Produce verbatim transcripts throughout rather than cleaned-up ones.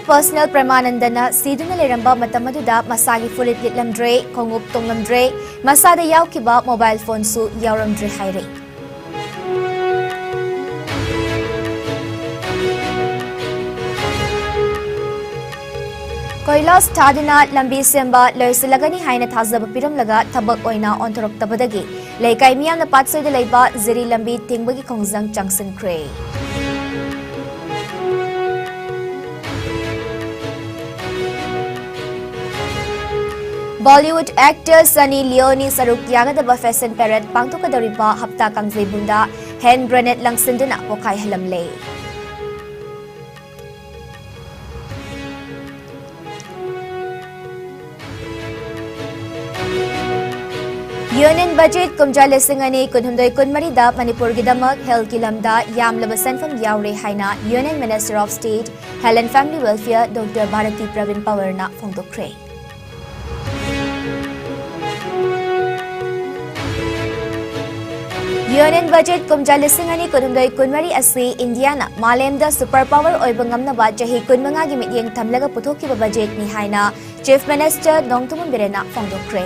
Personal ꯄ꯭ꯔꯦꯃꯥꯅꯟꯗꯅ ꯁꯤꯗꯨꯅ ꯂꯩꯔꯝꯕ ꯃꯇꯝ ꯑꯗꯨꯗ ꯃꯁꯥꯒꯤ ꯐꯨꯔꯤꯠ ꯂꯤꯠꯂꯝꯗ꯭ꯔꯦ, ꯈꯣꯡꯎꯞ ꯇꯣꯡꯂꯝꯗ꯭ꯔꯦ, ꯃꯁꯥꯗ ꯌꯥꯎꯈꯤꯕ ꯃꯣꯕꯥꯏꯜ ꯐꯣꯟꯁꯨ ꯌꯥꯎꯔꯝꯗ꯭ꯔꯦ ꯍꯥꯏꯔꯦ꯫ ꯀꯣꯏꯂꯥꯁ ꯊꯥꯗꯨꯅ ꯂꯝꯕꯤ ꯁꯦꯝꯕ ꯂꯣꯏꯁꯤꯜꯂꯒꯅꯤ ꯍꯥꯏꯅ ꯊꯥꯖꯕ ꯄꯤꯔꯝꯂꯒ ꯊꯕꯛ ꯑꯣꯏꯅ ꯑꯣꯟꯊꯣꯔꯛꯇꯕꯗꯒꯤ ꯂꯩꯀꯥꯏ ꯃꯤꯌꯥꯝꯅ ꯄꯥꯠꯁꯣꯏꯗ ꯂꯩꯕ ꯖꯤꯔꯤ ꯂꯝꯕꯤ ꯊꯤꯡꯕꯒꯤ ꯈꯣꯡꯖꯪ ꯆꯪꯁꯤꯟꯈ꯭ꯔꯦ꯫ Bollywood actor Sunny Leone ꯁꯔꯨꯛ ꯌꯥꯒꯗꯕ fashion parade ꯄꯥꯡꯊꯣꯛꯀꯗꯧꯔꯤꯕ ꯍꯞꯇꯥ ꯀꯥꯡꯖꯩꯕꯨꯡꯗ hand grenade ꯂꯪꯁꯤꯟꯗꯨꯅ ꯄꯣꯈꯥꯏꯍꯜꯂꯝꯂꯦ꯫ Union budget ꯀꯨꯝꯖꯥ ꯂꯤꯁꯤꯡ ꯑꯅꯤ ꯀꯨꯟꯍꯨꯝꯗꯣꯏ ꯀꯨꯟꯃꯔꯤꯗ ꯃꯅꯤꯄꯨꯔꯒꯤꯗꯃꯛ healthꯀꯤ ꯂꯝꯗ ꯌꯥꯝꯂꯕ ꯁꯦꯟꯐꯝ ꯌꯥꯎꯔꯦ ꯍꯥꯏꯅ Union Minister of State Health and Family Welfare Doctor Bharti Pravin ꯄꯋꯥꯔꯅ ꯐꯣꯡꯗꯣꯛꯈ꯭ꯔꯦ꯫ Union budget ꯀꯨꯝꯖꯥ ꯂꯤꯁꯤꯡ ꯑꯅꯤ ꯀꯨꯟꯍꯨꯝꯗꯣꯏ ꯀꯨꯟꯃꯔꯤ ꯑꯁꯤ ꯏꯟꯗꯤꯌꯥꯅ ꯃꯥꯂꯦꯝꯗ super power ꯑꯣꯏꯕ ꯉꯝꯅꯕ ꯆꯍꯤ ꯀꯨꯟꯃꯉꯥꯒꯤ ꯃꯤꯠꯌꯦꯡ ꯊꯝꯂꯒ ꯄꯨꯊꯣꯛꯈꯤꯕ budgetꯅꯤ ꯍꯥꯏꯅ Chief Minister ꯅꯣꯡꯊꯣꯝꯕꯝ ꯕꯤꯔꯦꯟꯅ ꯐꯣꯡꯗꯣꯛꯈ꯭ꯔꯦ꯫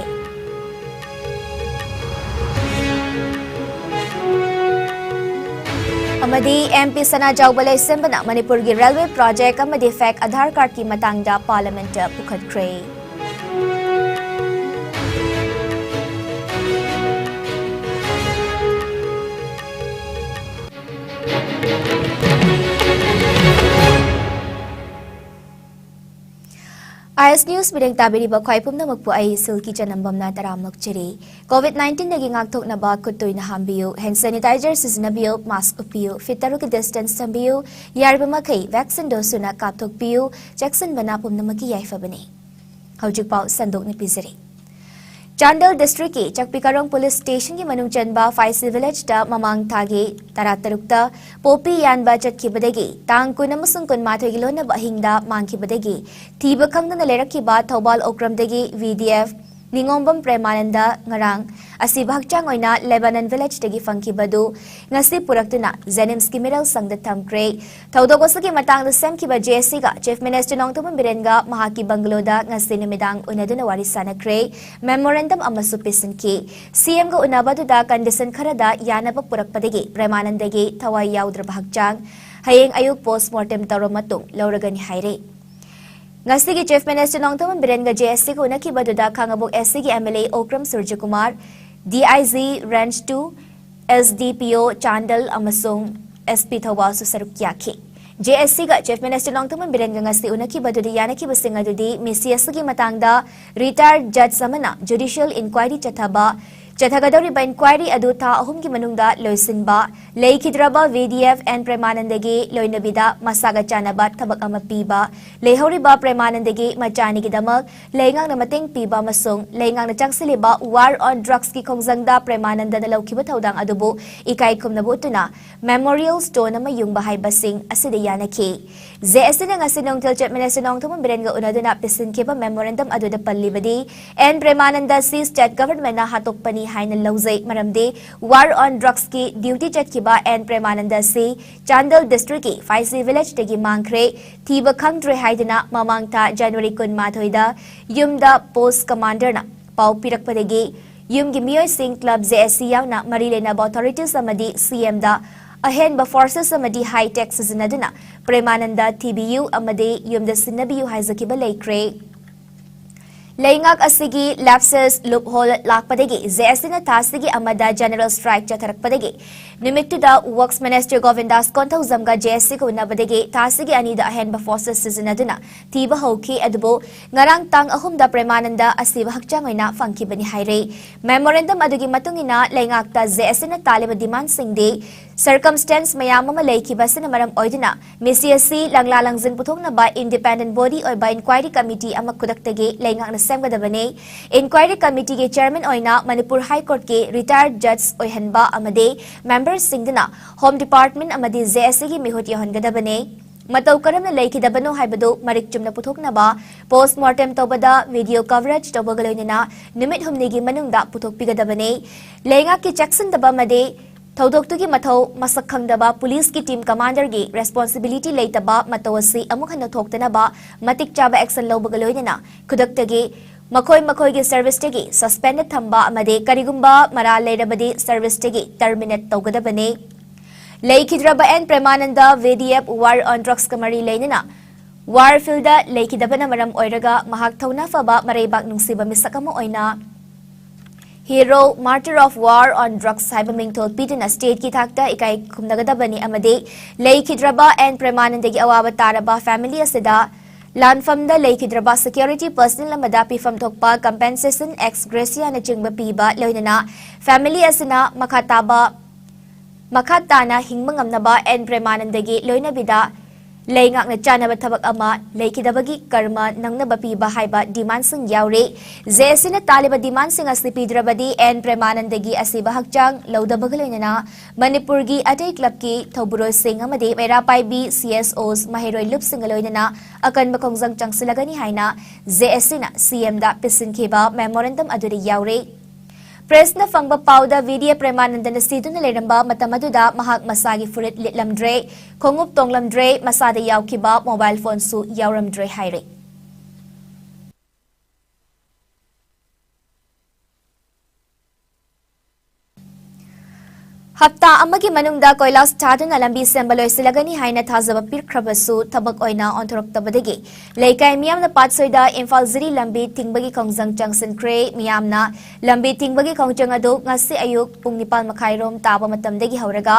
ꯑꯃꯗꯤ MP ꯁꯅꯥꯖꯥꯎꯕ ꯂꯩꯁꯦꯝꯕꯅ ꯃꯅꯤꯄꯨꯔꯒꯤ railway project ꯑꯃꯗꯤ fake Aadhaar cardꯀꯤ ꯃꯇꯥꯡꯗ Parliamentꯇ ꯄꯨꯈꯠꯈ꯭ꯔꯦ꯫ IS News ꯃꯤꯠꯌꯦꯡ ꯇꯥꯕꯤꯔꯤꯕ ꯈ꯭ꯋꯥꯏ ꯄꯨꯝꯅꯃꯛꯄꯨ ꯑꯩ ꯁꯤꯜꯀꯤ ꯆꯅꯝꯕꯝꯅ ꯇꯔꯥꯝꯅ ꯑꯣꯛꯆꯔꯤ꯫ COVID nineteenꯗꯒꯤ ꯉꯥꯛꯊꯣꯛꯅꯕ ꯈꯨꯠ ꯇꯣꯏꯅ ꯍꯥꯝꯕꯤꯌꯨ, hand sanitizer ꯁꯤꯖꯤꯟꯅꯕꯤꯌꯨ, mask ꯎꯞꯄꯤꯌꯨ, feet ꯇꯔꯨꯛꯀꯤ distance ꯊꯝꯕꯤꯌꯨ, ꯌꯥꯔꯤꯕ ꯃꯈꯩ vaccineꯗꯣ ꯁꯨꯅ ꯀꯥꯞꯊꯣꯛꯄꯤꯌꯨ, ꯆꯦꯛꯁꯤꯟꯕꯅ ꯄꯨꯝꯅꯃꯛꯀꯤ ꯌꯥꯏꯐꯕꯅꯤ꯫ ꯍꯧꯖꯤꯛ ꯄꯥꯎ ꯁꯟꯗꯣꯛꯅ ꯄꯤꯖꯔꯤ꯫ ꯆꯥꯟꯗꯦꯜ districtꯀꯤ ꯆꯛꯄꯤ ꯀꯥꯔꯣꯡ police stationꯒꯤ ꯃꯅꯨꯡ ꯆꯟꯕ ꯐꯥꯏꯁꯤ villageꯇ ꯃꯃꯥꯡ ꯊꯥꯒꯤ ꯇꯔꯥꯇꯔꯨꯛꯇ ꯄꯣꯄꯤ ꯌꯥꯟꯕ ꯆꯠꯈꯤꯕꯗꯒꯤ ꯇꯥꯡ ꯀꯨꯟ ꯑꯃꯁꯨꯡ ꯀꯨꯟꯃꯥꯊꯣꯏꯒꯤ ꯂꯣꯟꯅꯕ ꯑꯍꯤꯡꯗ ꯃꯥꯡꯈꯤꯕꯗꯒꯤ ꯊꯤꯕ ꯈꯪꯗꯅ ꯂꯩꯔꯛꯈꯤꯕ ꯊꯧꯕꯥꯜ ꯑꯣꯀ꯭ꯔꯝꯗꯒꯤ VDF ꯅꯤꯉꯣꯝꯕꯝ ꯄ꯭ꯔꯦꯃꯥꯅꯟꯗ ꯉꯔꯥꯡ ꯑꯁꯤꯕ ꯍꯛꯆꯥꯡ ꯑꯣꯏꯅ ꯂꯦꯕꯥꯅꯟ ꯚꯤꯂꯦꯖꯇꯒꯤ ꯐꯪꯈꯤꯕꯗꯨ ꯉꯁꯤ ꯄꯨꯔꯛꯇꯨꯅ ꯖꯦꯅꯤꯝꯁꯀꯤ ꯃꯤꯔꯦꯜ ꯁꯪꯗ ꯊꯝꯈ꯭ꯔꯦ꯫ ꯊꯧꯗꯣꯛ ꯑꯁꯤꯒꯤ ꯃꯇꯥꯡꯗ ꯁꯦꯝꯈꯤꯕ ꯖꯦ ꯑꯦꯁ ꯁꯤꯒ ꯆꯤꯐ ꯃꯤꯅꯤꯁꯇꯔ ꯅꯣꯡꯊꯣꯝꯕꯝ ꯕꯤꯔꯦꯟꯒ ꯃꯍꯥꯛꯀꯤ ꯕꯪꯒꯂꯣꯗ ꯉꯁꯤ ꯅꯨꯃꯤꯗꯥꯡ ꯎꯅꯗꯨꯅ ꯋꯥꯔꯤ ꯁꯥꯟꯅꯈ꯭ꯔꯦ꯫ ꯃꯦꯃꯣꯔꯦꯟꯗꯝ ꯑꯃꯁꯨ ꯄꯤꯁꯤꯟꯈꯤ꯫ ꯁꯤ ꯑꯦꯝꯒ ꯎꯅꯕꯗꯨꯗ ꯀꯟꯗꯤꯁꯟ ꯈꯔꯗ ꯌꯥꯅꯕ ꯄꯨꯔꯛꯄꯗꯒꯤ ꯄ꯭ꯔꯦꯃꯥꯅꯟꯗꯒꯤ ꯊꯋꯥꯏ ꯌꯥꯎꯗ꯭ꯔꯕ ꯍꯛꯆꯥꯡ ꯍꯌꯦꯡ ꯑꯌꯨꯛ ꯄꯣꯁꯃꯣꯔꯇꯦꯝ ꯇꯧꯔꯕ ꯃꯇꯨꯡ ꯂꯧꯔꯒꯅꯤ ꯍꯥꯏꯔꯦ꯫ ꯉꯁꯤꯒꯤ ꯆꯤꯐ ꯃꯤꯅꯤꯁꯇꯔ ꯅꯣꯡꯊꯣꯝꯕꯝ ꯕꯤꯔꯦꯟꯒ ꯖꯦ ꯑꯦꯁ ꯁꯤꯒ ꯎꯅꯈꯤꯕꯗꯨꯗ ꯈꯥꯉꯕꯣꯛ ꯑꯦꯁ ꯁꯤꯒꯤ M L A Okram Surjakumar, D I G range two, S D P O Chandel ꯑꯃꯁꯨꯡ ꯑꯦꯁ ꯄꯤ ꯊꯧꯕꯥꯜꯁꯨ ꯁꯔꯨꯛ ꯌꯥꯈꯤ꯫ ꯖꯦ ꯑꯦꯁ ꯁꯤꯒ ꯆꯤꯐ ꯃꯤꯅꯤꯁꯇꯔ ꯅꯣꯡꯊꯣꯝꯕꯝ ꯕꯤꯔꯦꯟꯒ ꯉꯁꯤ ꯎꯅꯈꯤꯕꯗꯨꯗ ꯌꯥꯅꯈꯤꯕꯁꯤꯡ ꯑꯗꯨꯗꯤ ꯃꯤꯁꯤ ꯑꯁꯤꯒꯤ ꯃꯇꯥꯡꯗ ꯔꯤꯇꯥꯌꯔ ꯖꯖ ꯑꯃꯅ ꯖꯨꯗꯤꯁꯤꯌꯦꯜ ꯏꯟꯀ꯭ꯋꯥꯏꯔꯤ ꯆꯠꯊꯕ, ꯆꯠꯊꯒꯗꯧꯔꯤꯕ ꯏꯟꯀ꯭ꯋꯥꯏꯔꯤ ꯑꯗꯨ ꯊꯥ ꯑꯍꯨꯝꯒꯤ ꯃꯅꯨꯡꯗ ꯂꯣꯏꯁꯤꯟꯕ, ꯂꯩꯈꯤꯗ꯭ꯔꯕ ꯚꯤ ꯗꯤ ꯑꯦꯐ ꯑꯦꯟ ꯄ꯭ꯔꯦꯃꯥꯅꯟꯗꯒꯤ ꯂꯣꯏꯅꯕꯤꯗ ꯃꯁꯥꯒ ꯆꯥꯟꯅꯕ ꯊꯕꯛ ꯑꯃ ꯄꯤꯕ, ꯂꯩꯍꯧꯔꯤꯕ ꯄ꯭ꯔꯦꯃꯥꯅꯟꯗꯒꯤ ꯃꯆꯥ ꯑꯅꯤꯒꯤꯗꯃꯛ ꯂꯩꯉꯥꯛꯅ ꯃꯇꯦꯡ ꯄꯤꯕ ꯑꯃꯁꯨꯡ ꯂꯩꯉꯥꯛꯅ ꯆꯪꯁꯤꯜꯂꯤꯕ ꯋꯥꯔ ꯑꯣꯟ ꯗ꯭ꯔꯒꯁꯀꯤ ꯈꯣꯡꯖꯪꯗ ꯄ꯭ꯔꯦꯃꯥꯅꯟꯗꯅ ꯂꯧꯈꯤꯕ ꯊꯧꯗꯥꯡ ꯑꯗꯨꯕꯨ ꯏꯀꯥꯏ ꯈꯨꯝꯅꯕ ꯎꯠꯇꯨꯅ ꯃꯦꯃꯣꯔꯤꯌꯦꯜ ꯁ꯭ꯇꯣꯟ ꯑꯃ ꯌꯨꯡꯕ ꯍꯥꯏꯕꯁꯤꯡ ꯑꯁꯤꯗ ꯌꯥꯅꯈꯤ꯫ ꯖꯦ ꯑꯦꯁ ꯁꯤꯅ ꯉꯁꯤ ꯅꯨꯡꯊꯤꯜ ꯆꯤꯐ ꯃꯤꯅꯤꯁꯇꯔ ꯅꯣꯡꯊꯣꯝꯕꯝ ꯕꯤꯔꯦꯟꯒ ꯎꯅꯗꯨꯅ ꯄꯤꯁꯤꯟꯈꯤꯕ ꯃꯦꯃꯣꯔꯦꯟꯗꯝ ꯑꯗꯨꯗ ꯄꯜꯂꯤꯕꯗꯤ, ꯑꯦꯟ ꯄ꯭ꯔꯦꯃꯥꯅꯟꯗ ꯑꯁꯤ ꯁ꯭ꯇꯦꯠ ꯒꯚꯔꯟꯃꯦꯟꯠꯅ ꯍꯥꯠꯇꯣꯛꯄꯅꯤ ꯍꯥꯏꯅ ꯂꯧꯖꯩ, ꯃꯔꯝꯗꯤ ꯋꯥꯔ ꯑꯣꯟ ꯗ꯭ꯔꯒꯁꯀꯤ ꯗ꯭ꯌꯨꯇꯤ ꯆꯠꯈꯤꯕ ꯑꯦꯟ ꯄ꯭ꯔꯦꯃꯥꯅꯟꯗ ꯑꯁꯤ ꯆꯥꯟꯗꯦꯜ ꯗꯤꯁꯇ꯭ꯔꯤꯛꯀꯤ ꯐꯥꯏꯁꯤ ꯚꯤꯂꯦꯖꯇꯒꯤ ꯃꯥꯡꯈ꯭ꯔꯦ, ꯊꯤꯕ ꯈꯪꯗ꯭ꯔꯦ ꯍꯥꯏꯗꯨꯅ ꯃꯃꯥꯡ ꯊꯥ ꯖꯅꯋꯥꯔꯤ ꯀꯨꯟꯃꯥꯊꯣꯏꯗ ꯌꯨꯝꯗ ꯄꯣꯁꯠ ꯀꯃꯥꯟꯗꯔꯅ ꯄꯥꯎ ꯄꯤꯔꯛꯄꯗꯒꯤ ꯌꯨꯝꯒꯤ ꯃꯤꯑꯣꯏꯁꯤꯡ, ꯀ꯭ꯂꯕ, ꯖꯦ ꯑꯦꯁ ꯁꯤ ꯌꯥꯎꯅ ꯃꯔꯤ ꯂꯩꯅꯕ ꯑꯣꯊꯣꯔꯤꯇꯤꯁ ꯑꯃꯗꯤ ꯁꯤ ꯑꯦꯝꯗ ꯑꯍꯦꯟꯕ ꯐꯣꯔꯁꯦꯁ ꯑꯃꯗꯤ ꯍꯥꯏ ꯇꯦꯛ ꯁꯤꯖꯤꯟꯅꯗꯨꯅ ꯄ꯭ꯔꯦꯃꯥꯅꯟꯗ ꯊꯤꯕꯤꯌꯨ ꯑꯃꯗꯤ ꯌꯨꯝꯗ ꯁꯤꯟꯅꯕꯤꯌꯨ ꯍꯥꯏꯖꯈꯤꯕ ꯂꯩꯈ꯭ꯔꯦ꯫ ꯂꯩꯉꯥꯛ ꯑꯁꯤꯒꯤ ꯂꯦꯞꯁꯦꯁ ꯂꯨꯞꯍꯣꯜ ꯂꯥꯛꯄꯗꯒꯤ ꯖꯦ ꯑꯦꯁ ꯁꯤꯅ ꯊꯥ ꯑꯁꯤꯒꯤ ꯑꯃꯗ ꯖꯦꯅꯔꯦꯜ ꯁ꯭ꯇ꯭ꯔꯥꯏꯛ ꯆꯠꯊꯔꯛꯄꯗꯒꯤ ꯅꯨꯃꯤꯠꯇꯨꯗ ꯋꯔꯛꯁ ꯃꯤꯅꯤꯁꯇꯔ ꯒꯣꯕꯤꯟꯗꯥꯁ ꯀꯣꯟꯊꯧꯖꯝꯒ ꯖꯦ ꯑꯦꯁ ꯁꯤꯒ ꯎꯅꯕꯗꯒꯤ ꯊꯥ ꯑꯁꯤꯒꯤ ꯑꯅꯤꯗ ꯑꯍꯦꯟꯕ ꯐꯣꯔꯁꯦꯁ ꯁꯤꯖꯤꯟꯅꯗꯨꯅ ꯊꯤꯕ ꯍꯧꯈꯤ꯫ ꯑꯗꯨꯕꯨ ꯉꯔꯥꯡ ꯇꯥꯡ ꯑꯍꯨꯝꯗ ꯄ꯭ꯔꯦꯃꯥꯅꯟꯗ ꯑꯁꯤꯕ ꯍꯛꯆꯥꯡ ꯑꯣꯏꯅ ꯐꯪꯈꯤꯕꯅꯤ ꯍꯥꯏꯔꯦ꯫ ꯃꯦꯃꯣꯔꯦꯟꯗꯝ ꯑꯗꯨꯒꯤ ꯃꯇꯨꯡ ꯏꯟꯅ ꯂꯩꯉꯥꯛꯇ ꯖꯦ ꯑꯦꯁ ꯁꯤꯅ ꯇꯥꯜꯂꯤꯕ ꯗꯤꯃꯥꯟꯁꯤꯡꯗꯤ ꯁꯔꯀꯝꯁꯇꯦꯟꯁ ꯃꯌꯥꯝ ꯑꯃ ꯂꯩꯈꯤꯕ ꯑꯁꯤꯅ ꯃꯔꯝ ꯑꯣꯏꯗꯨꯅ ꯃꯤꯁꯤ ꯑꯁꯤ ꯂꯪꯂꯥ ꯂꯪꯖꯤꯟ ꯄꯨꯊꯣꯛꯅꯕ ꯏꯟꯗꯤꯄꯦꯟꯗꯦꯟꯠ ꯕꯣꯗꯤ ꯑꯣꯏꯕ ꯏꯟꯀ꯭ꯋꯥꯏꯔꯤ ꯀꯃꯤꯇꯤ ꯑꯃ ꯈꯨꯗꯛꯇꯒꯤ ꯂꯩꯉꯥꯛꯅ ꯁꯦꯝꯒꯗꯕꯅꯤ꯫ ꯏꯟꯀ꯭ꯋꯥꯏꯔꯤ ꯀꯃꯤꯇꯤꯒꯤ ꯆꯦꯌꯔꯃꯦꯟ ꯑꯣꯏꯅ ꯃꯅꯤꯄꯨꯔ ꯍꯥꯏ ꯀꯣꯔꯠꯀꯤ ꯔꯤꯇꯥꯌꯔꯗ ꯖꯖ ꯑꯣꯏꯍꯟꯕ ꯑꯃꯗꯤ ꯃꯦꯝꯕꯔꯁꯤꯡꯗꯨꯅ ꯍꯣꯝ ꯗꯤꯄꯥꯔꯠꯃꯦꯟꯠ ꯑꯃꯗꯤ ꯖꯦ ꯑꯦꯁ ꯁꯤꯒꯤ ꯃꯤꯍꯨꯠ ꯌꯧꯍꯟꯒꯗꯕꯅꯤ꯫ ꯃꯇꯧ ꯀꯔꯝꯅ ꯂꯩꯈꯤꯗꯕꯅꯣ ꯍꯥꯏꯕꯗꯨ ꯃꯔꯤꯛ ꯆꯨꯝꯅ ꯄꯨꯊꯣꯛꯅꯕ post mortem ꯇꯧꯕꯗ video coverage ꯇꯧꯕꯒ ꯂꯣꯏꯅꯅ ꯅꯨꯃꯤꯠ ꯍꯨꯝꯅꯤꯒꯤ ꯃꯅꯨꯡꯗ ꯄꯨꯊꯣꯛꯄꯤꯒꯗꯕꯅꯤ꯫ ꯂꯩꯉꯥꯛꯀꯤ ꯆꯦꯛꯁꯤꯟꯗꯕ ꯑꯃꯗꯤ ꯊꯧꯗꯣꯛꯇꯨꯒꯤ ꯃꯊꯧ ꯃꯁꯛ ꯈꯪꯗꯕ ꯄꯨꯂꯤꯁꯀꯤ team commander ꯒꯤ responsibility ꯂꯩꯇꯕ ꯃꯇꯧ ꯑꯁꯤ ꯑꯃꯨꯛ ꯍꯟꯅ ꯊꯣꯛꯇꯅꯕ ꯃꯇꯤꯛ ꯆꯥꯕ action ꯂꯧꯕꯒ ꯂꯣꯏꯅꯅ ꯈꯨꯗꯛꯇꯒꯤ ꯃꯈꯣꯏ ꯃꯈꯣꯏꯒꯤ service ꯇꯒꯤ suspend ꯊꯝꯕ ꯑꯃꯗꯤ ꯀꯔꯤꯒꯨꯝꯕ ꯃꯔꯥꯜ ꯂꯩꯔꯕꯗꯤ service ꯇꯒꯤ terminate ꯇꯧꯒꯗꯕꯅꯤ꯫ ꯂꯩꯈꯤꯗ꯭ꯔꯕ and ꯄ꯭ꯔꯦꯃꯥꯅꯟꯗ V D F war on drugs ꯀ ꯃꯔꯤ ꯂꯩꯅꯅ war field ꯗ ꯂꯩꯈꯤꯗꯕꯅ ꯃꯔꯝ ꯑꯣꯏꯔꯒ ꯃꯍꯥꯛ ꯊꯧꯅꯥ ꯐꯕ ꯃꯔꯩꯕꯥꯛ ꯅꯨꯡꯁꯤꯕ ꯃꯤꯁꯛ ꯑꯃ ꯑꯣꯏꯅ Hero Martyr of War on Drugs ꯍꯥꯏꯕ ꯃꯤꯡꯊꯣꯜ ꯄꯤꯗꯨꯅ state ꯀꯤ ꯊꯥꯛꯇ ꯏꯀꯥꯏ ꯈꯨꯝꯅꯒꯗꯕꯅꯤ ꯑꯃꯗꯤ ꯂꯩꯈꯤꯗ꯭ꯔꯕ ꯑꯦꯟ ꯄ꯭ꯔꯦꯃꯥꯅꯟꯗꯒꯤ ꯑꯋꯥꯕ ꯇꯥꯔꯕ family ꯑꯁꯤꯗ ꯂꯥꯟꯐꯝꯗ ꯂꯩꯈꯤꯗ꯭ꯔꯕ security personnel ꯑꯃꯗ ꯄꯤꯐꯝ ꯊꯣꯛꯄ compensation, ex gratia ꯅꯆꯤꯡꯕ ꯄꯤꯕ ꯂꯣꯏꯅꯅ family ꯑꯁꯤꯅ ꯃꯈꯥ ꯇꯥꯕ ꯃꯈꯥ ꯇꯥꯅ ꯍꯤꯡꯕ ꯉꯝꯅꯕ ꯑꯦꯟ ꯄ꯭ꯔꯦꯃꯥꯅꯟꯗꯒꯤ ꯂꯣꯏꯅꯕꯤꯗ ꯂꯩꯉꯥꯛꯅ ꯆꯥꯅꯕ ꯊꯕꯛ ꯑꯃ ꯂꯩꯈꯤꯗꯕꯒꯤ ꯀꯔꯃ ꯅꯪꯅꯕ ꯄꯤꯕ ꯍꯥꯏꯕ demand ꯁꯤꯡ ꯌꯥꯎꯔꯤ꯫ J A C ꯅ ꯇꯥꯜꯂꯤꯕ demand ꯁꯤꯡ ꯑꯁꯤ ꯄꯤꯗ꯭ꯔꯕꯗꯤ ꯑꯦꯟ ꯄ꯭ꯔꯦꯃꯥꯅꯟꯗꯒꯤ ꯑꯁꯤꯕ ꯍꯛꯆꯥꯡ ꯂꯧꯗꯕꯒ ꯂꯣꯏꯅꯅ ꯃꯅꯤꯄꯨꯔꯒꯤ ꯑꯇꯩ club ꯀꯤ ꯊꯧꯕꯨꯔꯣꯏꯁꯤꯡ ꯑꯃꯗꯤ ꯃꯩꯔꯥ ꯄꯥꯏꯕꯤ C S Os ꯃꯍꯩꯔꯣꯏ ꯂꯨꯞꯁꯤꯡꯒ ꯂꯣꯏꯅꯅ ꯑꯀꯟꯕ ꯈꯣꯡꯖꯪ ꯆꯪꯁꯤꯜꯂꯒꯅꯤ ꯍꯥꯏꯅ J A C ꯅ C M ꯗ ꯄꯤꯁꯤꯟꯈꯤꯕ memorandum ꯑꯗꯨꯗ ꯌꯥꯎꯔꯤ꯫ Press ꯅ ꯐꯪꯕ ꯄꯥꯎꯗ V D F ꯄ꯭ꯔꯦꯃꯥꯅꯟꯗꯅ ꯁꯤꯗꯨꯅ ꯂꯩꯔꯝꯕ ꯃꯇꯝ ꯑꯗꯨꯗ ꯃꯍꯥꯛ ꯃꯁꯥꯒꯤ ꯐꯨꯔꯤꯠ ꯂꯤꯠꯂꯝꯗ꯭ꯔꯦ, ꯈꯣꯡꯎꯞ ꯇꯣꯡꯂꯝꯗ꯭ꯔꯦ, ꯃꯁꯥꯗ ꯌꯥꯎꯈꯤꯕ mobile phone ꯁꯨ ꯌꯥꯎꯔꯝꯗ꯭ꯔꯦ ꯍꯥꯏꯔꯤ꯫ ꯍꯞꯇꯥ ꯑꯃꯒꯤ ꯃꯅꯨꯡꯗ ꯀꯣꯏꯂꯥꯁ ꯊꯥꯗꯨꯅ ꯂꯝꯕꯤ ꯁꯦꯝꯕ ꯂꯣꯏꯁꯤꯜꯂꯒꯅꯤ ꯍꯥꯏꯅ ꯊꯥꯖꯕ ꯄꯤꯈ꯭ꯔꯕꯁꯨ ꯊꯕꯛ ꯑꯣꯏꯅ ꯑꯣꯟꯊꯣꯔꯛꯇꯕꯗꯒꯤ ꯂꯩꯀꯥꯏ ꯃꯤꯌꯥꯝꯅ ꯄꯥꯠꯁꯣꯏꯗ ꯏꯝꯐꯥꯜ ꯖꯤꯔꯤ ꯂꯝꯕꯤ ꯊꯤꯡꯕꯒꯤ ꯈꯣꯡꯖꯪ ꯆꯪꯁꯤꯟꯈ꯭ꯔꯦ꯫ ꯃꯤꯌꯥꯝꯅ ꯂꯝꯕꯤ ꯊꯤꯡꯕꯒꯤ ꯈꯣꯡꯖꯪ ꯑꯗꯨ ꯉꯁꯤ ꯑꯌꯨꯛ ꯄꯨꯡ ꯅꯤꯄꯥꯜ ꯃꯈꯥꯏꯔꯣꯝ ꯇꯥꯕ ꯃꯇꯝꯗꯒꯤ ꯍꯧꯔꯒ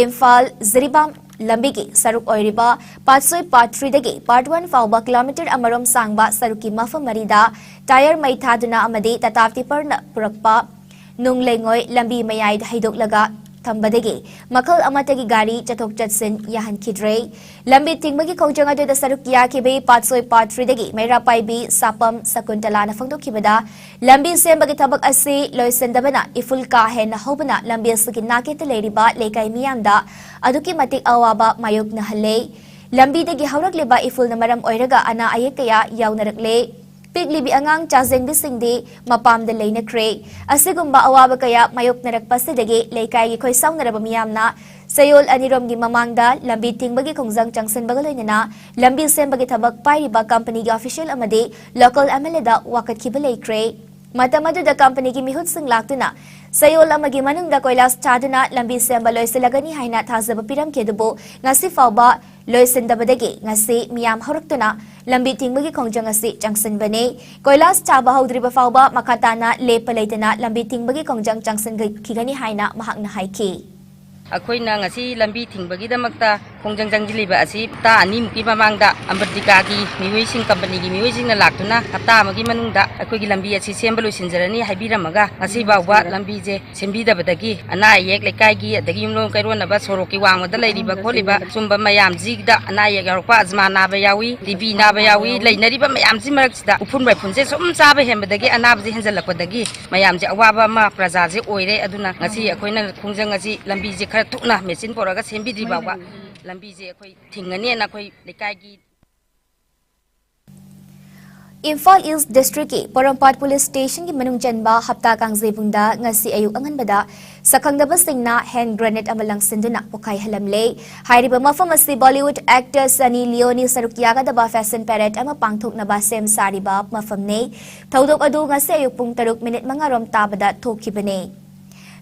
ꯏꯝꯐꯥꯜ ꯖꯤꯔꯤꯕꯥꯝ ꯂꯝꯕꯤꯒꯤ ꯁꯔꯨꯛ ꯑꯣꯏꯔꯤꯕ ꯄꯥꯠꯁꯣꯏ part three ꯗꯒꯤ part one ꯐꯥꯎꯕ kilometre ꯑꯃꯔꯣꯝ ꯁꯥꯡꯕ ꯁꯔꯨꯛꯀꯤ ꯃꯐꯝ ꯃꯔꯤꯗ tyre ꯃꯩ ꯊꯥꯗꯨꯅ ꯑꯃꯗꯤ ꯇꯥꯇꯥ tipper ꯅ ꯄꯨꯔꯛꯄ ꯅꯨꯡ ꯂꯩꯉꯣꯏ ꯂꯝꯕꯤ ꯃꯌꯥꯏꯗ ꯍꯩꯗꯣꯛꯂꯒ ꯊꯝꯕꯗꯒꯤ ꯃꯈꯜ ꯑꯃꯠꯇꯒꯤ ꯒꯥꯔꯤ ꯆꯠꯊꯣꯛ ꯆꯠꯁꯤꯟ ꯌꯥꯍꯟꯈꯤꯗ꯭ꯔꯦ꯫ ꯂꯝꯕꯤ ꯊꯤꯡꯕꯒꯤ ꯈꯣꯡꯖꯪ ꯑꯗꯨꯗ ꯁꯔꯨꯛ ꯌꯥꯈꯤꯕꯤ ꯄꯥꯠꯁꯣꯏ part three ꯗꯒꯤ ꯃꯩꯔꯥ ꯄꯥꯏꯕꯤ ꯁꯥꯄꯝ ꯁꯀꯨꯟꯇꯂꯥꯅ ꯐꯣꯡꯗꯣꯛꯈꯤꯕꯗ, ꯂꯝꯕꯤ ꯁꯦꯝꯕꯒꯤ ꯊꯕꯛ ꯑꯁꯤ ꯂꯣꯏꯁꯤꯟꯗꯕꯅ ꯏꯐꯨꯜ ꯀꯥ ꯍꯦꯟꯅ ꯍꯧꯕꯅ ꯂꯝꯕꯤ ꯑꯁꯤꯒꯤ ꯅꯥꯀꯦꯠꯇ ꯂꯩꯔꯤꯕ ꯂꯩꯀꯥꯏ ꯃꯤꯌꯥꯝꯗ ꯑꯗꯨꯛꯀꯤ ꯃꯇꯤꯛ ꯑꯋꯥꯕ ꯃꯥꯌꯣꯛꯅꯍꯜꯂꯦ꯫ ꯂꯝꯕꯤꯗꯒꯤ ꯍꯧꯔꯛꯂꯤꯕ ꯏꯐꯨꯜꯅ ꯃꯔꯝ ꯑꯣꯏꯔꯒ ꯑꯅꯥ ꯑꯌꯦꯛ ꯀꯌꯥ ꯌꯥꯎꯅꯔꯛꯂꯦ꯫ ꯄꯤꯛꯂꯤꯕꯤ ꯑꯉꯥꯡ ꯆꯥꯖꯦꯡꯕꯤꯁꯤꯡꯗꯤ ꯃꯄꯥꯝꯗ ꯂꯩꯅꯈ꯭ꯔꯦ꯫ ꯑꯁꯤꯒꯨꯝꯕ ꯑꯋꯥꯕ ꯀꯌꯥ ꯃꯥꯌꯣꯛꯅꯔꯛꯄ ꯑꯁꯤꯗꯒꯤ ꯂꯩꯀꯥꯏꯒꯤ ꯈꯣꯏꯁꯥꯎꯅꯔꯕ ꯃꯤꯌꯥꯝꯅ ꯆꯌꯣꯜ ꯑꯅꯤꯔꯣꯝꯒꯤ ꯃꯃꯥꯡꯗ ꯂꯝꯕꯤ ꯊꯤꯡꯕꯒꯤ ꯈꯣꯡꯖꯪ ꯆꯪꯁꯤꯟꯕꯒ ꯂꯣꯏꯅꯅ ꯂꯝꯕꯤ ꯁꯦꯝꯕꯒꯤ ꯊꯕꯛ ꯄꯥꯏꯔꯤꯕ ꯀꯝꯄꯅꯤꯒꯤ ꯑꯣꯐꯤꯁꯤꯌꯦꯜ ꯑꯃꯗꯤ ꯂꯣꯀꯦꯜ MLAꯗ ꯋꯥꯀꯠꯈꯤꯕ ꯂꯩꯈ꯭ꯔꯦ꯫ ꯃꯇꯝ ꯑꯗꯨꯗ ꯀꯝꯄꯅꯤꯒꯤ ꯃꯤꯍꯨꯠꯁꯤꯡ ꯂꯥꯛꯇꯨꯅ ꯆꯌꯣꯜ ꯑꯃꯒꯤ ꯃꯅꯨꯡꯗ ꯀꯣꯏꯂꯥꯁ ꯊꯥꯗꯨꯅ ꯂꯝꯕꯤ ꯁꯦꯝꯕ ꯂꯣꯏꯁꯤꯜꯂꯒꯅꯤ ꯍꯥꯏꯅ ꯊꯥꯖꯕ ꯄꯤꯔꯝꯈꯤ, ꯑꯗꯨꯕꯨ ꯉꯁꯤ ꯐꯥꯎꯕ ꯂꯣꯏꯁꯤꯟꯗꯕꯗꯒꯤ ꯉꯁꯤ ꯃꯤꯌꯥꯝ ꯍꯧꯔꯛꯇꯨꯅ ꯂꯝꯕꯤ ꯊꯤꯡꯕꯒꯤ ꯈꯣꯡꯖꯪ ꯑꯁꯤ ꯆꯪꯁꯤꯟꯕꯅꯤ꯫ ꯀꯣꯏꯂꯥꯁ ꯊꯥꯕ ꯍꯧꯗ꯭ꯔꯤꯕ ꯐꯥꯎꯕ ꯃꯈꯥ ꯇꯥꯅ ꯂꯦꯞꯄ ꯂꯩꯇꯅ ꯂꯝꯕꯤ ꯊꯤꯡꯕꯒꯤ ꯈꯣꯡꯖꯪ ꯆꯪꯁꯤꯟꯈꯤꯒꯅꯤ ꯍꯥꯏꯅ ꯃꯍꯥꯛꯅ ꯍꯥꯏꯈꯤ꯫ ꯑꯩꯈꯣꯏꯅ ꯉꯁꯤ ꯂꯝꯕꯤ ꯊꯤꯡꯕꯒꯤꯗꯃꯛꯇ ꯈꯣꯡꯖꯪ ꯆꯪꯁꯤꯜꯂꯤꯕ ꯑꯁꯤ ꯍꯞꯇꯥ ꯑꯅꯤꯃꯨꯛꯀꯤ ꯃꯃꯥꯡꯗ ꯑꯝꯕꯇꯤꯀꯥꯒꯤ ꯃꯤꯑꯣꯏꯁꯤꯡ, ꯀꯝꯄꯅꯤꯒꯤ ꯃꯤꯑꯣꯏꯁꯤꯡꯅ ꯂꯥꯛꯇꯨꯅ ꯍꯞꯇꯥ ꯑꯃꯒꯤ ꯃꯅꯨꯡꯗ ꯑꯩꯈꯣꯏꯒꯤ ꯂꯝꯕꯤ ꯑꯁꯤ ꯁꯦꯝꯕ ꯂꯣꯏꯁꯤꯟꯖꯔꯅꯤ ꯍꯥꯏꯕꯤꯔꯝꯃꯒ ꯉꯁꯤ ꯐꯥꯎꯕ ꯂꯝꯕꯤꯁꯦ ꯁꯦꯝꯕꯤꯗꯕꯗꯒꯤ ꯑꯅꯥ ꯑꯌꯦꯛ, ꯂꯩꯀꯥꯏꯒꯤ ꯑꯗꯒꯤ ꯌꯨꯝꯂꯣꯟ ꯀꯩꯔꯣꯟꯅꯕ, ꯁꯣꯔꯣꯛꯀꯤ ꯋꯥꯡꯃꯗ ꯂꯩꯔꯤꯕ ꯈꯣꯠꯂꯤꯕ ꯁꯨꯝꯕ ꯃꯌꯥꯝꯁꯤꯗ ꯑꯅꯥ ꯑꯌꯦꯛ ꯌꯥꯎꯔꯛꯄ, ꯑꯖꯃꯥ ꯅꯥꯕ ꯌꯥꯎꯏ, ꯇꯤꯕꯤ ꯅꯥꯕ ꯌꯥꯎꯏ, ꯂꯩꯅꯔꯤꯕ ꯃꯌꯥꯝꯁꯤ ꯃꯔꯛꯁꯤꯗ ꯎꯐꯨꯟ ꯋꯥꯏꯐꯨꯟꯁꯦ ꯁꯨꯝ ꯆꯥꯕ ꯍꯦꯟꯕꯗꯒꯤ ꯑꯅꯥꯕꯁꯦ ꯍꯦꯟꯖꯜꯂꯛꯄꯗꯒꯤ ꯃꯌꯥꯝꯁꯦ ꯑꯋꯥꯕ ꯑꯃ ꯄ꯭ꯔꯖꯥꯁꯦ ꯑꯣꯏꯔꯦ꯫ ꯑꯗꯨꯅ ꯉꯁꯤ ꯑꯩꯈꯣꯏꯅ ꯈꯣꯡꯖꯪ ꯑꯁꯤ ꯂꯝꯕꯤꯁꯦ ꯈꯔ ꯊꯨꯅ ꯃꯦꯆꯤꯟ ꯄꯨꯔꯛꯑꯒ ꯁꯦꯝꯕꯤꯗ꯭ꯔꯤ ꯐꯥꯎꯕ ꯂꯝꯕꯤꯁꯦ ꯑꯩꯈꯣꯏ ꯊꯤꯡꯒꯅꯦꯅ ꯑꯩꯈꯣꯏ ꯂꯩꯀꯥꯏꯒꯤ ꯏꯝꯐꯥꯜ ꯏꯁ꯭ꯠ ꯗꯤꯁꯇ꯭ꯔꯤꯛꯀꯤ ꯄꯣꯔꯣꯝꯄꯥꯠ ꯄꯨꯂꯤꯁ ꯁ꯭ꯇꯦꯁꯟꯒꯤ ꯃꯅꯨꯡ ꯆꯟꯕ ꯍꯞꯇꯥ ꯀꯥꯡꯖꯩꯕꯨꯡꯗ ꯉꯁꯤ ꯑꯌꯨꯛ ꯑꯉꯟꯕꯗ ꯁꯛꯈꯪꯗꯕꯁꯤꯡꯅ ꯍꯦꯟ ꯒ꯭ꯔꯦꯅꯦꯗ ꯑꯃ ꯂꯪꯁꯤꯟꯗꯨꯅ ꯄꯣꯈꯥꯏꯍꯜꯂꯝꯂꯦ꯫ ꯍꯥꯏꯔꯤꯕ ꯃꯐꯝ ꯑꯁꯤ ꯕꯣꯂꯤꯋꯨꯗ ꯑꯦꯛꯇꯔ ꯁꯅꯤ ꯂꯤꯑꯣꯅꯤ ꯁꯔꯨꯛ ꯌꯥꯒꯗꯕ ꯐꯦꯁꯟ ꯄꯦꯔꯦꯗ ꯑꯃ ꯄꯥꯡꯊꯣꯛꯅꯕ ꯁꯦꯝ ꯁꯥꯔꯤꯕ ꯃꯐꯝꯅꯤ꯫ ꯊꯧꯗꯣꯛ ꯑꯗꯨ ꯉꯁꯤ ꯑꯌꯨꯛ ꯄꯨꯡ ꯇꯔꯨꯛ ꯃꯤꯅꯤꯠ ꯃꯉꯥ ꯔꯣꯝ ꯇꯥꯕꯗ ꯊꯣꯛꯈꯤꯕꯅꯤ꯫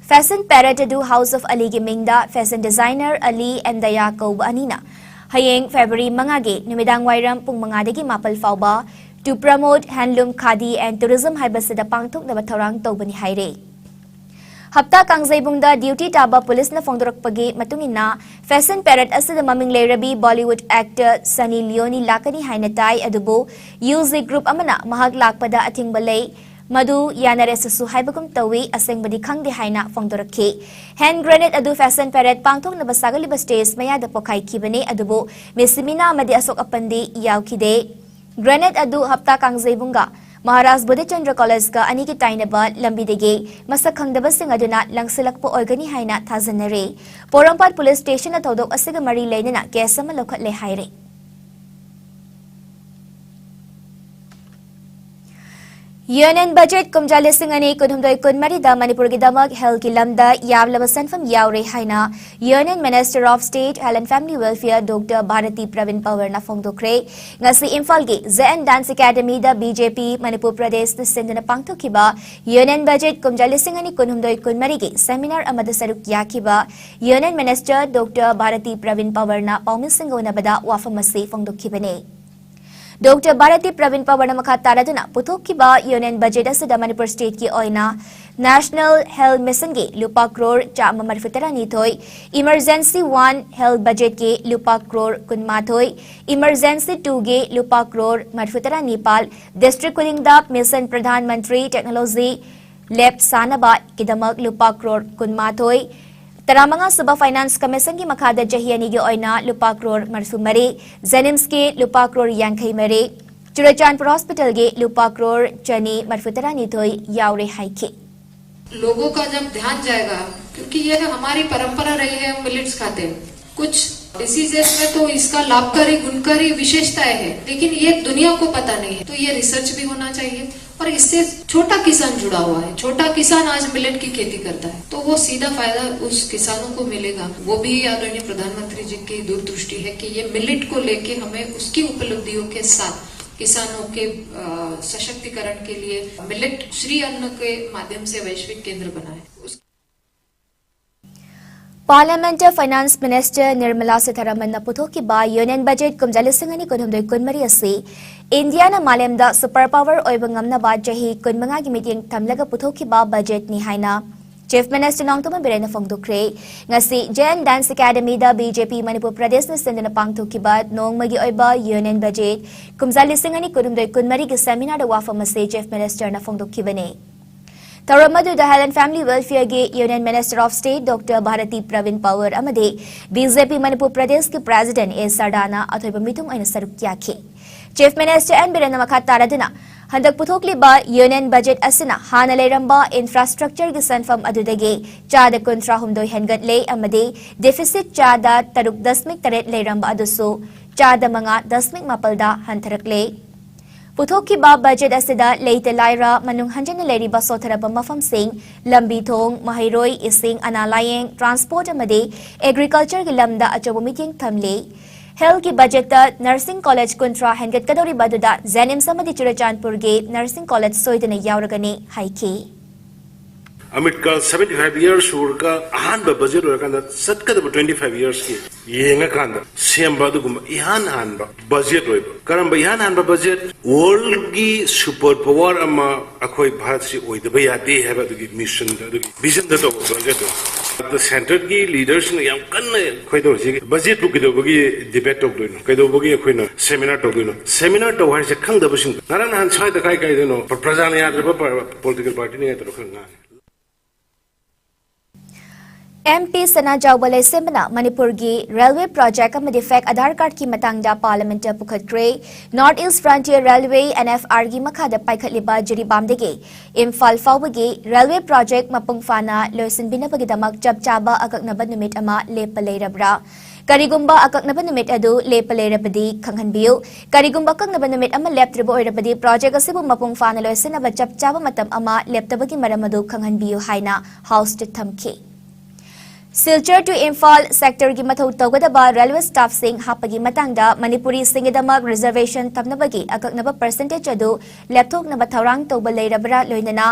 ꯐꯦꯁꯟ ꯄꯦꯔꯦꯗ ꯑꯗꯨ ꯍꯥꯎꯁ ꯑꯣꯐ ꯑꯂꯤꯒꯤ ꯃꯤꯡꯗ ꯐꯦꯁꯟ ꯗꯤꯖꯥꯏꯅꯔ ꯑꯂꯤ ꯑꯦꯟ ꯗꯌꯥ ꯀꯧꯕ ꯑꯅꯤꯅ ꯍꯌꯦꯡ ꯐꯦꯕ꯭ꯔꯨꯋꯥꯔꯤ ꯃꯉꯥꯒꯤ ꯅꯨꯃꯤꯗꯥꯡ ꯋꯥꯏꯔꯝ ꯄꯨꯡ ꯃꯉꯥꯗꯒꯤ ꯃꯥꯄꯜ ꯐꯥꯎꯕ To Promote Handloom, Khadi and Tourism ꯍꯥꯏꯕꯁꯤꯗ ꯄꯥꯡꯊꯣꯛꯅꯕ ꯊꯧꯔꯥꯡ ꯇꯧꯕꯅꯤ ꯍꯥꯏꯔꯦ꯫ ꯍꯞꯇꯥ ꯀꯥꯡꯖꯩꯕꯨꯡꯗ ꯗ꯭ꯌꯨꯇꯤ ꯇꯥꯕ ꯄꯨꯂꯤꯁꯅ ꯐꯣꯡꯗꯣꯔꯛꯄꯒꯤ ꯃꯇꯨꯡ ꯏꯟꯅ, ꯐꯦꯁꯟ ꯄꯦꯔꯦꯗ ꯑꯁꯤꯗ ꯃꯃꯤꯡ ꯂꯩꯔꯕꯤ ꯕꯣꯂꯤꯋꯨꯗ ꯑꯦꯛꯇꯔ ꯁꯅꯤ ꯂꯤꯑꯣꯅꯤ ꯂꯥꯛꯀꯅꯤ ꯍꯥꯏꯅ ꯇꯥꯏ, ꯑꯗꯨꯕꯨ ꯌꯨ ꯖꯤ ꯒ꯭ꯔꯨꯞ ꯑꯃꯅ ꯃꯍꯥꯛ ꯂꯥꯛꯄꯗ ꯑꯊꯤꯡꯕ ꯂꯩ, ꯃꯗꯨ ꯌꯥꯅꯔꯦꯁꯨ ꯍꯥꯏꯕꯒꯨꯝ ꯇꯧꯏ, ꯑꯁꯦꯡꯕꯗꯤ ꯈꯪꯗꯦ ꯍꯥꯏꯅ ꯐꯣꯡꯗꯣꯔꯛꯈꯤ꯫ ꯍꯦꯟ ꯒ꯭ꯔꯦꯅꯦꯗ ꯑꯗꯨ ꯐꯦꯁꯟ ꯄꯦꯔꯦꯗ ꯄꯥꯡꯊꯣꯛꯅꯕ ꯁꯥꯒꯠꯂꯤꯕ ꯁ꯭ꯇꯦꯖ ꯃꯌꯥꯗ ꯄꯣꯈꯥꯏꯈꯤꯕꯅꯤ, ꯑꯗꯨꯕꯨ ꯃꯤꯁꯤꯃꯤꯅꯥ ꯑꯃꯗꯤ ꯑꯁꯣꯛ ꯑꯄꯟꯗꯤ ꯌꯥꯎꯈꯤꯗꯦ꯫ ꯒ꯭ꯔꯦꯅꯦꯗ ꯑꯗꯨ ꯍꯞꯇꯥ ꯀꯥꯡꯖꯩꯕꯨꯡꯒ ꯃꯍꯥꯔꯥꯖ ꯕꯣꯙꯤꯆꯟꯗ꯭ꯔ ꯀꯣꯂꯦꯖꯀ ꯑꯅꯤꯒꯤ ꯇꯥꯏꯅꯕ ꯂꯝꯕꯤꯗꯒꯤ ꯃꯁꯛ ꯈꯪꯗꯕꯁꯤꯡ ꯑꯗꯨꯅ ꯂꯪꯁꯤꯜꯂꯛꯄ ꯑꯣꯏꯒꯅꯤ ꯍꯥꯏꯅ ꯊꯥꯖꯅꯔꯤ꯫ ꯄꯣꯔꯣꯝꯄꯥꯠ ꯄꯨꯂꯤꯁ ꯁ꯭ꯇꯦꯁꯟꯅ ꯊꯧꯗꯣꯛ ꯑꯁꯤꯒ ꯃꯔꯤ ꯂꯩꯅꯅ ꯀꯦꯁ ꯑꯃ ꯂꯧꯈꯠꯂꯦ ꯍꯥꯏꯔꯤ꯫ ꯌꯨꯅꯤꯌꯟ ꯕꯖꯦꯠ ꯀꯨꯝꯖꯥ ꯂꯤꯁꯤꯡ ꯑꯅꯤ ꯀꯨꯟꯍꯨꯝꯗꯣꯏ ꯀꯨꯟꯃꯔꯤꯗ ꯃꯅꯤꯄꯨꯔꯒꯤꯗꯃꯛ ꯍꯦꯜꯊꯀꯤ ꯂꯝꯗ ꯌꯥꯝꯂꯕ ꯁꯦꯟꯐꯝ ꯌꯥꯎꯔꯦ ꯍꯥꯏꯅ Union Minister of State Health and Family Welfare Doctor Bharti Praveen ꯄꯋꯔꯅ ꯐꯣꯡꯗꯣꯛꯈ꯭ꯔꯦ꯫ ꯉꯁꯤ ꯏꯝꯐꯥꯜꯒꯤ ꯖꯦ ꯑꯦꯟ ꯗꯥꯟꯁ ꯑꯦꯀꯥꯗꯃꯤꯗ ꯕꯤ ꯖꯦ ꯄꯤ ꯃꯅꯤꯄꯨꯔ ꯄ꯭ꯔꯗꯦꯁꯅ ꯁꯤꯟꯗꯨꯅ ꯄꯥꯡꯊꯣꯛꯈꯤꯕ ꯌꯨꯅꯤꯌꯟ ꯕꯖꯦꯠ ꯀꯨꯝꯖꯥ ꯂꯤꯁꯤꯡ ꯑꯅꯤ ꯀꯨꯟꯍꯨꯝꯗꯣꯏ ꯀꯨꯟꯃꯔꯤꯒꯤ ꯁꯦꯃꯤꯅꯥꯔ ꯑꯃꯗ ꯁꯔꯨꯛ ꯌꯥꯈꯤꯕ union minister doctor Bharati Praveen ꯄꯋꯔꯅ ꯄꯥꯎꯃꯤꯁꯤꯡꯒ ꯎꯅꯕꯗ ꯋꯥꯐꯝ ꯑꯁꯤ ꯐꯣꯡꯗꯣꯛꯈꯤꯕꯅꯤ꯫ ꯗꯣꯛꯇꯔ ꯚꯥꯔꯇꯤ ꯄ꯭ꯔꯕꯤꯟ ꯄꯋꯔꯅ ꯃꯈꯥ ꯇꯥꯔꯗꯨꯅ ꯄꯨꯊꯣꯛꯈꯤꯕ ꯌꯨꯅꯤꯌꯟ ꯕꯖꯦꯠ ꯑꯁꯤꯗ ꯃꯅꯤꯄꯨꯔ ꯁ꯭ꯇꯦꯠꯀꯤ ꯑꯣꯏꯅ ꯅꯦꯁꯅꯦꯜ ꯍꯦꯜꯊ ꯃꯤꯁꯟꯒꯤ ꯂꯨꯄꯥ ꯀ꯭ꯔꯣꯔ ꯆꯥꯝꯃ ꯃꯔꯤꯐꯨ ꯇꯔꯥꯅꯤꯊꯣꯏ, ꯏꯃꯔꯖꯦꯟꯁꯤ ꯋꯥꯟ ꯍꯦꯜꯊ ꯕꯖꯦꯠꯀꯤ ꯂꯨꯄꯥ ꯀ꯭ꯔꯣꯔ ꯀꯨꯟꯃꯥꯊꯣꯏ, ꯏꯃꯔꯖꯦꯟꯁꯤ ꯇꯨꯒꯤ ꯂꯨꯄꯥ ꯀ꯭ꯔꯣꯔ ꯃꯔꯤꯐꯨ ꯇꯔꯥꯅꯤꯄꯥꯜ, ꯗꯤꯁꯇ꯭ꯔꯤꯛ ꯈꯨꯗꯤꯡꯗ ꯃꯤꯁꯟ ꯄ꯭ꯔꯙꯥꯟ ꯃꯟꯇ꯭ꯔꯤ ꯇꯦꯛꯅꯣꯂꯣꯖꯤ ꯂꯦꯕ ꯁꯥꯅꯕꯒꯤꯗꯃꯛ ꯂꯨꯄꯥ ꯀ꯭ꯔꯣꯔ ꯀꯨꯟꯃꯥꯊꯣꯏ, ꯇꯔꯥꯃꯉꯥ ꯁꯨꯕ ꯐꯥꯏꯅꯥꯟꯁ ꯀꯃꯤꯁꯟꯒꯤ ꯃꯈꯥꯗ ꯆꯍꯤ ꯑꯅꯤꯒꯤ ꯑꯣꯏꯅ ꯂꯨꯄꯥ ꯀ꯭ꯔꯣꯔ ꯃꯔꯤꯐꯨ ꯃꯔꯤ, ꯖꯦꯅꯤꯝꯁꯀꯤ ꯂꯨꯄꯥ ꯀ꯭ꯔꯣꯔ ꯌꯥꯡꯈꯩ ꯃꯔꯤ, ꯆꯨꯔꯆꯥꯟꯄꯨꯔ ꯍꯣꯁꯄꯤꯇꯥꯜꯒꯤ ꯂꯨꯄꯥ ꯀ꯭ꯔꯣꯔ ꯆꯅꯤ ꯃꯔꯤꯐꯨ ꯇꯔꯥꯅꯤꯊꯣꯏ ꯌꯥꯎꯔꯦ ꯍꯥꯏꯈꯤ꯫ लोगों का जब ध्यान जाएगा, क्योंकि ये हमारी परंपरा रही है, हम मिलेट्स खाते हैं। कुछ डिसीजेस में तो इसका लाभकारी गुणकारी विशेषताएं हैं, लेकिन ये दुनिया को पता नहीं है, तो ये रिसर्च भी होना चाहिए। और इससे छोटा किसान जुड़ा हुआ है, छोटा किसान आज मिलेट की खेती करता है, तो वो सीधा फायदा उस किसानों को मिलेगा। वो भी आदरणीय प्रधानमंत्री जी की दूरदृष्टि है कि ये मिलेट को लेके हमें उसकी उपलब्धियों के साथ किसानों के, अ, सशक्तिकरण के लिए मिलेट श्री अन्न के माध्यम से वैश्विक केंद्र बनाए। उस ꯄꯥꯔꯂꯤꯌꯥꯃꯦꯟꯠꯇ ꯐꯥꯏꯅꯥꯟꯁ ꯃꯤꯅꯤꯁꯇꯔ ꯅꯤꯔꯃꯂꯥ ꯁꯤꯊꯥꯔꯥꯃꯟꯅ ꯄꯨꯊꯣꯛꯈꯤꯕ ꯌꯨꯅꯤꯌꯟ ꯕꯖꯦꯠ ꯀꯨꯝꯖꯥ ꯂꯤꯁꯤꯡ ꯑꯅꯤ ꯀꯨꯟꯍꯨꯝꯗꯣꯏ ꯀꯨꯟꯃꯔꯤ ꯑꯁꯤ ꯏꯟꯗꯤꯌꯥꯅ ꯃꯥꯂꯦꯝꯗ ꯁꯨꯄꯔ ꯄꯥꯋꯔ ꯑꯣꯏꯕ ꯉꯝꯅꯕ ꯆꯍꯤ ꯀꯨꯟꯃꯉꯥꯒꯤ ꯃꯤꯠꯌꯦꯡ ꯊꯝꯂꯒ ꯄꯨꯊꯣꯛꯈꯤꯕ ꯕꯖꯦꯠꯅꯤ ꯍꯥꯏꯅ ꯆꯤꯐ ꯃꯤꯅꯤꯁꯇꯔ ꯅꯣꯡꯊꯣꯝꯕꯝ ꯕꯤꯔꯦꯟꯅ ꯐꯣꯡꯗꯣꯛꯈ꯭ꯔꯦ꯫ ꯉꯁꯤ ꯖꯦ ꯑꯦꯟ ꯗꯥꯟꯁ ꯑꯦꯀꯥꯗꯃꯤꯗ ꯕꯤ ꯖꯦ ꯄꯤ ꯃꯅꯤꯄꯨꯔ ꯄ꯭ꯔꯗꯦꯁꯅ ꯁꯤꯟꯗꯨꯅ ꯄꯥꯡꯊꯣꯛꯈꯤꯕ ꯅꯣꯡꯃꯒꯤ ꯑꯣꯏꯕ ꯌꯨꯅꯤꯌꯟ ꯕꯖꯦꯠ ꯀꯨꯝꯖꯥ ꯂꯤꯁꯤꯡ ꯑꯅꯤ ꯀꯨꯟꯍꯨꯝꯗꯣꯏ ꯀꯨꯟꯃꯔꯤꯒꯤ ꯁꯦꯃꯤꯅꯥꯔꯗ ꯋꯥꯐꯝ ꯑꯁꯤ ꯆꯤꯐ ꯃꯤꯅꯤꯁꯇꯔꯅ ꯐꯣꯡꯗꯣꯛꯈꯤꯕꯅꯤ꯫ ꯊꯧꯔꯝ ꯑꯗꯨꯗ ꯍꯦꯜꯊ ꯑꯦꯟ ꯐꯦꯃꯤꯂꯤ ꯋꯦꯜꯐꯤꯌꯔꯒꯤ union minister of state doctor Bharati Pravin Pawar ꯑꯃꯗꯤ ꯕꯤ ꯖꯦ ꯄꯤ ꯃꯅꯤꯄꯨꯔ ꯄ꯭ꯔꯗꯦꯁꯀꯤ ꯄ꯭ꯔꯦꯁꯤꯗꯦꯟꯠ ꯑꯦ ꯁꯔꯗꯥꯅ ꯑꯊꯣꯏꯕ ꯃꯤꯊꯨꯡ ꯑꯣꯏꯅ ꯁꯔꯨꯛ ꯌꯥꯈꯤ꯫ ꯆꯤꯐ ꯃꯤꯅꯤꯁꯇꯔ ꯑꯦꯟ ꯕꯤꯔꯦꯟꯅ ꯃꯈꯥ ꯇꯥꯔꯗꯨꯅ ꯍꯟꯗꯛ ꯄꯨꯊꯣꯛꯂꯤꯕ ꯌꯨꯅꯤꯌꯟ ꯕꯖꯦꯠ ꯑꯁꯤꯅ ꯍꯥꯟꯅ ꯂꯩꯔꯝꯕ ꯏꯟꯐ꯭ꯔꯥꯁ꯭ꯇ꯭ꯔꯛꯆꯔꯒꯤ ꯁꯦꯟꯐꯝ ꯑꯗꯨꯗꯒꯤ ꯆꯥꯗ ꯀꯨꯟꯊ꯭ꯔꯥ ꯍꯨꯝꯗꯣꯏ ꯍꯦꯟꯒꯠꯂꯦ ꯑꯃꯗꯤ ꯗꯤꯐꯤꯁꯤꯠ ꯆꯥꯗ ꯇꯔꯨꯛ ꯗꯁꯃꯤꯛ ꯇꯔꯦꯠ ꯂꯩꯔꯝꯕ ꯑꯗꯨꯁꯨ ꯆꯥꯗ ꯃꯉꯥ ꯗꯁꯃꯤꯛ ꯃꯥꯄꯜꯗ ꯍꯟꯊꯔꯛꯂꯦ꯫ ꯄꯨꯊꯣꯛꯈꯤꯕ ꯕꯖꯦꯠ ꯑꯁꯤꯗ ꯂꯩꯇ ꯂꯥꯏꯔ, ꯃꯅꯨꯡ ꯍꯟꯖꯟꯅ ꯂꯩꯔꯤꯕ ꯁꯣꯠꯊꯔꯕ ꯃꯐꯝꯁꯤꯡ, ꯂꯝꯕꯤ ꯊꯣꯡ, ꯃꯍꯩꯔꯣꯏ, ꯏꯁꯤꯡ, ꯑꯅꯥ ꯂꯥꯌꯦꯡ, ꯇ꯭ꯔꯥꯟꯁꯄꯣꯔꯠ ꯑꯃꯗꯤ ꯑꯦꯒ꯭ꯔꯤꯀꯜꯆꯔꯒꯤ ꯂꯝꯗ ꯑꯆꯧꯕ ꯃꯤꯠꯌꯦꯡ ꯊꯝꯂꯤ꯫ ꯍꯦꯜꯊꯀꯤ ꯕꯖꯦꯠꯇ ꯅꯔꯁꯤꯡ ꯀꯣꯂꯦꯖ ꯀꯨꯟꯊ꯭ꯔꯥ ꯍꯦꯟꯒꯠꯀꯗꯧꯔꯤꯕ ꯑꯗꯨꯗ ꯖꯦꯅꯤꯝꯁ ꯑꯃꯗꯤ ꯆꯨꯔꯆꯥꯟꯄꯨꯔꯒꯤ ꯅꯔꯁꯤꯡ ꯀꯣꯂꯦꯖ ꯁꯣꯏꯗꯅ ꯌꯥꯎꯔꯒꯅꯤ ꯍꯥꯏꯈꯤ꯫ ꯑꯃꯤꯠꯀꯥ seventy five years ꯁꯨꯔꯒ ꯑꯍꯥꯟꯕ ꯕꯖꯦꯠ ꯑꯣꯏꯔꯀꯥꯟꯗ ꯆꯠꯀꯗꯕ twenty five yearsꯀꯤ ꯌꯦꯡꯉꯀꯥꯟꯗ ꯁꯦꯝꯕ ꯑꯗꯨꯒꯨꯝꯕ ꯏꯍꯥꯟ ꯍꯥꯟꯕ ꯕꯖꯦꯠ ꯑꯣꯏꯕ꯫ ꯀꯔꯝꯕ ꯏꯍꯥꯟ ꯍꯥꯟꯕ ꯕꯖꯦꯠ? ꯋꯥꯔꯜꯒꯤ ꯁꯨꯄꯔ ꯄꯋꯥꯔ ꯑꯃ ꯑꯩꯈꯣꯏ ꯚꯥꯔꯠꯁꯤ ꯑꯣꯏꯗꯕ ꯌꯥꯗꯦ ꯍꯥꯏꯕ ꯑꯗꯨꯒꯤ ꯃꯤꯁꯟꯗ, ꯑꯗꯨꯒꯤ ꯚꯤꯖꯟꯗ ꯇꯧꯕ ꯕꯖꯦꯠꯇꯣ꯫ ꯑꯗ ꯁꯦꯟꯇꯔꯒꯤ ꯂꯤꯗꯔꯁꯤꯡꯅ ꯌꯥꯝ ꯀꯟꯅ ꯑꯩꯈꯣꯏꯗ ꯍꯧꯖꯤꯛ ꯕꯖꯦꯠꯄꯨ ꯀꯩꯗꯧꯕꯒꯤ ꯗꯤꯕꯦꯠ ꯇꯧꯗꯣꯏꯅꯣ, ꯀꯩꯗꯧꯕꯒꯤ ꯑꯩꯈꯣꯏꯅ ꯁꯦꯃꯤꯅꯥꯔ ꯇꯧꯗꯣꯏꯅꯣ? ꯁꯦꯃꯤꯅꯥꯔ ꯇꯧ ꯍꯥꯏꯁꯦ ꯈꯪꯗꯕꯁꯤꯡꯗꯣ꯫ ꯉꯔꯥꯡ ꯅꯍꯥꯟ ꯁ꯭ꯋꯥꯏꯗ ꯀꯥꯏ ꯀꯥꯏꯗꯅꯣ ꯄ꯭ꯔꯖꯥꯅ ꯌꯥꯗ꯭ꯔꯕ ꯄꯣꯂꯤꯇꯤꯀꯦꯜ ꯄꯥꯔꯇꯤꯅ ꯌꯥꯗ꯭ꯔꯕ ꯈꯔ ꯉꯥꯡꯉꯤ꯫ ꯑꯦꯝ ꯄꯤ ꯁꯅꯥꯖꯥꯎꯕ ꯂꯩꯁꯦꯝꯕꯅ ꯃꯅꯤꯄꯨꯔꯒꯤ ꯔꯦꯜꯋꯦ ꯄ꯭ꯔꯣꯖꯦꯛ ꯑꯃꯗꯤ ꯐꯦꯛ ꯑꯙꯥꯔ ꯀꯥꯔꯗꯀꯤ ꯃꯇꯥꯡꯗ ꯄꯥꯔꯂꯤꯌꯥꯃꯦꯟꯠꯇ ꯄꯨꯈꯠꯈ꯭ꯔꯦ꯫ North East Frontier Railway, N F R ꯒꯤ ꯃꯈꯥꯗ ꯄꯥꯏꯈꯠꯂꯤꯕ ꯖꯤꯔꯤꯕꯥꯝꯗꯒꯤ ꯏꯝꯐꯥꯜ ꯐꯥꯎꯕꯒꯤ ꯔꯦꯜꯋꯦ ꯄ꯭ꯔꯣꯖꯦꯛ ꯃꯄꯨꯡ ꯐꯥꯅ ꯂꯣꯏꯁꯤꯟꯕꯤꯅꯕꯒꯤꯗꯃꯛ ꯆꯞ ꯆꯥꯕ ꯑꯀꯛꯅꯕ ꯅꯨꯃꯤꯠ ꯑꯃ ꯂꯦꯞꯄ ꯂꯩꯔꯕ꯭ꯔꯥ? ꯀꯔꯤꯒꯨꯝꯕ ꯑꯀꯛꯅꯕ ꯅꯨꯃꯤꯠ ꯑꯗꯨ ꯂꯦꯞꯄ ꯂꯩꯔꯕꯗꯤ ꯈꯪꯍꯟꯕꯤꯌꯨ꯫ ꯀꯔꯤꯒꯨꯝꯕ ꯑꯀꯛꯅꯕ ꯅꯨꯃꯤꯠ ꯑꯃ ꯂꯦꯞꯇ꯭ꯔꯤꯕ ꯑꯣꯏꯔꯕꯗꯤ ꯄ꯭ꯔꯣꯖꯦꯛ ꯑꯁꯤꯕꯨ ꯃꯄꯨꯡ ꯐꯥꯅ ꯂꯣꯏꯁꯤꯟꯅꯕ ꯆꯞ ꯆꯥꯕ ꯃꯇꯝ ꯑꯃ ꯂꯦꯞꯇꯕꯒꯤ ꯃꯔꯝ ꯑꯗꯨ ꯈꯪꯍꯟꯕꯤꯌꯨ ꯍꯥꯏꯅ ꯍꯥꯎꯁꯇ ꯊꯝꯈꯤ꯫ ꯁꯤꯜꯆꯔ to ꯏꯝꯐꯥꯜ ꯁꯦꯛꯇꯔꯒꯤ ꯃꯊꯧ ꯇꯧꯒꯗꯕ ꯔꯦꯜꯋꯦ ꯁ꯭ꯇꯥꯐꯁꯤꯡ ꯍꯥꯞꯄꯒꯤ ꯃꯇꯥꯡꯗ ꯃꯅꯤꯄꯨꯔꯤꯁꯤꯡꯒꯤꯗꯃꯛ ꯔꯤꯖꯔꯕꯦꯁꯟ ꯊꯝꯅꯕꯒꯤ ꯑꯀꯛꯅꯕ ꯄꯔꯁꯦꯟꯇꯦꯖ ꯑꯗꯨ ꯂꯦꯞꯊꯣꯛꯅꯕ ꯊꯧꯔꯥꯡ ꯇꯧꯕ ꯂꯩꯔꯕ꯭ꯔꯥ, ꯂꯣꯏꯅꯅ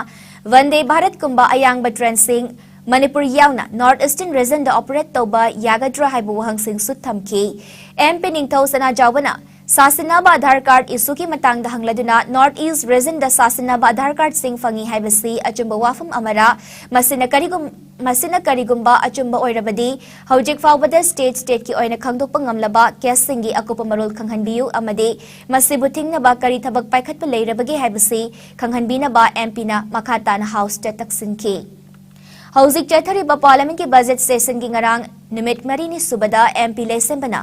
ꯚꯟꯗꯦ ꯚꯥꯔꯠꯀꯨꯝꯕ ꯑꯌꯥꯡꯕ ꯇ꯭ꯔꯦꯟꯁꯤꯡ ꯃꯅꯤꯄꯨꯔ ꯌꯥꯎꯅ ꯅꯣꯔꯠ ꯏꯁꯇꯔꯟ ꯔꯤꯖꯟꯗ ꯑꯣꯄꯔꯦꯠ ꯇꯧꯕ ꯌꯥꯒꯗ꯭ꯔꯥ ꯍꯥꯏꯕ ꯋꯥꯍꯪꯁꯤꯡꯁꯨ ꯊꯝꯈꯤ꯫ ꯑꯦꯝ ꯄꯤ ꯅꯤꯡꯊꯧ ꯁꯅꯥꯖꯥꯎꯕꯅ ꯁꯥꯁꯤꯟꯅꯕ ꯑꯥꯙꯥꯔ ꯀꯥꯔꯗ ꯏꯁꯨꯒꯤ ꯃꯇꯥꯡꯗ ꯍꯪꯂꯗꯨꯅ ꯅꯣꯔꯠ ꯏꯁ ꯔꯤꯖꯟꯗ ꯁꯥꯁꯤꯟꯅꯕ ꯑꯥꯙꯥꯔ ꯀꯥꯔꯗꯁꯤꯡ ꯐꯪꯏ ꯍꯥꯏꯕꯁꯤ ꯑꯆꯨꯝꯕ ꯋꯥꯐꯝ ꯑꯃꯔꯥ? ꯃꯁꯤꯅ ꯀꯔꯤꯒꯨꯝ-, ꯃꯁꯤꯅ ꯀꯔꯤꯒꯨꯝꯕ ꯑꯆꯨꯝꯕ ꯑꯣꯏꯔꯕꯗꯤ ꯍꯧꯖꯤꯛ ꯐꯥꯎꯕꯗ ꯁ꯭ꯇꯦꯠ ꯁ꯭ꯇꯦꯠꯀꯤ ꯑꯣꯏꯅ ꯈꯪꯗꯣꯛꯄ ꯉꯝꯂꯕ ꯀꯦꯁꯁꯤꯡꯒꯤ ꯑꯀꯨꯞꯄ ꯃꯔꯣꯜ ꯈꯪꯍꯟꯕꯤꯌꯨ ꯑꯃꯗꯤ ꯃꯁꯤꯕꯨ ꯊꯤꯡꯅꯕ ꯀꯔꯤ ꯊꯕꯛ ꯄꯥꯏꯈꯠꯄ ꯂꯩꯔꯕꯒꯦ ꯍꯥꯏꯕꯁꯤ ꯈꯪꯍꯟꯕꯤꯅꯕ ꯑꯦꯝ ꯄꯤꯅ ꯃꯈꯥ ꯇꯥꯅ ꯍꯥꯎꯁꯇ ꯇꯛꯁꯤꯟꯈꯤ꯫ ꯍꯧꯖꯤꯛ ꯆꯠꯊꯔꯤꯕ ꯄꯥꯔꯂꯤꯌꯥꯃꯦꯟꯠꯀꯤ ꯕꯖꯦꯠ ꯁꯦꯁꯟꯒꯤ ꯉꯔꯥꯡ ꯅꯨꯃꯤꯠ ꯃꯔꯤꯅꯤ ꯁꯨꯕꯗ ꯑꯦꯝ ꯄꯤ ꯂꯩꯁꯦꯝꯕꯅ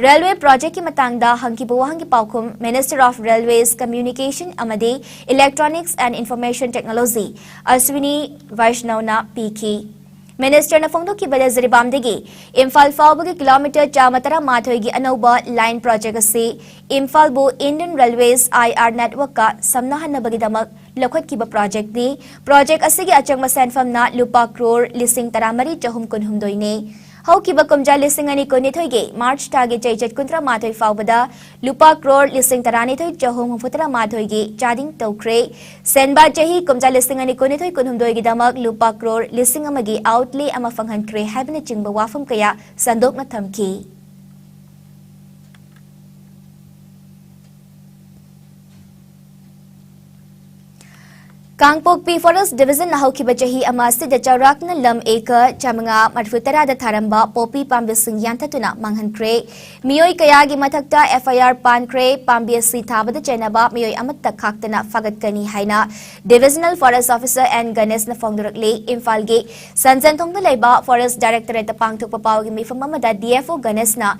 Railway projectꯀꯤ ꯃꯇꯥꯡꯗ ꯍꯪꯈꯤꯕ ꯋꯥꯍꯪꯒꯤ ꯄꯥꯎꯈꯨꯝ Minister of Railways, Communication ꯑꯃꯗꯤ Electronics and Information Technology Aswini ꯚꯩꯁꯅꯧꯅ ꯄꯤꯈꯤ꯫ Ministerꯅ ꯐꯣꯡꯗꯣꯛꯈꯤꯕꯗ ꯖꯤꯔꯤꯕꯥꯝꯗꯒꯤ ꯏꯝꯐꯥꯜ ꯐꯥꯎꯕꯒꯤ ꯀꯤꯂꯣꯃꯤꯇꯔ ꯆꯥꯝꯃ ꯇꯔꯥꯃꯥꯊꯣꯏꯒꯤ ꯑꯅꯧꯕ line project ꯑꯁꯤ ꯏꯝꯐꯥꯜꯕꯨ Indian Railways I R networkꯀ ꯁꯝꯅꯍꯟꯅꯕꯒꯤꯗꯃꯛ ꯂꯧꯈꯠꯈꯤꯕ projectꯅꯤ꯫ Project ꯑꯁꯤꯒꯤ ꯑꯆꯪꯕ ꯁꯦꯟꯐꯝꯅ ꯂꯨꯄꯥ ꯀ꯭ꯔꯣꯔ ꯂꯤꯁꯤꯡ ꯇꯔꯥꯃꯔꯤ ꯆꯍꯨꯝ ꯀꯨꯟꯍꯨꯝꯗꯣꯏꯅꯤ꯫ ꯍꯧꯈꯤꯕ ꯀꯨꯝꯖꯥ ꯂꯤꯁꯤꯡ ꯑꯅꯤ ꯀꯨꯟꯅꯤꯊꯣꯏꯒꯤ March ꯊꯥꯒꯤ ꯆꯩꯆꯠ ꯀꯨꯟꯊ꯭ꯔꯥ ꯃꯥꯊꯣꯏ ꯐꯥꯎꯕꯗ ꯂꯨꯄꯥ ꯀ꯭ꯔꯣꯔ ꯂꯤꯁꯤꯡ ꯇꯔꯥꯅꯤꯊꯣꯏ ꯆꯍꯨꯝ ꯍꯨꯝꯐꯨꯇꯔꯥ ꯃꯥꯊꯣꯏꯒꯤ ꯆꯥꯗꯤꯡ ꯇꯧꯈ꯭ꯔꯦ꯫ ꯁꯦꯟꯕꯥ ꯆꯍꯤ ꯀꯨꯝꯖꯥ ꯂꯤꯁꯤꯡ ꯑꯅꯤ ꯀꯨꯟꯅꯤꯊꯣꯏ ꯀꯨꯟꯍꯨꯝꯗꯣꯏꯒꯤꯗꯃꯛ ꯂꯨꯄꯥ ꯀ꯭ꯔꯣꯔ ꯂꯤꯁꯤꯡ ꯑꯃꯒꯤ outlay ꯑꯃ ꯐꯪꯍꯟꯈ꯭ꯔꯦ ꯍꯥꯏꯕꯅꯆꯤꯡꯕ ꯋꯥꯐꯝ ꯀꯌꯥ ꯁꯟꯗꯣꯛꯅ ꯊꯝꯈꯤ꯫ ꯀꯥꯡꯄꯣꯛꯄꯤ Forest Divisionꯅ ꯍꯧꯈꯤꯕ ꯆꯍꯤ ꯑꯃ ꯑꯁꯤꯗ ꯆꯥꯎꯔꯥꯛꯅ ꯂꯝ acre ꯆꯥꯃꯉꯥ ꯃꯔꯤꯐꯨ ꯇꯔꯥꯗ ꯊꯥꯔꯝꯕ ꯄꯣꯄꯤ ꯄꯥꯝꯕꯤꯁꯤꯡ ꯌꯥꯟꯊꯠꯇꯨꯅ ꯃꯥꯡꯍꯟꯈ꯭ꯔꯦ꯫ ꯃꯤꯑꯣꯏ ꯀꯌꯥꯒꯤ ꯃꯊꯛꯇ F I R ꯄꯥꯟꯈ꯭ꯔꯦ꯫ ꯄꯥꯝꯕꯤ ꯑꯁꯤ ꯊꯥꯕꯗ ꯆꯦꯟꯅꯕ ꯃꯤꯑꯣꯏ ꯑꯃꯠꯇ ꯈꯥꯛꯇꯅ ꯐꯥꯒꯠꯀꯅꯤ ꯍꯥꯏꯅ Divisional Forest Officer N ꯒꯅꯦꯁꯅ ꯐꯣꯡꯗꯣꯔꯛꯂꯤ꯫ ꯏꯝꯐꯥꯜꯒꯤ ꯁꯟꯖꯦꯟꯊꯣꯡꯗ ꯂꯩꯕ Forest Directorateꯇ ꯄꯥꯡꯊꯣꯛꯄ ꯄꯥꯎꯒꯤ ꯃꯤꯐꯝ ꯑꯃꯗ D F O ꯒꯅꯦꯁꯅ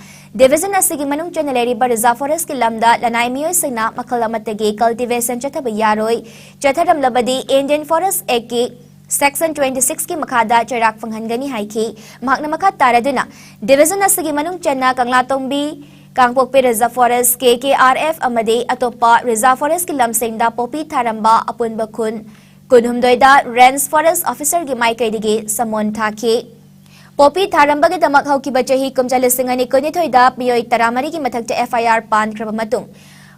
Division ꯑꯁꯤꯒꯤ ꯃꯅꯨꯡ ꯆꯟꯅ ꯂꯩꯔꯤꯕ reserve forestꯀꯤ ꯂꯝꯗ ꯂꯅꯥꯏ ꯃꯤꯑꯣꯏꯁꯤꯡꯅ ꯃꯈꯜ ꯑꯃꯠꯇꯒꯤ cultivation ꯆꯠꯊꯕ ꯌꯥꯔꯣꯏ꯫ ꯆꯠꯊꯔꯝꯂꯕꯗꯤ Indian Forest Actꯀꯤ Section twenty sixꯀꯤ ꯃꯈꯥꯗ ꯆꯩꯔꯥꯛ ꯐꯪꯍꯟꯒꯅꯤ ꯍꯥꯏꯈꯤ꯫ ꯃꯍꯥꯛꯅ ꯃꯈꯥ ꯇꯥꯔꯗꯨꯅ Division ꯑꯁꯤꯒꯤ ꯃꯅꯨꯡ ꯆꯟꯅ ꯀꯪꯂꯥꯇꯣꯡꯕꯤ, ꯀꯥꯡꯄꯣꯛꯄꯤ Reserve Forest, K K R F ꯑꯃꯗꯤ ꯑꯇꯣꯞꯄ reserve forestꯀꯤ ꯂꯝꯁꯤꯡꯗ ꯄꯣꯄꯤ ꯊꯥꯔꯝꯕ ꯑꯄꯨꯟꯕ ꯈꯨꯟ ꯀꯨꯟꯍꯨꯝꯗꯣꯏꯗ Range Forest Officerꯒꯤ ꯃꯥꯏꯀꯩꯗꯒꯤ summon ꯊꯥꯈꯤ꯫ ꯄꯣꯄꯤ ꯊꯥꯔꯝꯕꯒꯤꯗꯃꯛ ꯍꯧꯈꯤꯕ ꯆꯍꯤ ꯀꯨꯝꯖꯥ ꯂꯤꯁꯤꯡ ꯑꯅꯤ ꯀꯨꯟꯅꯤꯊꯣꯏꯗ ꯃꯤꯑꯣꯏ ꯇꯔꯥꯃꯔꯤꯒꯤ ꯃꯊꯛꯇ F I R ꯄꯥꯟꯈ꯭ꯔꯕ ꯃꯇꯨꯡ,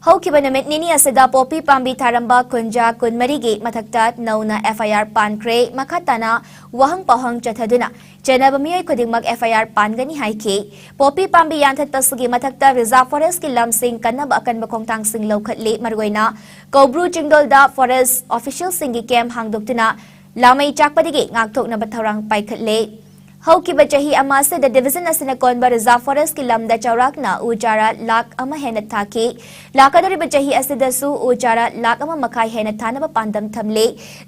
ꯍꯧꯈꯤꯕ ꯅꯨꯃꯤꯠ ꯅꯤꯅꯤ ꯑꯁꯤꯗ ꯄꯣꯄꯤ ꯄꯥꯝꯕꯤ ꯊꯥꯔꯝꯕ ꯀꯨꯟꯖꯥ ꯀꯨꯟꯃꯔꯤꯒꯤ ꯃꯊꯛꯇ ꯅꯧꯅ F I R ꯄꯥꯟꯈ꯭ꯔꯦ꯫ ꯃꯈꯥ ꯇꯥꯅ ꯋꯥꯍꯪ ꯄꯥꯎꯍꯪ ꯆꯠꯊꯗꯨꯅ ꯆꯦꯟꯅꯕ ꯃꯤꯑꯣꯏ ꯈꯨꯗꯤꯡꯃꯛ F I R ꯄꯥꯟꯒꯅꯤ ꯍꯥꯏꯈꯤ꯫ ꯄꯣꯄꯤ ꯄꯥꯝꯕꯤ ꯌꯥꯟꯊꯠꯄ ꯑꯁꯤꯒꯤ ꯃꯊꯛꯇ reserve forestꯀꯤ ꯂꯝꯁꯤꯡ ꯀꯟꯅꯕ ꯑꯀꯟꯕ ꯈꯣꯡꯊꯥꯡꯁꯤꯡ ꯂꯧꯈꯠꯂꯤ꯫ ꯃꯔꯨꯑꯣꯏꯅ ꯀꯧꯕ꯭꯭ꯔꯨ ꯆꯤꯡꯗꯣꯜꯗ forest officialꯁꯤꯡꯒꯤ camp ꯍꯥꯡꯗꯣꯛꯇꯨꯅ ꯂꯥꯃꯩ ꯆꯥꯛꯄꯗꯒꯤ ꯉꯥꯛꯊꯣꯛꯅꯕ ꯊꯧꯔꯥꯡ ꯄꯥꯏꯈꯠꯂꯦ꯫ ꯍꯧꯈꯤꯕ ꯆꯍꯤ ꯑꯃ ꯑꯁꯤꯗ division ꯑꯁꯤꯅ ꯀꯣꯟꯕ reserve forestꯀꯤ ꯂꯝꯗ ꯆꯥꯎꯔꯥꯛꯅ ꯎ ꯆꯥꯔꯥ ꯂꯥꯈ ꯑꯃ ꯍꯦꯟꯅ ꯊꯥꯈꯤ꯫ ꯂꯥꯛꯀꯗꯧꯔꯤꯕ ꯆꯍꯤ ꯑꯁꯤꯗꯁꯨ ꯎ ꯆꯥꯔꯥ ꯂꯥꯈ ꯑꯃ ꯃꯈꯥꯏ ꯍꯦꯟꯅ ꯊꯥꯅꯕ ꯄꯥꯟꯗꯝ ꯊꯝꯂꯤ꯫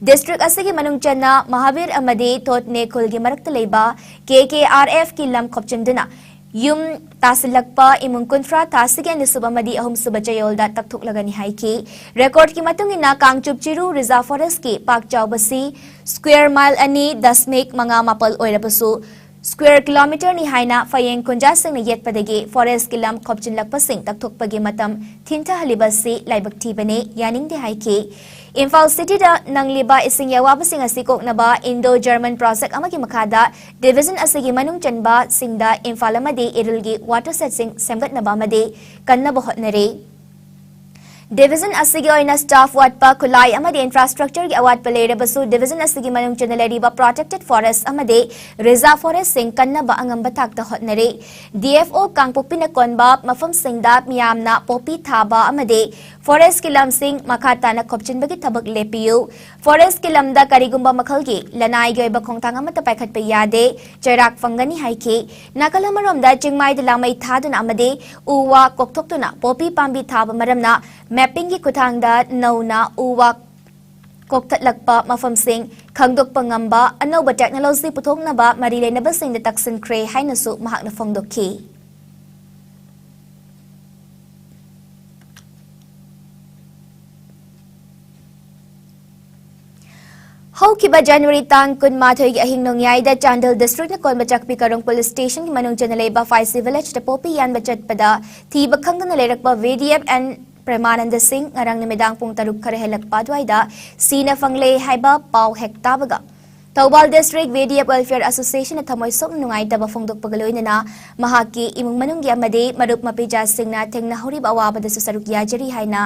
District ꯑꯁꯤꯒꯤ ꯃꯅꯨꯡ ꯆꯟꯅ ꯃꯍꯥꯕꯤꯔ ꯑꯃꯗꯤ ꯊꯣꯠꯅꯦ ꯈꯨꯜꯒꯤ ꯃꯔꯛꯇ ꯂꯩꯕ K K R Fꯀꯤ ꯂꯝ ꯈꯣꯞꯆꯤꯟꯗꯨꯅ ꯌꯨꯝ ꯇꯥꯁꯤꯜꯂꯛꯄ ꯏꯃꯨꯡ ꯀꯨꯟꯊ꯭ꯔꯥ ꯊꯥ ꯑꯁꯤꯒꯤ ꯑꯅꯤꯁꯨꯕ ꯑꯃꯗꯤ ꯑꯍꯨꯝꯁꯨꯕ ꯆꯌꯣꯜꯗ ꯇꯛꯊꯣꯛꯂꯒꯅꯤ ꯍꯥꯏꯈꯤ꯫ ꯔꯦꯀꯣꯔꯗꯀꯤ ꯃꯇꯨꯡ ꯏꯟꯅ ꯀꯥꯡꯆꯨꯞ ꯆꯤꯔꯨ ꯔꯤꯖꯥꯔꯚ ꯐꯣꯔꯦꯁ꯭ꯠꯀꯤ ꯄꯥꯛ ꯆꯥꯎꯕꯁꯤ ꯁ꯭ꯀ꯭ꯋꯦꯔ ꯃꯥꯏꯜ ꯑꯅꯤ ꯗꯁꯃꯤꯛ ꯃꯉꯥ ꯃꯥꯄꯜ ꯑꯣꯏꯔꯕꯁꯨ ꯁ꯭ꯀ꯭ꯋꯦꯔ ꯀꯤꯂꯣꯃꯤꯇꯔꯅꯤ ꯍꯥꯏꯅ ꯐꯌꯦꯡ ꯈꯨꯟꯖꯥꯁꯤꯡꯅ ꯌꯦꯠꯄꯗꯒꯤ ꯐꯣꯔꯦꯁ꯭ꯠꯀꯤ ꯂꯝ ꯈꯣꯞꯆꯤꯜꯂꯛꯄꯁꯤꯡ ꯇꯛꯊꯣꯛꯄꯒꯤ ꯃꯇꯝ ꯊꯤꯟꯊꯍꯜꯂꯤꯕ ꯑꯁꯤ ꯂꯥꯏꯕꯛ ꯊꯤꯕꯅꯤ, ꯌꯥꯅꯤꯡꯗꯦ ꯍꯥꯏꯈꯤ꯫ ꯏꯝꯐꯥꯜ ꯁꯤꯇꯤꯗ ꯅꯪꯂꯤꯕ ꯏꯁꯤꯡꯒꯤ ꯑꯋꯥꯕꯁꯤꯡ ꯑꯁꯤ ꯀꯣꯛꯅꯕ ꯏꯟꯗꯣ ꯖꯔꯃꯟ ꯄ꯭ꯔꯣꯖꯦꯛ ꯑꯃꯒꯤ ꯃꯈꯥꯗ ꯗꯤꯚꯤꯖꯟ ꯑꯁꯤꯒꯤ ꯃꯅꯨꯡ ꯆꯟꯕꯁꯤꯡꯗ ꯏꯝꯐꯥꯜ ꯑꯃꯗꯤ ꯏꯔꯤꯜꯒꯤ ꯋꯥꯇꯔ ꯁꯦꯗꯁꯤꯡ ꯁꯦꯝꯒꯠꯅꯕ ꯑꯃꯗꯤ ꯀꯟꯅꯕ ꯍꯣꯠꯅꯔꯤ꯫ ꯗꯤꯚꯤꯖꯟ ꯑꯁꯤꯒꯤ ꯑꯣꯏꯅ ꯁ꯭ꯇꯥꯐ ꯋꯥꯠꯄ, ꯈꯨꯠꯂꯥꯏ ꯑꯃꯗꯤ ꯏꯟꯐ꯭ꯔꯥꯁ꯭ꯇ꯭ꯔꯛꯆꯔꯒꯤ ꯑꯋꯥꯠꯄ ꯂꯩꯔꯕꯁꯨ ꯗꯤꯚꯤꯖꯟ ꯑꯁꯤꯒꯤ ꯃꯅꯨꯡ ꯆꯟꯅ ꯂꯩꯔꯤꯕ ꯄ꯭ꯔꯣꯇꯦꯛꯇꯦꯗ ꯐꯣꯔꯦꯁ꯭ꯠ ꯑꯃꯗꯤ ꯔꯤꯖꯥꯔꯚ ꯐꯣꯔꯦꯁ꯭ꯠꯁꯤꯡ ꯀꯟꯅꯕ ꯑꯉꯝꯕ ꯊꯥꯛꯇ ꯍꯣꯠꯅꯔꯤ꯫ ꯗꯤ ꯑꯦꯐ ꯑꯣ ꯀꯥꯡꯄꯣꯛꯄꯤꯅ ꯀꯣꯟꯕ ꯃꯐꯝꯁꯤꯡꯗ ꯃꯤꯌꯥꯝꯅ ꯄꯣꯄꯤ ꯊꯥꯕ ꯑꯃꯗꯤ ꯐꯣꯔꯦꯁ꯭ꯠꯀꯤ ꯂꯝꯁꯤꯡ ꯃꯈꯥ ꯇꯥꯅ ꯈꯣꯞꯆꯤꯟꯕꯒꯤ ꯊꯕꯛ ꯂꯦꯞꯄꯤꯌꯨ꯫ ꯐꯣꯔꯦꯁ꯭ꯠꯀꯤ ꯂꯝꯗ ꯀꯔꯤꯒꯨꯝꯕ ꯃꯈꯜꯒꯤ ꯂꯅꯥꯏꯒꯤ ꯑꯣꯏꯕ ꯈꯣꯡꯊꯥꯡ ꯑꯃꯠꯇ ꯄꯥꯏꯈꯠꯄ ꯌꯥꯗꯦ, ꯆꯩꯔꯥꯛ ꯐꯪꯒꯅꯤ ꯍꯥꯏꯈꯤ꯫ ꯅꯥꯀꯜ ꯑꯃꯔꯣꯝꯗ ꯆꯤꯡꯃꯥꯏꯗ ꯂꯥꯃꯩ ꯊꯥꯗꯨꯅ ꯑꯃꯗꯤ ꯎ ꯋꯥ ꯀꯣꯛꯊꯣꯛꯇꯨꯅ ꯄꯣꯄꯤ ꯄꯥꯝꯕꯤ ꯊꯥꯕ ꯃꯔꯝꯅ ꯃꯦꯞꯄꯤꯡꯒꯤ ꯈꯨꯠꯊꯥꯡꯗ ꯅꯧꯅ ꯎ ꯋꯥ ꯀꯣꯛꯊꯠꯂꯛꯄ ꯃꯐꯝꯁꯤꯡ ꯈꯪꯗꯣꯛꯄ ꯉꯝꯕ ꯑꯅꯧꯕ ꯇꯦꯛꯅꯣꯂꯣꯖꯤ ꯄꯨꯊꯣꯛꯅꯕ ꯃꯔꯤ ꯂꯩꯅꯕꯁꯤꯡꯗ ꯇꯛꯁꯤꯟꯈ꯭ꯔꯦ ꯍꯥꯏꯅꯁꯨ ꯃꯍꯥꯛꯅ ꯐꯣꯡꯗꯣꯛꯈꯤ꯫ ꯍꯧꯈꯤꯕ ꯖꯅꯋꯥꯔꯤ ꯇꯥꯡ ꯀꯨꯟꯃꯥꯊꯣꯏꯒꯤ ꯑꯍꯤꯡ ꯅꯣꯡꯌꯥꯏꯗ ꯆꯥꯟꯗꯦꯜ ꯗꯤꯁꯇ꯭ꯔꯤꯛꯅ ꯀꯣꯟꯕ ꯆꯥꯛꯄꯤ ꯀꯥꯔꯣꯡ ꯄꯨꯂꯤꯁ ꯁ꯭ꯇꯦꯁꯟꯒꯤ ꯃꯅꯨꯡ ꯆꯟꯅ ꯂꯩꯕ ꯐꯥꯏꯁꯤ ꯚꯤꯂꯦꯖꯇ ꯄꯣꯄꯤ ꯌꯥꯟꯕ ꯆꯠꯄꯗ ꯊꯤꯕ ꯈꯪꯗꯅ ꯂꯩꯔꯛꯄ ꯚꯤ ꯗꯤ ꯑꯦꯐ ꯑꯦꯟ ꯄ꯭ꯔꯦꯃꯥꯅꯟꯗ ꯁꯤꯡ ꯉꯔꯥꯡ ꯅꯨꯃꯤꯗꯥꯡ ꯄꯨꯡ ꯇꯔꯨꯛ ꯈꯔ ꯍꯦꯜꯂꯛꯄ ꯑꯗꯨꯋꯥꯏꯗ ꯁꯤꯅ ꯐꯪꯂꯦ ꯍꯥꯏꯕ ꯄꯥꯎ ꯍꯦꯛ ꯇꯥꯕꯒ Thoubal district V D F welfare ꯑꯦꯁꯣꯁꯤꯌꯦꯁꯟꯅ ꯊꯃꯣꯏ ꯁꯣꯛꯅ ꯅꯨꯡꯉꯥꯏꯇꯕ ꯐꯣꯡꯗꯣꯛꯄꯒ ꯂꯣꯏꯅꯅ ꯃꯍꯥꯛꯀꯤ ꯏꯃꯨꯡ ꯃꯅꯨꯡꯒꯤ ꯑꯃꯗꯤ ꯃꯔꯨꯞ ꯃꯄꯤꯖꯥꯁꯤꯡꯅ ꯊꯦꯡꯅꯍꯧꯔꯤꯕ ꯑꯋꯥꯕꯗꯁꯨ ꯁꯔꯨꯛ ꯌꯥꯖꯔꯤ ꯍꯥꯏꯅ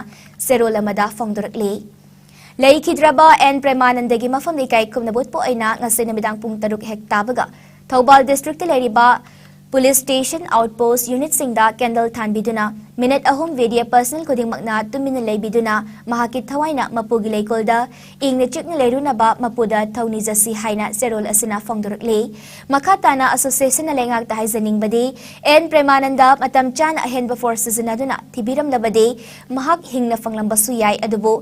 ꯆꯦꯔꯣꯜ ꯑꯃꯗ ꯐꯣꯡꯗꯣꯔꯛꯂꯤ꯫ ꯂꯩꯈꯤꯗ꯭ꯔꯕ ꯑꯦꯟ ꯄ꯭ꯔꯦꯃꯥꯅꯟꯗꯒꯤ ꯃꯐꯝꯗ ꯏꯀꯥꯏ ꯈꯨꯝꯅꯕ ꯎꯠꯄ ꯑꯣꯏꯅ ꯉꯁꯤ ꯅꯨꯃꯤꯗꯥꯡ ꯄꯨꯡ ꯇꯔꯨꯛ ꯍꯦꯛ ꯇꯥꯕꯒ ꯊꯧꯕꯥꯜ ꯗꯤꯁꯇ꯭ꯔꯤꯛꯇ ꯂꯩꯔꯤꯕ ꯄꯨꯂꯤꯁ ꯁ꯭ꯇꯦꯁꯟ ꯑꯥꯎꯠꯄꯣꯁ꯭ꯠ ꯌꯨꯅꯤꯠꯁꯤꯡꯗ ꯀꯦꯟꯗꯜ ꯊꯥꯟꯕꯤꯗꯨꯅ ꯃꯤꯅꯤꯠ ꯑꯍꯨꯝ ꯚꯤ ꯗꯤ ꯑꯦꯐ ꯄꯔꯁꯅꯦꯜ ꯈꯨꯗꯤꯡꯃꯛꯅ ꯇꯨꯃꯤꯟꯅ ꯂꯩꯕꯤꯗꯨꯅ ꯃꯍꯥꯛꯀꯤ ꯊꯋꯥꯏꯅ ꯃꯄꯨꯒꯤ ꯂꯩꯀꯣꯜꯗ ꯏꯪꯅ ꯆꯤꯛꯅ ꯂꯩꯔꯨꯅꯕ ꯃꯄꯨꯗ ꯊꯧꯅꯤꯖꯁꯤ ꯍꯥꯏꯅ ꯆꯦꯔꯣꯜ ꯑꯁꯤꯅ ꯐꯣꯡꯗꯣꯔꯛꯂꯤ꯫ ꯃꯈꯥ ꯇꯥꯅ ꯑꯦꯁꯣꯁꯤꯌꯦꯁꯟꯅ ꯂꯩꯉꯥꯛꯇ ꯍꯥꯏꯖꯅꯤꯡꯕꯗꯤ ꯑꯦꯟ ꯄ꯭ꯔꯦꯃꯥꯅꯟꯗ ꯃꯇꯝ ꯆꯥꯅ ꯑꯍꯦꯟꯕ ꯐꯣꯔꯁ ꯁꯤꯖꯤꯟꯅꯗꯨꯅ ꯊꯤꯕꯤꯔꯝꯂꯕꯗꯤ ꯃꯍꯥꯛ ꯍꯤꯡꯅ ꯐꯪꯂꯝꯕꯁꯨ ꯌꯥꯏ, ꯑꯗꯨꯕꯨ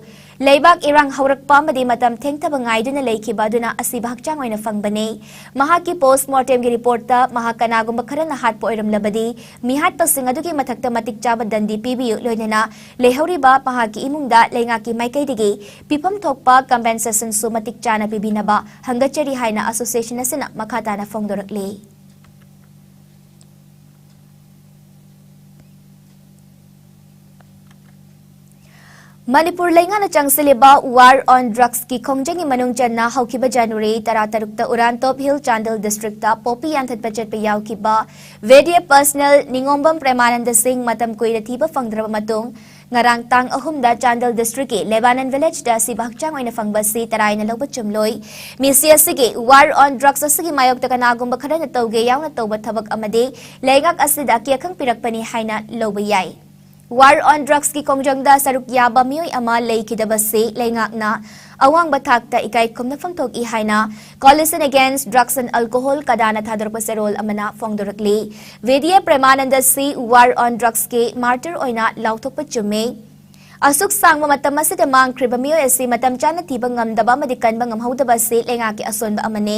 ꯂꯩꯕꯥꯛ ꯏꯔꯥꯡ ꯍꯧꯔꯛꯄ ꯑꯃꯗꯤ ꯃꯇꯝ ꯊꯦꯡꯊꯕ ꯉꯥꯏꯗꯨꯅ ꯂꯩꯈꯤꯕ ꯑꯗꯨꯅ ꯑꯁꯤꯕ ꯍꯛꯆꯥꯡ ꯑꯣꯏꯅ ꯐꯪꯕꯅꯤ꯫ ꯃꯍꯥꯛꯀꯤ post mortemꯒꯤ reportꯇ ꯃꯍꯥꯛ ꯀꯅꯥꯒꯨꯝꯕ ꯈꯔꯅ ꯍꯥꯠꯄ ꯑꯣꯏꯔꯝꯂꯕꯗꯤ, ꯃꯤꯍꯥꯠꯄꯁꯤꯡ ꯑꯗꯨꯒꯤ ꯃꯊꯛꯇ ꯃꯇꯤꯛ ꯆꯥꯕ ꯗꯟꯗꯤ ꯄꯤꯕꯤꯌꯨ, ꯂꯣꯏꯅꯅ ꯂꯩꯍꯧꯔꯤꯕ ꯃꯍꯥꯛꯀꯤ ꯏꯃꯨꯡꯗ ꯂꯩꯉꯥꯛꯀꯤ ꯃꯥꯏꯀꯩꯗꯒꯤ ꯄꯤꯐꯝ ꯊꯣꯛꯄ compensationꯁꯨ ꯃꯇꯤꯛ ꯆꯥꯅ ꯄꯤꯕꯤꯅꯕ ꯍꯪꯒꯠꯆꯔꯤ ꯍꯥꯏꯅ association ꯑꯁꯤꯅ ꯃꯈꯥ ꯇꯥꯅ ꯐꯣꯡꯗꯣꯔꯛꯂꯤ꯫ ꯃꯅꯤꯄꯨꯔ ꯂꯩꯉꯥꯛꯅ ꯆꯪꯁꯤꯜꯂꯤꯕ War on Drugsꯀꯤ ꯈꯣꯡꯖꯪꯒꯤ ꯃꯅꯨꯡ ꯆꯟꯅ ꯍꯧꯈꯤꯕ January ꯇꯔꯥꯇꯔꯨꯛꯇ ꯎꯔꯥꯟꯇꯣꯞ Hill Chandel districtꯇ poppy ꯌꯥꯟꯊꯠꯄ ꯆꯠꯄ ꯌꯥꯎꯈꯤꯕ VDF personnel ꯅꯤꯉꯣꯝꯕꯝ ꯄ꯭ꯔꯦꯃꯥꯅꯟꯗ ꯁꯤꯡ ꯃꯇꯝ ꯀꯨꯏꯅ ꯊꯤꯕ ꯐꯪꯗ꯭ꯔꯕ ꯃꯇꯨꯡ, ꯉꯔꯥꯡ ꯇꯥꯡ ꯑꯍꯨꯝꯗ Chandel districtꯀꯤ ꯂꯦꯕꯥꯅꯟ villageꯇ ꯑꯁꯤꯕ ꯍꯛꯆꯥꯡ ꯑꯣꯏꯅ ꯐꯪꯕ ꯑꯁꯤ ꯇꯔꯥꯏꯅ ꯂꯧꯕ ꯆꯨꯝꯂꯣꯏ꯫ ꯃꯤꯁꯤ ꯑꯁꯤꯒꯤ War on Drugs ꯑꯁꯤꯒꯤ ꯃꯥꯌꯣꯛꯇ ꯀꯅꯥꯒꯨꯝꯕ ꯈꯔꯅ ꯇꯧꯒꯦ ꯌꯥꯎꯅ ꯇꯧꯕ ꯊꯕꯛ ꯑꯃꯗꯤ ꯂꯩꯉꯥꯛ ꯑꯁꯤꯗ ꯑꯀꯤ ꯑꯈꯪ ꯄꯤꯔꯛꯄꯅꯤ ꯍꯥꯏꯅ ꯂꯧꯕ ꯌꯥꯏ꯫ War on Drugsꯀꯤ ꯈꯣꯡꯖꯪꯗ ꯁꯔꯨꯛ ꯌꯥꯕ ꯃꯤꯑꯣꯏ ꯑꯃ ꯂꯩꯈꯤꯗꯕꯁꯤ ꯂꯩꯉꯥꯛꯅ ꯑꯋꯥꯡꯕ ꯊꯥꯛꯇ ꯏꯀꯥꯏ ꯈꯨꯝꯅꯐꯝ ꯊꯣꯛꯏ ꯍꯥꯏꯅ Coalition Against Drugs and Alcohol, ꯀꯗꯥꯅ ꯊꯥꯗꯣꯔꯛꯄ ꯆꯦꯔꯣꯜ ꯑꯃꯅ ꯐꯣꯡꯗꯣꯔꯛꯂꯤ꯫ ꯚꯦꯗꯤꯌꯦ ꯄ꯭ꯔꯦꯃꯥꯅꯟꯗ ꯁꯤ War on Drugsꯀꯤ martyr ꯑꯣꯏꯅ ꯂꯥꯎꯊꯣꯛꯄ ꯆꯨꯝꯃꯤ꯫ ꯑꯁꯨꯛ ꯁꯥꯡꯕ ꯃꯇꯝ ꯑꯁꯤꯗ ꯃꯥꯡꯈ꯭ꯔꯤꯕ ꯃꯤꯑꯣꯏ ꯑꯁꯤ ꯃꯇꯝ ꯆꯥꯅ ꯊꯤꯕ ꯉꯝꯗꯕ ꯑꯃꯗꯤ ꯀꯟꯕ ꯉꯝꯍꯧꯗꯕ ꯑꯁꯤ ꯂꯩꯉꯥꯛꯀꯤ ꯑꯁꯣꯟꯕ ꯑꯃꯅꯤ꯫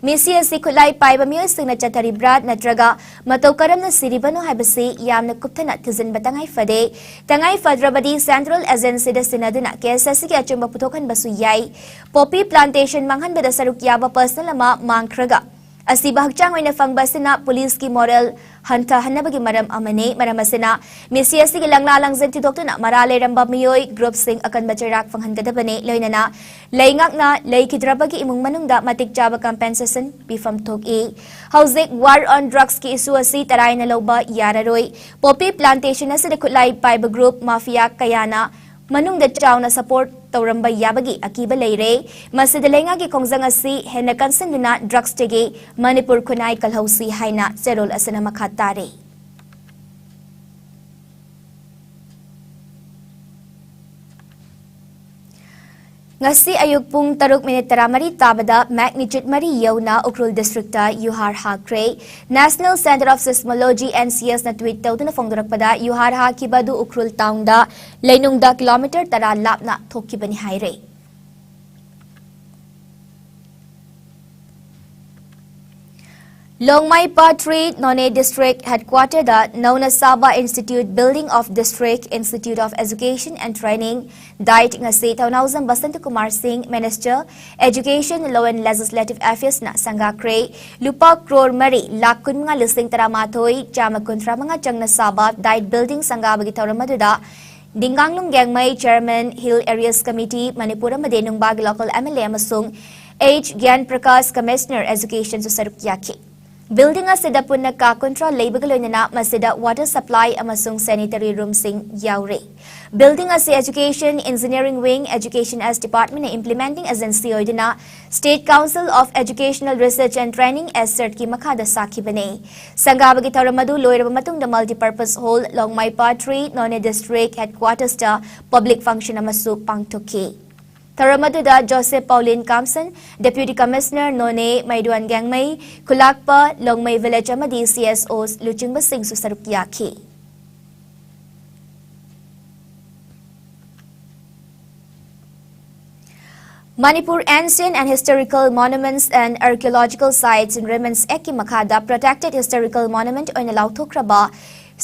ꯃꯤꯁꯤ ꯑꯁꯤ ꯈꯨꯠꯂꯥꯏ ꯄꯥꯏꯕ ꯃꯤꯑꯣꯏꯁꯤꯡꯅ ꯆꯠꯊꯔꯤꯕ꯭ꯔꯥ ꯅꯠꯇ꯭ꯔꯒ ꯃꯇꯧ ꯀꯔꯝꯅ ꯁꯤꯔꯤꯕꯅꯣ ꯍꯥꯏꯕꯁꯤ ꯌꯥꯝꯅ ꯀꯨꯞꯊꯅ ꯊꯤꯖꯤꯟꯕ ꯇꯉꯥꯏ ꯐꯗꯦ꯫ ꯇꯉꯥꯏ ꯐꯗ꯭ꯔꯕꯗꯤ Central Agencyꯗ ꯁꯤꯟꯅꯗꯨꯅ case ꯑꯁꯤꯒꯤ ꯑꯆꯨꯝꯕ ꯄꯨꯊꯣꯛꯍꯟꯕꯁꯨ ꯌꯥꯏ꯫ Poppy plantation ꯃꯥꯡꯍꯟꯕꯗ ꯁꯔꯨꯛ ꯌꯥꯕ personnel ꯑꯃ ꯃꯥꯡꯈ꯭ꯔꯒ ꯑꯁꯤꯕ ꯍꯛꯆꯥꯡ ꯑꯣꯏꯅ ꯐꯪꯕ ꯑꯁꯤꯅ policeꯀꯤ moral ꯍꯟꯊꯍꯟꯅꯕꯒꯤ ꯃꯔꯝ ꯑꯃꯅꯤ꯫ ꯃꯔꯝ ꯑꯁꯤꯅ ꯃꯤꯁꯤ ꯑꯁꯤꯒꯤ ꯂꯪꯂꯥ ꯂꯪꯖꯟ ꯊꯤꯗꯣꯛꯇꯨꯅ ꯃꯔꯥ ꯂꯩꯔꯝꯕ ꯃꯤꯑꯣꯏ groupꯁꯤꯡ ꯑꯀꯟꯕ ꯆꯩꯔꯥꯛ ꯐꯪꯍꯟꯒꯗꯕꯅꯤ꯫ ꯂꯣꯏꯅꯅ ꯂꯩꯉꯥꯛꯅ ꯂꯩꯈꯤꯗ꯭ꯔꯕꯒꯤ ꯏꯃꯨꯡ ꯃꯅꯨꯡꯗ ꯃꯇꯤꯛ ꯆꯥꯕ compensation ꯄꯤꯐꯝ ꯊꯣꯛꯏ꯫ ꯍꯧꯖꯤꯛ War on Drugsꯀꯤ issue ꯑꯁꯤ ꯇꯔꯥꯏꯅ ꯂꯧꯕ ꯌꯥꯔꯔꯣꯏ꯫ Poppy plantation ꯑꯁꯤꯗ ꯈꯨꯠꯂꯥꯏ ꯄꯥꯏꯕ group mafia ꯀꯌꯥꯅ ꯃꯅꯨꯡꯗ ꯆꯥꯎꯅ support ꯇꯧꯔꯝꯕ ꯌꯥꯕꯒꯤ ꯑꯀꯤꯕ ꯂꯩꯔꯦ꯫ ꯃꯁꯤꯗ ꯂꯩꯉꯥꯛꯀꯤ ꯈꯣꯡꯖꯪ ꯑꯁꯤ ꯍꯦꯟꯅ ꯀꯟꯁꯤꯟꯗꯨꯅ drugsꯇꯒꯤ ꯃꯅꯤꯄꯨꯔ ꯈꯨꯟꯅꯥꯏ ꯀꯜꯍꯧꯁꯤ ꯍꯥꯏꯅ ꯆꯦꯔꯣꯜ ꯑꯁꯤꯅ ꯃꯈꯥ ꯇꯥꯔꯤ꯫ ꯉꯁꯤ ꯑꯌꯨꯛ ꯄꯨꯡ ꯇꯔꯨꯛ ꯃꯤꯅꯤꯠ ꯇꯔꯥꯃꯔꯤ ꯇꯥꯕꯗ magnitude ꯃꯔꯤ ꯌꯧꯅ Ukhrul districtꯇ ꯌꯨꯍꯥꯔ ꯍꯥꯈ꯭ꯔꯦ꯫ National Centre of Seismology, NCS ꯅ tweet ꯇꯧꯗꯨꯅ ꯐꯣꯡꯗꯣꯔꯛꯄꯗ, ꯌꯨꯍꯥꯔ ꯍꯥꯈꯤꯕ ꯑꯗꯨ ꯎꯈ꯭ꯔꯨꯜ townꯗ ꯂꯩꯅꯨꯡꯗ kilometre ꯇꯔꯥ ꯂꯥꯞꯅ ꯊꯣꯛꯈꯤꯕꯅꯤ ꯍꯥꯏꯔꯦ꯫ ꯂꯣꯡꯃꯥꯏ ꯄꯥꯠ ꯊ꯭ꯔꯤ ꯅꯣꯅꯦ district headquarterꯗ ꯅꯧꯅ ꯁꯥꯕ Institute Building of District Institute of Education and Training, DIET, ꯉꯁꯤ ꯊꯧꯅꯥꯎꯖꯝ ꯕꯁꯟꯇ ꯀꯨꯃꯥꯔ ꯁꯤꯡ, Minister, Education, Law and Legislative Affairsꯅ ꯁꯪꯒꯥꯈ꯭ꯔꯦ꯫ ꯂꯨꯄꯥ ꯀ꯭ꯔꯣꯔ ꯃꯔꯤ ꯂꯥꯈ ꯀꯨꯟꯃꯉꯥ ꯂꯤꯁꯤꯡ ꯇꯔꯥꯃꯥꯊꯣꯏ ꯆꯥꯝꯃ ꯀꯨꯟꯊ꯭ꯔꯥ ꯃꯉꯥ ꯆꯪꯅ ꯁꯥꯕ DIET building ꯁꯪꯒꯥꯕꯒꯤ ꯊꯧꯔꯝ ꯑꯗꯨꯗ ꯗꯤꯡꯒꯥꯡꯂꯨꯡ ꯒꯦꯡꯃꯩ, Chairman, Hill Areas Committee, Manipur ꯑꯃꯗꯤ ꯅꯨꯡꯕꯥꯒꯤ local MLA ꯑꯃꯁꯨꯡ H ꯒ꯭ꯌꯥꯟ ꯄ꯭ꯔꯀꯥꯁ, Commissioner Educationꯁꯨ ꯁꯔꯨꯛ ꯌꯥꯈꯤ꯫ Building ꯑꯁꯤꯗ ꯄꯨꯟꯅ ꯀꯥ ꯀꯨꯟꯊ꯭ꯔꯥ ꯂꯩꯕꯒ ꯂꯣꯏꯅꯅ ꯃꯁꯤꯗ water supply ꯑꯃꯁꯨꯡ sanitary roomꯁꯤꯡ ꯌꯥꯎꯔꯤ꯫ Building ꯑꯁꯤ Education, Engineering Wing, Education as departmentꯅ implementing agency ꯑꯣꯏꯗꯨꯅ State Council of Educational Research and Training, SCERTꯀꯤ ꯃꯈꯥꯗ ꯁꯥꯈꯤꯕꯅꯤ꯫ ꯁꯪꯒꯥꯕꯒꯤ ꯊꯧꯔꯝ ꯑꯗꯨ ꯂꯣꯏꯔꯕ ꯃꯇꯨꯡꯗ Multipurpose Hall, ꯂꯣꯡꯃꯥꯏ ꯄꯥꯠ ꯊ꯭ꯔꯤ ꯅꯣꯅꯦ district headquartersꯇ public function ꯑꯃꯁꯨ ꯄꯥꯡꯊꯣꯛꯈꯤ꯫ ꯊꯧꯔꯝ ꯑꯗꯨꯗ ꯖꯣꯁꯦꯐ ꯄꯥꯎꯂꯤꯟ ꯀꯥꯝꯁꯟ, Deputy Commissioner ꯅꯣꯅꯦ, ꯃꯩꯗꯨꯋꯥꯟ ꯒꯦꯡꯃꯩ, ꯈꯨꯂꯥꯛꯄ, ꯂꯣꯡꯃꯩ village ꯑꯃꯗꯤ CSOs ꯂꯨꯆꯤꯡꯕꯁꯤꯡꯁꯨ ꯁꯔꯨꯛ ꯌꯥꯈꯤ꯫ Manipur Ancient and Historical Monuments and Archaeological Sites in Remains Actꯀꯤ ꯃꯈꯥꯗ Protected Historical Monument ꯑꯣꯏꯅ ꯂꯥꯎꯊꯣꯛꯈ꯭ꯔꯕ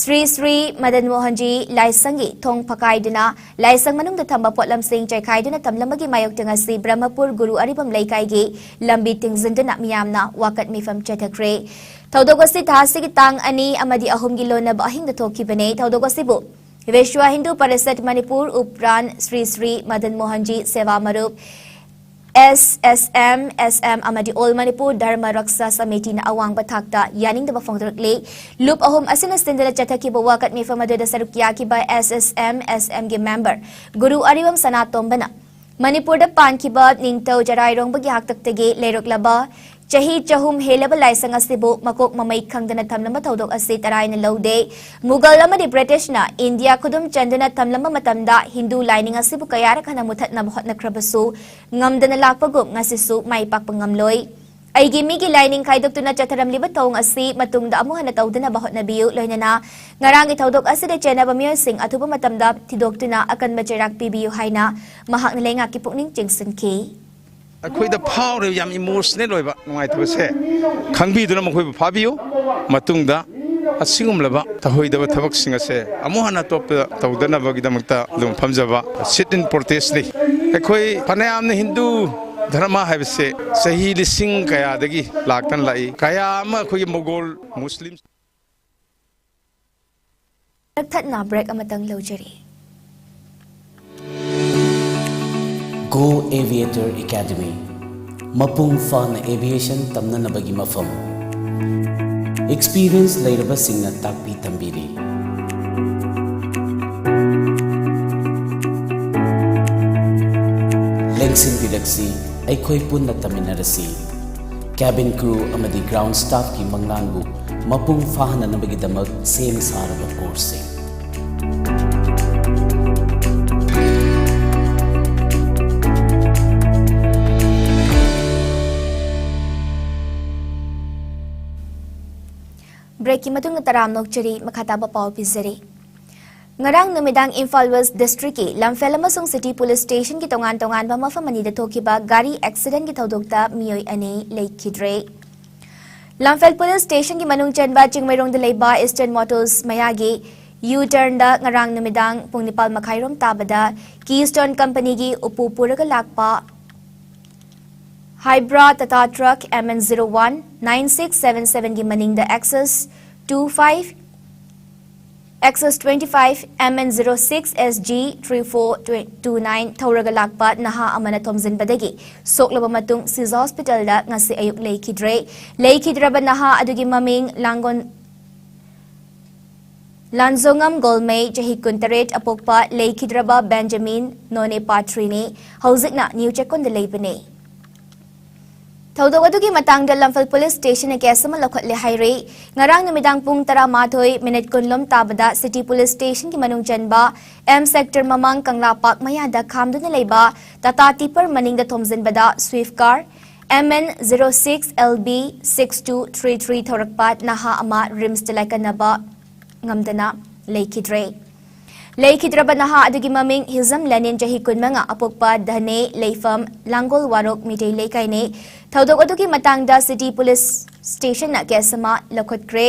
ꯁ꯭ꯔꯤ ꯁ꯭ꯔꯤ ꯃꯗꯟ ꯃꯣꯍꯟꯖꯤ ꯂꯥꯏꯁꯪꯒꯤ ꯊꯣꯡ ꯐꯀꯥꯏꯗꯨꯅ ꯂꯥꯏꯁꯪ ꯃꯅꯨꯡꯗ ꯊꯝꯕ ꯄꯣꯠꯂꯝꯁꯤꯡ ꯆꯥꯏꯈꯥꯏꯗꯨꯅ ꯊꯝꯂꯝꯕꯒꯤ ꯃꯥꯌꯣꯛꯇ ꯉꯁꯤ ꯕ꯭ꯔꯍꯃꯄꯨꯔ ꯒꯨꯔꯨ ꯑꯔꯤꯕꯝ ꯂꯩꯀꯥꯏꯒꯤ ꯂꯝꯕꯤ ꯊꯤꯡꯖꯤꯟꯗꯨꯅ ꯃꯤꯌꯥꯝꯅ ꯋꯥꯀꯠ ꯃꯤꯐꯝ ꯆꯠꯊꯈ꯭ꯔꯦ꯫ ꯊꯧꯗꯣꯛ ꯑꯁꯤ ꯊꯥ ꯑꯁꯤꯒꯤ ꯇꯥꯡ ꯑꯅꯤ ꯑꯃꯗꯤ ꯑꯍꯨꯝꯒꯤ ꯂꯣꯟꯅꯕ ꯑꯍꯤꯡꯗ ꯊꯣꯛꯈꯤꯕꯅꯦ꯫ ꯊꯧꯗꯣꯛ ꯑꯁꯤꯕꯨ ꯕꯤꯁ꯭ꯋ ꯍꯤꯟꯗꯨ ꯄꯔꯤꯁꯠ ꯃꯅꯤꯄꯨꯔ ꯎꯄ꯭ꯔꯥꯟ ꯁ꯭ꯔꯤ ꯁ꯭ꯔꯤ ꯃꯗꯟ ꯃꯣꯍꯟꯖꯤ ꯁꯦꯋꯥ ꯃꯔꯨꯞ, SSM, SM ꯑꯃꯗꯤ All Manipur ꯙꯔꯃ ꯔꯛꯁꯥ ꯁꯃꯤꯇꯤꯅ ꯑꯋꯥꯡꯕ ꯊꯥꯛꯇ ꯌꯥꯅꯤꯡꯗꯕ ꯐꯣꯡꯗꯣꯔꯛꯂꯤ꯫ ꯂꯨꯞ ꯑꯍꯨꯝ ꯑꯁꯤꯅ ꯁꯤꯟꯗꯨꯅ ꯆꯠꯊꯈꯤꯕ ꯋꯥꯀꯠ ꯃꯤꯐꯝ ꯑꯗꯨꯗ ꯁꯔꯨꯛ ꯌꯥꯈꯤꯕ SSM, SMꯒꯤ member ꯒꯨꯔꯨ ꯑꯔꯤꯕꯝ ꯁꯅꯥꯇꯣꯝꯕꯅ ꯃꯅꯤꯄꯨꯔꯗ ꯄꯥꯟꯈꯤꯕ ꯅꯤꯡꯊꯧ ꯖꯔꯥꯏꯔꯣꯡꯕꯒꯤ ꯍꯥꯛꯇꯛꯇꯒꯤ ꯂꯩꯔꯛꯂꯕ ꯆꯍꯤ ꯆꯍꯨꯝ ꯍꯦꯜꯂꯕ ꯂꯥꯏꯁꯪ ꯑꯁꯤꯕꯨ ꯃꯀꯣꯛ ꯃꯃꯩ ꯈꯪꯗꯅ ꯊꯝꯂꯝꯕ ꯊꯧꯗꯣꯛ ꯑꯁꯤ ꯇꯔꯥꯏꯅ ꯂꯧꯗꯦ꯫ ꯃꯨꯒꯜ ꯑꯃꯗꯤ ꯕ꯭ꯔꯤꯇꯤꯁꯅ ꯏꯟꯗꯤꯌꯥ ꯈꯨꯗꯨꯝ ꯆꯟꯗꯨꯅ ꯊꯝꯂꯝꯕ ꯃꯇꯝꯗ ꯍꯤꯟꯗꯨ ꯂꯥꯏꯅꯤꯡ ꯑꯁꯤꯕꯨ ꯀꯌꯥꯔꯛ ꯍꯟꯅ ꯃꯨꯊꯠꯅꯕ ꯍꯣꯠꯅꯈ꯭ꯔꯕꯁꯨ ꯉꯝꯗꯅ ꯂꯥꯛꯄꯒꯨꯝ ꯉꯁꯤꯁꯨ ꯃꯥꯏ ꯄꯥꯛꯄ ꯉꯝꯂꯣꯏ꯫ ꯑꯩꯒꯤ ꯃꯤꯒꯤ ꯂꯥꯏꯅꯤꯡ ꯈꯥꯏꯗꯣꯛꯇꯨꯅ ꯆꯠꯊꯔꯝꯂꯤꯕ ꯊꯧꯑꯣꯡ ꯑꯁꯤ ꯃꯇꯨꯡꯗ ꯑꯃꯨꯛ ꯍꯟꯅ ꯇꯧꯗꯅꯕ ꯍꯣꯠꯅꯕꯤꯌꯨ꯫ ꯂꯣꯏꯅꯅ ꯉꯔꯥꯡꯒꯤ ꯊꯧꯗꯣꯛ ꯑꯁꯤꯗ ꯆꯦꯟꯅꯕ ꯃꯤꯑꯣꯏꯁꯤꯡ ꯑꯊꯨꯕ ꯃꯇꯝꯗ ꯊꯤꯗꯣꯛꯇꯨꯅ ꯑꯀꯟꯕ ꯆꯩꯔꯥꯛ ꯄꯤꯕꯤꯌꯨ ꯍꯥꯏꯅ ꯃꯍꯥꯛꯅ ꯂꯩꯉꯥꯛꯀꯤ ꯄꯨꯛꯅꯤꯡ ꯆꯤꯡꯁꯤꯟꯈꯤ꯫ ꯑꯩꯈꯣꯏꯗ ꯐꯥꯎꯔꯤꯕ ꯌꯥꯝ ꯏꯃꯣꯁꯅꯦꯜ ꯑꯣꯏꯕ ꯅꯨꯡꯉꯥꯏꯇꯕꯁꯦ ꯈꯪꯕꯤꯗꯨꯅ ꯃꯈꯣꯏꯕꯨ ꯐꯥꯕꯤꯌꯨ꯫ ꯃꯇꯨꯡꯗ ꯑꯁꯤꯒꯨꯝꯂꯕ ꯇꯧꯍꯩꯗꯕ ꯊꯕꯛꯁꯤꯡ ꯑꯁꯦ ꯑꯃꯨꯛ ꯍꯟꯅ ꯑꯇꯣꯞꯄꯗ ꯇꯧꯗꯅꯕꯒꯤꯗꯃꯛꯇ ꯑꯗꯨꯝ ꯐꯝꯖꯕ ꯁꯤꯠ ꯏꯟ ꯄ꯭ꯔꯣꯇꯦꯁꯅꯤ꯫ ꯑꯩꯈꯣꯏ ꯐꯅꯌꯥꯝꯅ ꯍꯤꯟꯗꯨ ꯙꯔꯃ ꯍꯥꯏꯕꯁꯦ ꯆꯍꯤ ꯂꯤꯁꯤꯡ ꯀꯌꯥꯗꯒꯤ ꯂꯥꯛꯇꯅ ꯂꯥꯛꯏ꯫ ꯀꯌꯥ ꯑꯃ ꯑꯩꯈꯣꯏꯒꯤ ꯃꯣꯒꯣꯜ ꯃꯨꯁꯂꯤꯝ ꯀꯛꯊꯠꯅ ꯕ꯭ꯔꯦꯛ ꯑꯃꯇꯪ ꯂꯧꯖꯔꯤ꯫ Go Aviator Academy, ꯃꯄꯨꯡ ꯐꯥꯅ ꯑꯦꯚꯤꯌꯦꯁꯟ ꯇꯝꯅꯅꯕꯒꯤ ꯃꯐꯝ꯫ ꯑꯦꯛꯁꯄꯤꯔꯤꯌꯦꯟꯁ ꯂꯩꯔꯕꯁꯤꯡꯅ ꯇꯥꯛꯄꯤ ꯇꯝꯕꯤꯔꯤ꯫ ꯂꯦꯡꯁꯤꯟꯕꯤꯔꯛꯁꯤ, ꯑꯩꯈꯣꯏ ꯄꯨꯟꯅ ꯇꯝꯃꯤꯟꯅꯔꯁꯤ꯫ ꯀꯦꯕꯤꯟ ꯀ꯭ꯔꯨ ꯑꯃꯗꯤ ꯒ꯭ꯔꯥꯎꯟ ꯁ꯭ꯇꯥꯐꯀꯤ ꯃꯪꯂꯥꯟꯕꯨ ꯃꯄꯨꯡ ꯐꯥꯍꯟꯅꯅꯕꯒꯤꯗꯃꯛ ꯁꯦꯝ ꯁꯥꯔꯕ ꯀꯣꯔꯁꯁꯤꯡ꯫ ꯕ꯭ꯔꯦꯛꯀꯤ ꯃꯇꯨꯡꯗ ꯇꯔꯥꯝꯅ ꯑꯣꯛꯆꯔꯤ, ꯃꯈꯥ ꯇꯥꯕ ꯄꯥꯎ ꯄꯤꯖꯔꯤ꯫ ꯉꯔꯥꯡ ꯅꯨꯃꯤꯗꯥꯡ ꯏꯝꯐꯥꯜ ꯋꯦꯁ꯭ꯠ ꯗꯤꯁ꯭ꯇ꯭ꯔꯤꯛꯀꯤ ꯂꯝꯐꯦꯜ ꯑꯃꯁꯨꯡ ꯁꯤꯇꯤ ꯄꯨꯂꯤꯁ ꯁ꯭ꯇꯦꯁꯟꯒꯤ ꯇꯣꯉꯥꯟ ꯇꯣꯉꯥꯟꯕ ꯃꯐꯝ ꯑꯅꯤꯗ ꯊꯣꯛꯈꯤꯕ ꯒꯥꯔꯤ ꯑꯦꯛꯁꯤꯗꯦꯟꯠꯀꯤ ꯊꯧꯗꯣꯛꯇ ꯃꯤꯑꯣꯏ ꯑꯅꯤ ꯂꯩꯈꯤꯗ꯭ꯔꯦ꯫ ꯂꯝꯐꯦꯜ ꯄꯨꯂꯤꯁ ꯁ꯭ꯇꯦꯁꯟꯒꯤ ꯃꯅꯨꯡ ꯆꯟꯕ ꯆꯤꯡꯃꯩꯔꯣꯡꯗ ꯂꯩꯕ ꯏꯁꯇꯔꯟ ꯃꯣꯇꯣꯔꯁ ꯃꯌꯥꯒꯤ ꯌꯨ ꯇꯔꯟꯗ ꯉꯔꯥꯡ ꯅꯨꯃꯤꯗꯥꯡ ꯄꯨꯡ ꯅꯤꯄꯥꯜ ꯃꯈꯥꯏꯔꯣꯝ ꯇꯥꯕꯗ ꯀꯤꯁ꯭ꯇꯣꯟ ꯀꯝꯄꯅꯤꯒꯤ ꯎꯄꯨ ꯄꯨꯔꯒ ꯂꯥꯛꯄ ꯍꯥꯏꯕ꯭ꯔꯥ Tata truck M N zero one nine six seven seven ꯒꯤ ꯃꯅꯤꯡꯗ Access two five, Access twenty five, M N zero six S G three four two nine ꯊꯧꯔꯒ ꯂꯥꯛꯄ ꯅꯍꯥ ꯑꯃꯅ ꯊꯣꯝꯖꯤꯟꯕꯗꯒꯤ ꯁꯣꯛꯂꯕ ꯃꯇꯨꯡ ꯁꯤꯖ ꯍꯣꯁꯄꯤꯇꯥꯜꯗ ꯉꯁꯤ ꯑꯌꯨꯛ ꯂꯩꯈꯤꯗ꯭ꯔꯦ꯫ ꯂꯩꯈꯤꯗ꯭ꯔꯕ ꯅꯍꯥ ꯑꯗꯨꯒꯤ ꯃꯃꯤꯡ ꯂꯥꯡꯒꯣꯟ ꯂꯥꯟꯖꯣꯉꯝ ꯒꯣꯜꯃꯩ, ꯆꯍꯤ ꯀꯨꯟꯇꯔꯦꯠ ꯑꯄꯣꯛꯄ, ꯂꯩꯈꯤꯗ꯭ꯔꯕ ꯕꯦꯟꯖꯥꯃꯤꯟ ꯅꯣꯅꯦ ꯄꯥꯊ꯭ꯔꯤꯅꯤ꯫ ꯍꯧꯖꯤꯛꯅ ꯅ꯭ꯌꯨ ꯆꯦꯛꯀꯣꯟꯗ ꯂꯩꯕꯅꯤ꯫ ꯊꯧꯗꯣꯛ ꯑꯗꯨꯒꯤ ꯃꯇꯥꯡꯗ ꯂꯝꯐꯦꯜ ꯄꯨꯂꯤꯁ ꯁ꯭ꯇꯦꯁꯟꯅ ꯀꯦꯁ ꯑꯃ ꯂꯧꯈꯠꯂꯦ ꯍꯥꯏꯔꯤ꯫ ꯉꯔꯥꯡ ꯅꯨꯃꯤꯗꯥꯡ ꯄꯨꯡ ꯇꯔꯥꯃꯥꯊꯣꯏ ꯃꯤꯅꯤꯠ ꯀꯨꯟꯂꯣꯝ ꯇꯥꯕꯗ ꯁꯤꯇꯤ ꯄꯨꯂꯤꯁ ꯁ꯭ꯇꯦꯁꯟꯒꯤ ꯃꯅꯨꯡ ꯆꯟꯕ ꯑꯦꯝ ꯁꯦꯛꯇꯔ ꯃꯃꯥꯡ ꯀꯪꯂꯥ ꯄꯥꯛ ꯃꯌꯥꯗ ꯈꯥꯝꯗꯨꯅ ꯂꯩꯕ ꯇꯥꯇꯥ ꯇꯤꯄꯔ ꯃꯅꯤꯡꯗ ꯊꯣꯝꯖꯤꯟꯕꯗ Swift car M N zero six L B six two three three ꯊꯧꯔꯛꯄ ꯅꯍꯥ ꯑꯃ ꯔꯤꯝꯁꯇ ꯂꯥꯏꯀꯠꯅꯕ ꯉꯝꯗꯅ ꯂꯩꯈꯤꯗ꯭ꯔꯦ꯫ ꯂꯩꯈꯤꯗ꯭ꯔꯕ ꯅꯍꯥ ꯑꯗꯨꯒꯤ ꯃꯃꯤꯡ ꯍꯤꯖꯝ ꯂꯦꯅꯤꯟ, ꯆꯍꯤ ꯀꯨꯟꯃꯉꯥ, ꯑꯄꯣꯛꯄ ꯙꯅꯦ, ꯂꯩꯐꯝ ꯂꯥꯡꯒꯣꯜ ꯋꯥꯔꯣꯛ ꯃꯤꯇꯩ ꯂꯩꯀꯥꯏꯅꯤ꯫ ꯊꯧꯗꯣꯛ ꯑꯗꯨꯒꯤ ꯃꯇꯥꯡꯗ ꯁꯤꯇꯤ ꯄꯨꯂꯤꯁ ꯁ꯭ꯇꯦꯁꯟꯅ ꯀꯦꯁ ꯑꯃ ꯂꯧꯈꯠꯈ꯭ꯔꯦ꯫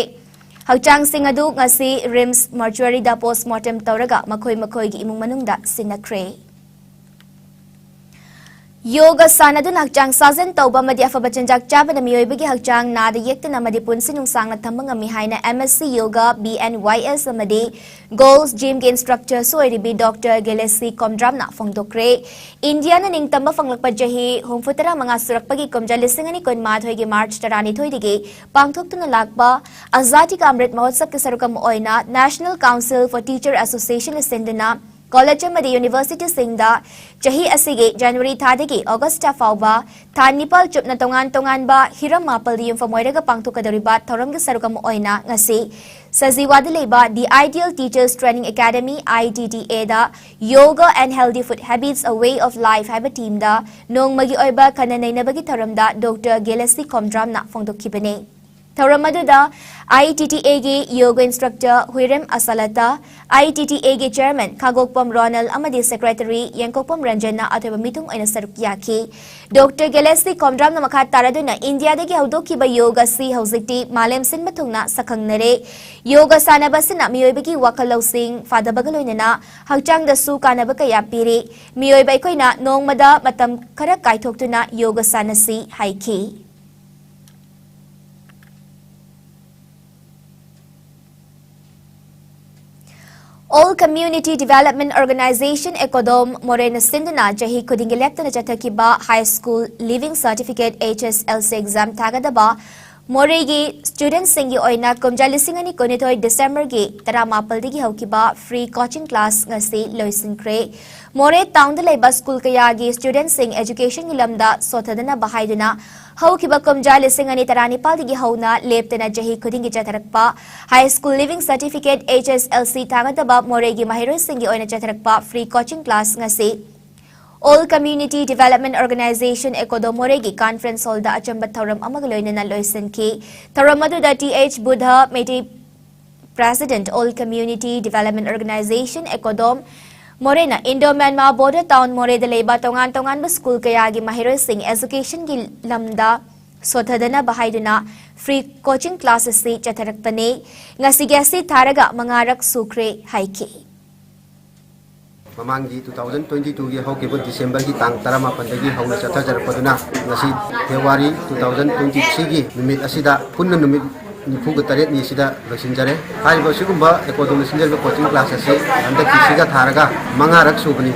ꯍꯛꯆꯥꯡꯁꯤꯡ ꯑꯗꯨ ꯉꯁꯤ ꯔꯤꯝꯁ ꯃꯣꯔꯆꯨꯋꯥꯔꯤꯗ ꯄꯣꯁꯃꯣꯔꯇꯦꯝ ꯇꯧꯔꯒ ꯃꯈꯣꯏ ꯃꯈꯣꯏꯒꯤ ꯏꯃꯨꯡ ꯃꯅꯨꯡꯗ ꯁꯤꯟꯅꯈ꯭ꯔꯦ꯫ ꯌꯣꯒ ꯁꯥꯟꯅꯗꯨꯅ ꯍꯛꯆꯥꯡ ꯁꯥꯖꯦꯜ ꯇꯧꯕ ꯑꯃꯗꯤ ꯑꯐꯕ ꯆꯤꯟꯖꯥꯛ ꯆꯥꯕꯅ ꯃꯤꯑꯣꯏꯕꯒꯤ ꯍꯛꯆꯥꯡ ꯅꯥꯗ ꯌꯦꯛꯇꯅ ꯑꯃꯗꯤ ꯄꯨꯟꯁꯤ ꯅꯨꯡꯁꯥꯡꯅ ꯊꯝꯕ ꯉꯝꯃꯤ ꯍꯥꯏꯅ M S C yoga B and ꯋꯥꯏ ꯑꯦꯁ ꯑꯃꯗꯤ ꯒꯣꯜꯁ ꯖꯤꯝꯒꯤ ꯏꯟꯁꯇ꯭ꯔꯛꯇꯔꯁꯨ ꯑꯣꯏꯔꯤꯕꯤ ꯗꯣꯛꯇꯔ ꯒꯦꯂꯦꯁꯤ ꯀꯣꯝꯗ꯭ꯔꯥꯝꯅ ꯐꯣꯡꯗꯣꯛꯈ꯭ꯔꯦ꯫ ꯏꯟꯗꯤꯌꯥꯅ ꯅꯤꯡꯇꯝꯕ ꯐꯪꯂꯛꯄ ꯆꯍꯤ ꯍꯨꯝꯐꯨꯇꯔꯥ ꯃꯉꯥ ꯁꯨꯔꯛꯄꯒꯤ ꯀꯨꯝꯖꯥ ꯂꯤꯁꯤꯡ ꯑꯅꯤ ꯀꯨꯟꯃꯥꯊꯣꯏꯒꯤ ꯃꯥꯔꯆ ꯇꯔꯥꯅꯤꯊꯣꯏꯗꯒꯤ ꯄꯥꯡꯊꯣꯛꯇꯨꯅ ꯂꯥꯛꯄ ꯑꯖꯥꯗꯤ ꯀꯥ ꯑꯃ꯭ꯔꯤꯠ ꯃꯍꯣꯠꯁꯕꯀꯤ ꯁꯔꯨꯛ ꯑꯃ ꯑꯣꯏꯅ National Council for Teacher Associationꯅ ꯁꯤꯟꯗꯨꯅ ꯀꯣꯂꯦꯖ ꯑꯃꯗꯤ ꯌꯨꯅꯤꯚꯔꯁꯤꯇꯤꯁꯤꯡꯗ ꯆꯍꯤ ꯑꯁꯤꯒꯤ ꯖꯅꯋꯥꯔꯤ ꯊꯥꯗꯒꯤ ꯑꯣꯒꯁꯇ ꯐꯥꯎꯕ ꯊꯥ ꯅꯤꯄꯥꯜ ꯆꯨꯞꯅ ꯇꯣꯉꯥꯟ ꯇꯣꯉꯥꯟꯕ ꯍꯤꯔꯝ ꯃꯥꯄꯜꯗ ꯌꯨꯝꯐꯝ ꯑꯣꯏꯔꯒ ꯄꯥꯡꯊꯣꯛꯀꯗꯧꯔꯤꯕ ꯊꯧꯔꯝꯒꯤ ꯁꯔꯨꯛ ꯑꯃ ꯑꯣꯏꯅ ꯉꯁꯤ ꯁꯖꯤꯋꯥꯗ ꯂꯩꯕ The Ideal Teachers Training Academy, I T T Aꯗ Yoga and Healthy Food Habits, A Way of Life ꯍꯥꯏꯕ ꯊꯤꯝꯗ ꯅꯣꯡꯃꯒꯤ ꯑꯣꯏꯕ ꯈꯟꯅ ꯅꯩꯅꯕꯒꯤ ꯊꯧꯔꯝꯗ ꯗꯣꯛꯇꯔ ꯒꯦꯂꯦꯁꯤ ꯈꯣꯝꯗ꯭ꯔꯥꯝꯅ ꯐꯣꯡꯗꯣꯛꯈꯤꯕꯅꯤ꯫ ꯊꯧꯔꯝ ꯑꯗꯨꯗ I T T Aꯒꯤ yoga instructor Huirem Asalta, I T T Aꯒꯤ ꯆꯦꯌꯔꯃꯦꯟ ꯈꯥꯒꯣꯛꯄꯝ ꯔꯣꯅꯦꯜ ꯑꯃꯗꯤ ꯁꯦꯀ꯭ꯔꯦꯇꯔꯤ ꯌꯦꯡꯀꯣꯛꯄꯝ ꯔꯟꯖꯟꯅ ꯑꯊꯣꯏꯕ ꯃꯤꯊꯨꯡ ꯑꯣꯏꯅ ꯁꯔꯨꯛ ꯌꯥꯈꯤ꯫ ꯗꯣꯛꯇꯔ ꯒꯦꯂꯦꯁꯤ ꯈꯣꯝꯗ꯭ꯔꯥꯝꯅ ꯃꯈꯥ ꯇꯥꯔꯗꯨꯅ ꯏꯟꯗꯤꯌꯥꯗꯒꯤ ꯍꯧꯗꯣꯛꯈꯤꯕ ꯌꯣꯒ ꯑꯁꯤ ꯍꯧꯖꯤꯛꯇꯤ ꯃꯥꯂꯦꯝ ꯁꯤꯟꯕ ꯊꯨꯡꯅ ꯁꯛꯈꯪꯅꯔꯦ꯫ ꯌꯣꯒ ꯁꯥꯟꯅꯕ ꯑꯁꯤꯅ ꯃꯤꯑꯣꯏꯕꯒꯤ ꯋꯥꯈꯜ ꯂꯧꯁꯤꯡ ꯐꯥꯗꯕꯒ ꯂꯣꯏꯅꯅ ꯍꯛꯆꯥꯡꯗꯁꯨ ꯀꯥꯟꯅꯕ ꯀꯌꯥ ꯄꯤꯔꯤ꯫ ꯃꯤꯑꯣꯏꯕ ꯑꯩꯈꯣꯏꯅ ꯅꯣꯡꯃꯗ ꯃꯇꯝ ꯈꯔ ꯀꯥꯏꯊꯣꯛꯇꯨꯅ ꯌꯣꯒ ꯁꯥꯟꯅꯁꯤ ꯍꯥꯏꯈꯤ꯫ All Community Development Organization, ꯑꯦꯀꯣꯗꯣꯝ, ꯃꯣꯔꯦꯅ ꯁꯤꯟꯗꯨꯅ ꯆꯍꯤ ꯈꯨꯗꯤꯡꯒꯤ ꯂꯦꯞꯇꯅ ꯆꯠꯊꯈꯤꯕ High School Leaving Certificate, H S L C exam ꯊꯥꯒꯗꯕ ꯃꯣꯔꯦꯒꯤ ꯁ꯭ꯇꯨꯗꯦꯟꯠꯁꯤꯡꯒꯤ ꯑꯣꯏꯅ ꯀꯨꯝꯖꯥ ꯂꯤꯁꯤꯡ ꯑꯅꯤ ꯀꯨꯟꯅꯤꯊꯣꯏ ꯗꯤꯁꯦꯝꯕꯔꯒꯤ ꯇꯔꯥꯃꯥꯄꯜꯗꯒꯤ ꯍꯧꯈꯤꯕ free coaching class ꯉꯁꯤ ꯂꯣꯏꯁꯤꯟꯈ꯭ꯔꯦ꯫ ꯃꯣꯔꯦ ꯇꯥꯎꯟꯗ ꯂꯩꯕ ꯁ꯭ꯀꯨꯜ ꯀꯌꯥꯒꯤ ꯁ꯭ꯇꯨꯗꯦꯟꯠꯁꯤꯡ ꯑꯦꯖꯨꯀꯦꯁꯟꯒꯤ ꯂꯝꯗ ꯁꯣꯠꯊꯗꯅꯕ ꯍꯥꯏꯗꯨꯅ ꯍꯧꯈꯤꯕ ꯀꯨꯝꯖꯥ ꯂꯤꯁꯤꯡ ꯑꯅꯤ ꯇꯔꯥꯅꯤꯄꯥꯜꯗꯒꯤ ꯍꯧꯅ ꯂꯦꯞꯇꯅ ꯆꯍꯤ ꯈꯨꯗꯤꯡꯒꯤ ꯆꯠꯊꯔꯛꯄ high school leaving certificate, H S L C, ꯊꯥꯒꯠꯇꯕ ꯃꯣꯔꯦꯒꯤ ꯃꯍꯩꯔꯣꯏꯁꯤꯡꯒꯤ ꯑꯣꯏꯅ ꯆꯠꯊꯔꯛꯄ ꯐ꯭ꯔꯤ ꯀꯣꯆꯤꯡ ꯀ꯭ꯂꯥꯁ ꯉꯁꯤ all community development organization, ACODO, ꯃꯣꯔꯦꯒꯤ ꯀꯟꯐꯔꯦꯟꯁ ꯍꯣꯜꯗ ꯑꯆꯝꯕ ꯊꯧꯔꯝ ꯑꯃꯒ ꯂꯣꯏꯅꯅ ꯂꯣꯏꯁꯤꯟꯈꯤ꯫ ꯊꯧꯔꯝ ꯑꯗꯨꯗ T H Budha, Meitei president, all community development organization, ACODOM, ꯃꯣꯔꯦꯅ ꯏꯟꯗꯣ ꯃ꯭ꯌꯥꯟꯃꯥꯔ ꯕꯣꯔꯗꯔ ꯇꯥꯎꯟ ꯃꯣꯔꯦꯗ ꯂꯩꯕ ꯇꯣꯉꯥꯟ ꯇꯣꯉꯥꯟꯕ ꯁ꯭ꯀꯨꯜ ꯀꯌꯥꯒꯤ ꯃꯍꯩꯔꯣꯏꯁꯤꯡ ꯑꯦꯖꯨꯀꯦꯁꯟꯒꯤ ꯂꯝꯗ ꯁꯣꯠꯊꯗꯅꯕ ꯍꯥꯏꯗꯨꯅ ꯐ꯭ꯔꯤ ꯀꯣꯆꯤꯡ ꯀ꯭ꯂꯥꯁ ꯑꯁꯤ ꯆꯠꯊꯔꯛꯄꯅꯤ꯫ ꯉꯁꯤꯒꯤ ꯑꯁꯤ ꯊꯥꯔꯒ ꯃꯉꯥꯔꯛ ꯁꯨꯈ꯭ꯔꯦ ꯍꯥꯏꯈꯤ꯫ ꯃꯃꯥꯡꯒꯤ two thousand twenty twoꯒꯤ ꯍꯧꯈꯤꯕ ꯗꯤꯁꯦꯝꯕꯔꯒꯤ ꯇꯥꯡ ꯇꯔꯥꯃꯥꯄꯟꯗꯒꯤ ꯍꯧꯅ ꯆꯠꯊꯖꯔꯛꯄꯗꯨꯅ ꯉꯁꯤ ꯐꯦꯕ꯭ꯔꯨꯋꯥꯔꯤ two thousand twenty threeꯒꯤ ꯅꯨꯃꯤꯠ ꯑꯁꯤꯗ ꯄꯨꯟꯅ ꯅꯨꯃꯤꯠ ꯅꯤꯐꯨꯒ ꯇꯔꯦꯠꯅꯤ ꯑꯁꯤꯗ ꯂꯣꯏꯁꯤꯟꯖꯔꯦ꯫ ꯍꯥꯏꯔꯤꯕ ꯑꯁꯤꯒꯨꯝꯕ ꯑꯦꯀꯣꯗꯣꯝꯅ ꯁꯤꯟꯖꯔꯤꯕ ꯀꯣꯆꯤꯡ ꯀ꯭ꯂꯥꯁ ꯑꯁꯤ ꯍꯟꯗꯛꯀꯤꯁꯤꯒ ꯊꯥꯔꯒ ꯃꯉꯥꯔꯛ ꯁꯨꯕꯅꯤ꯫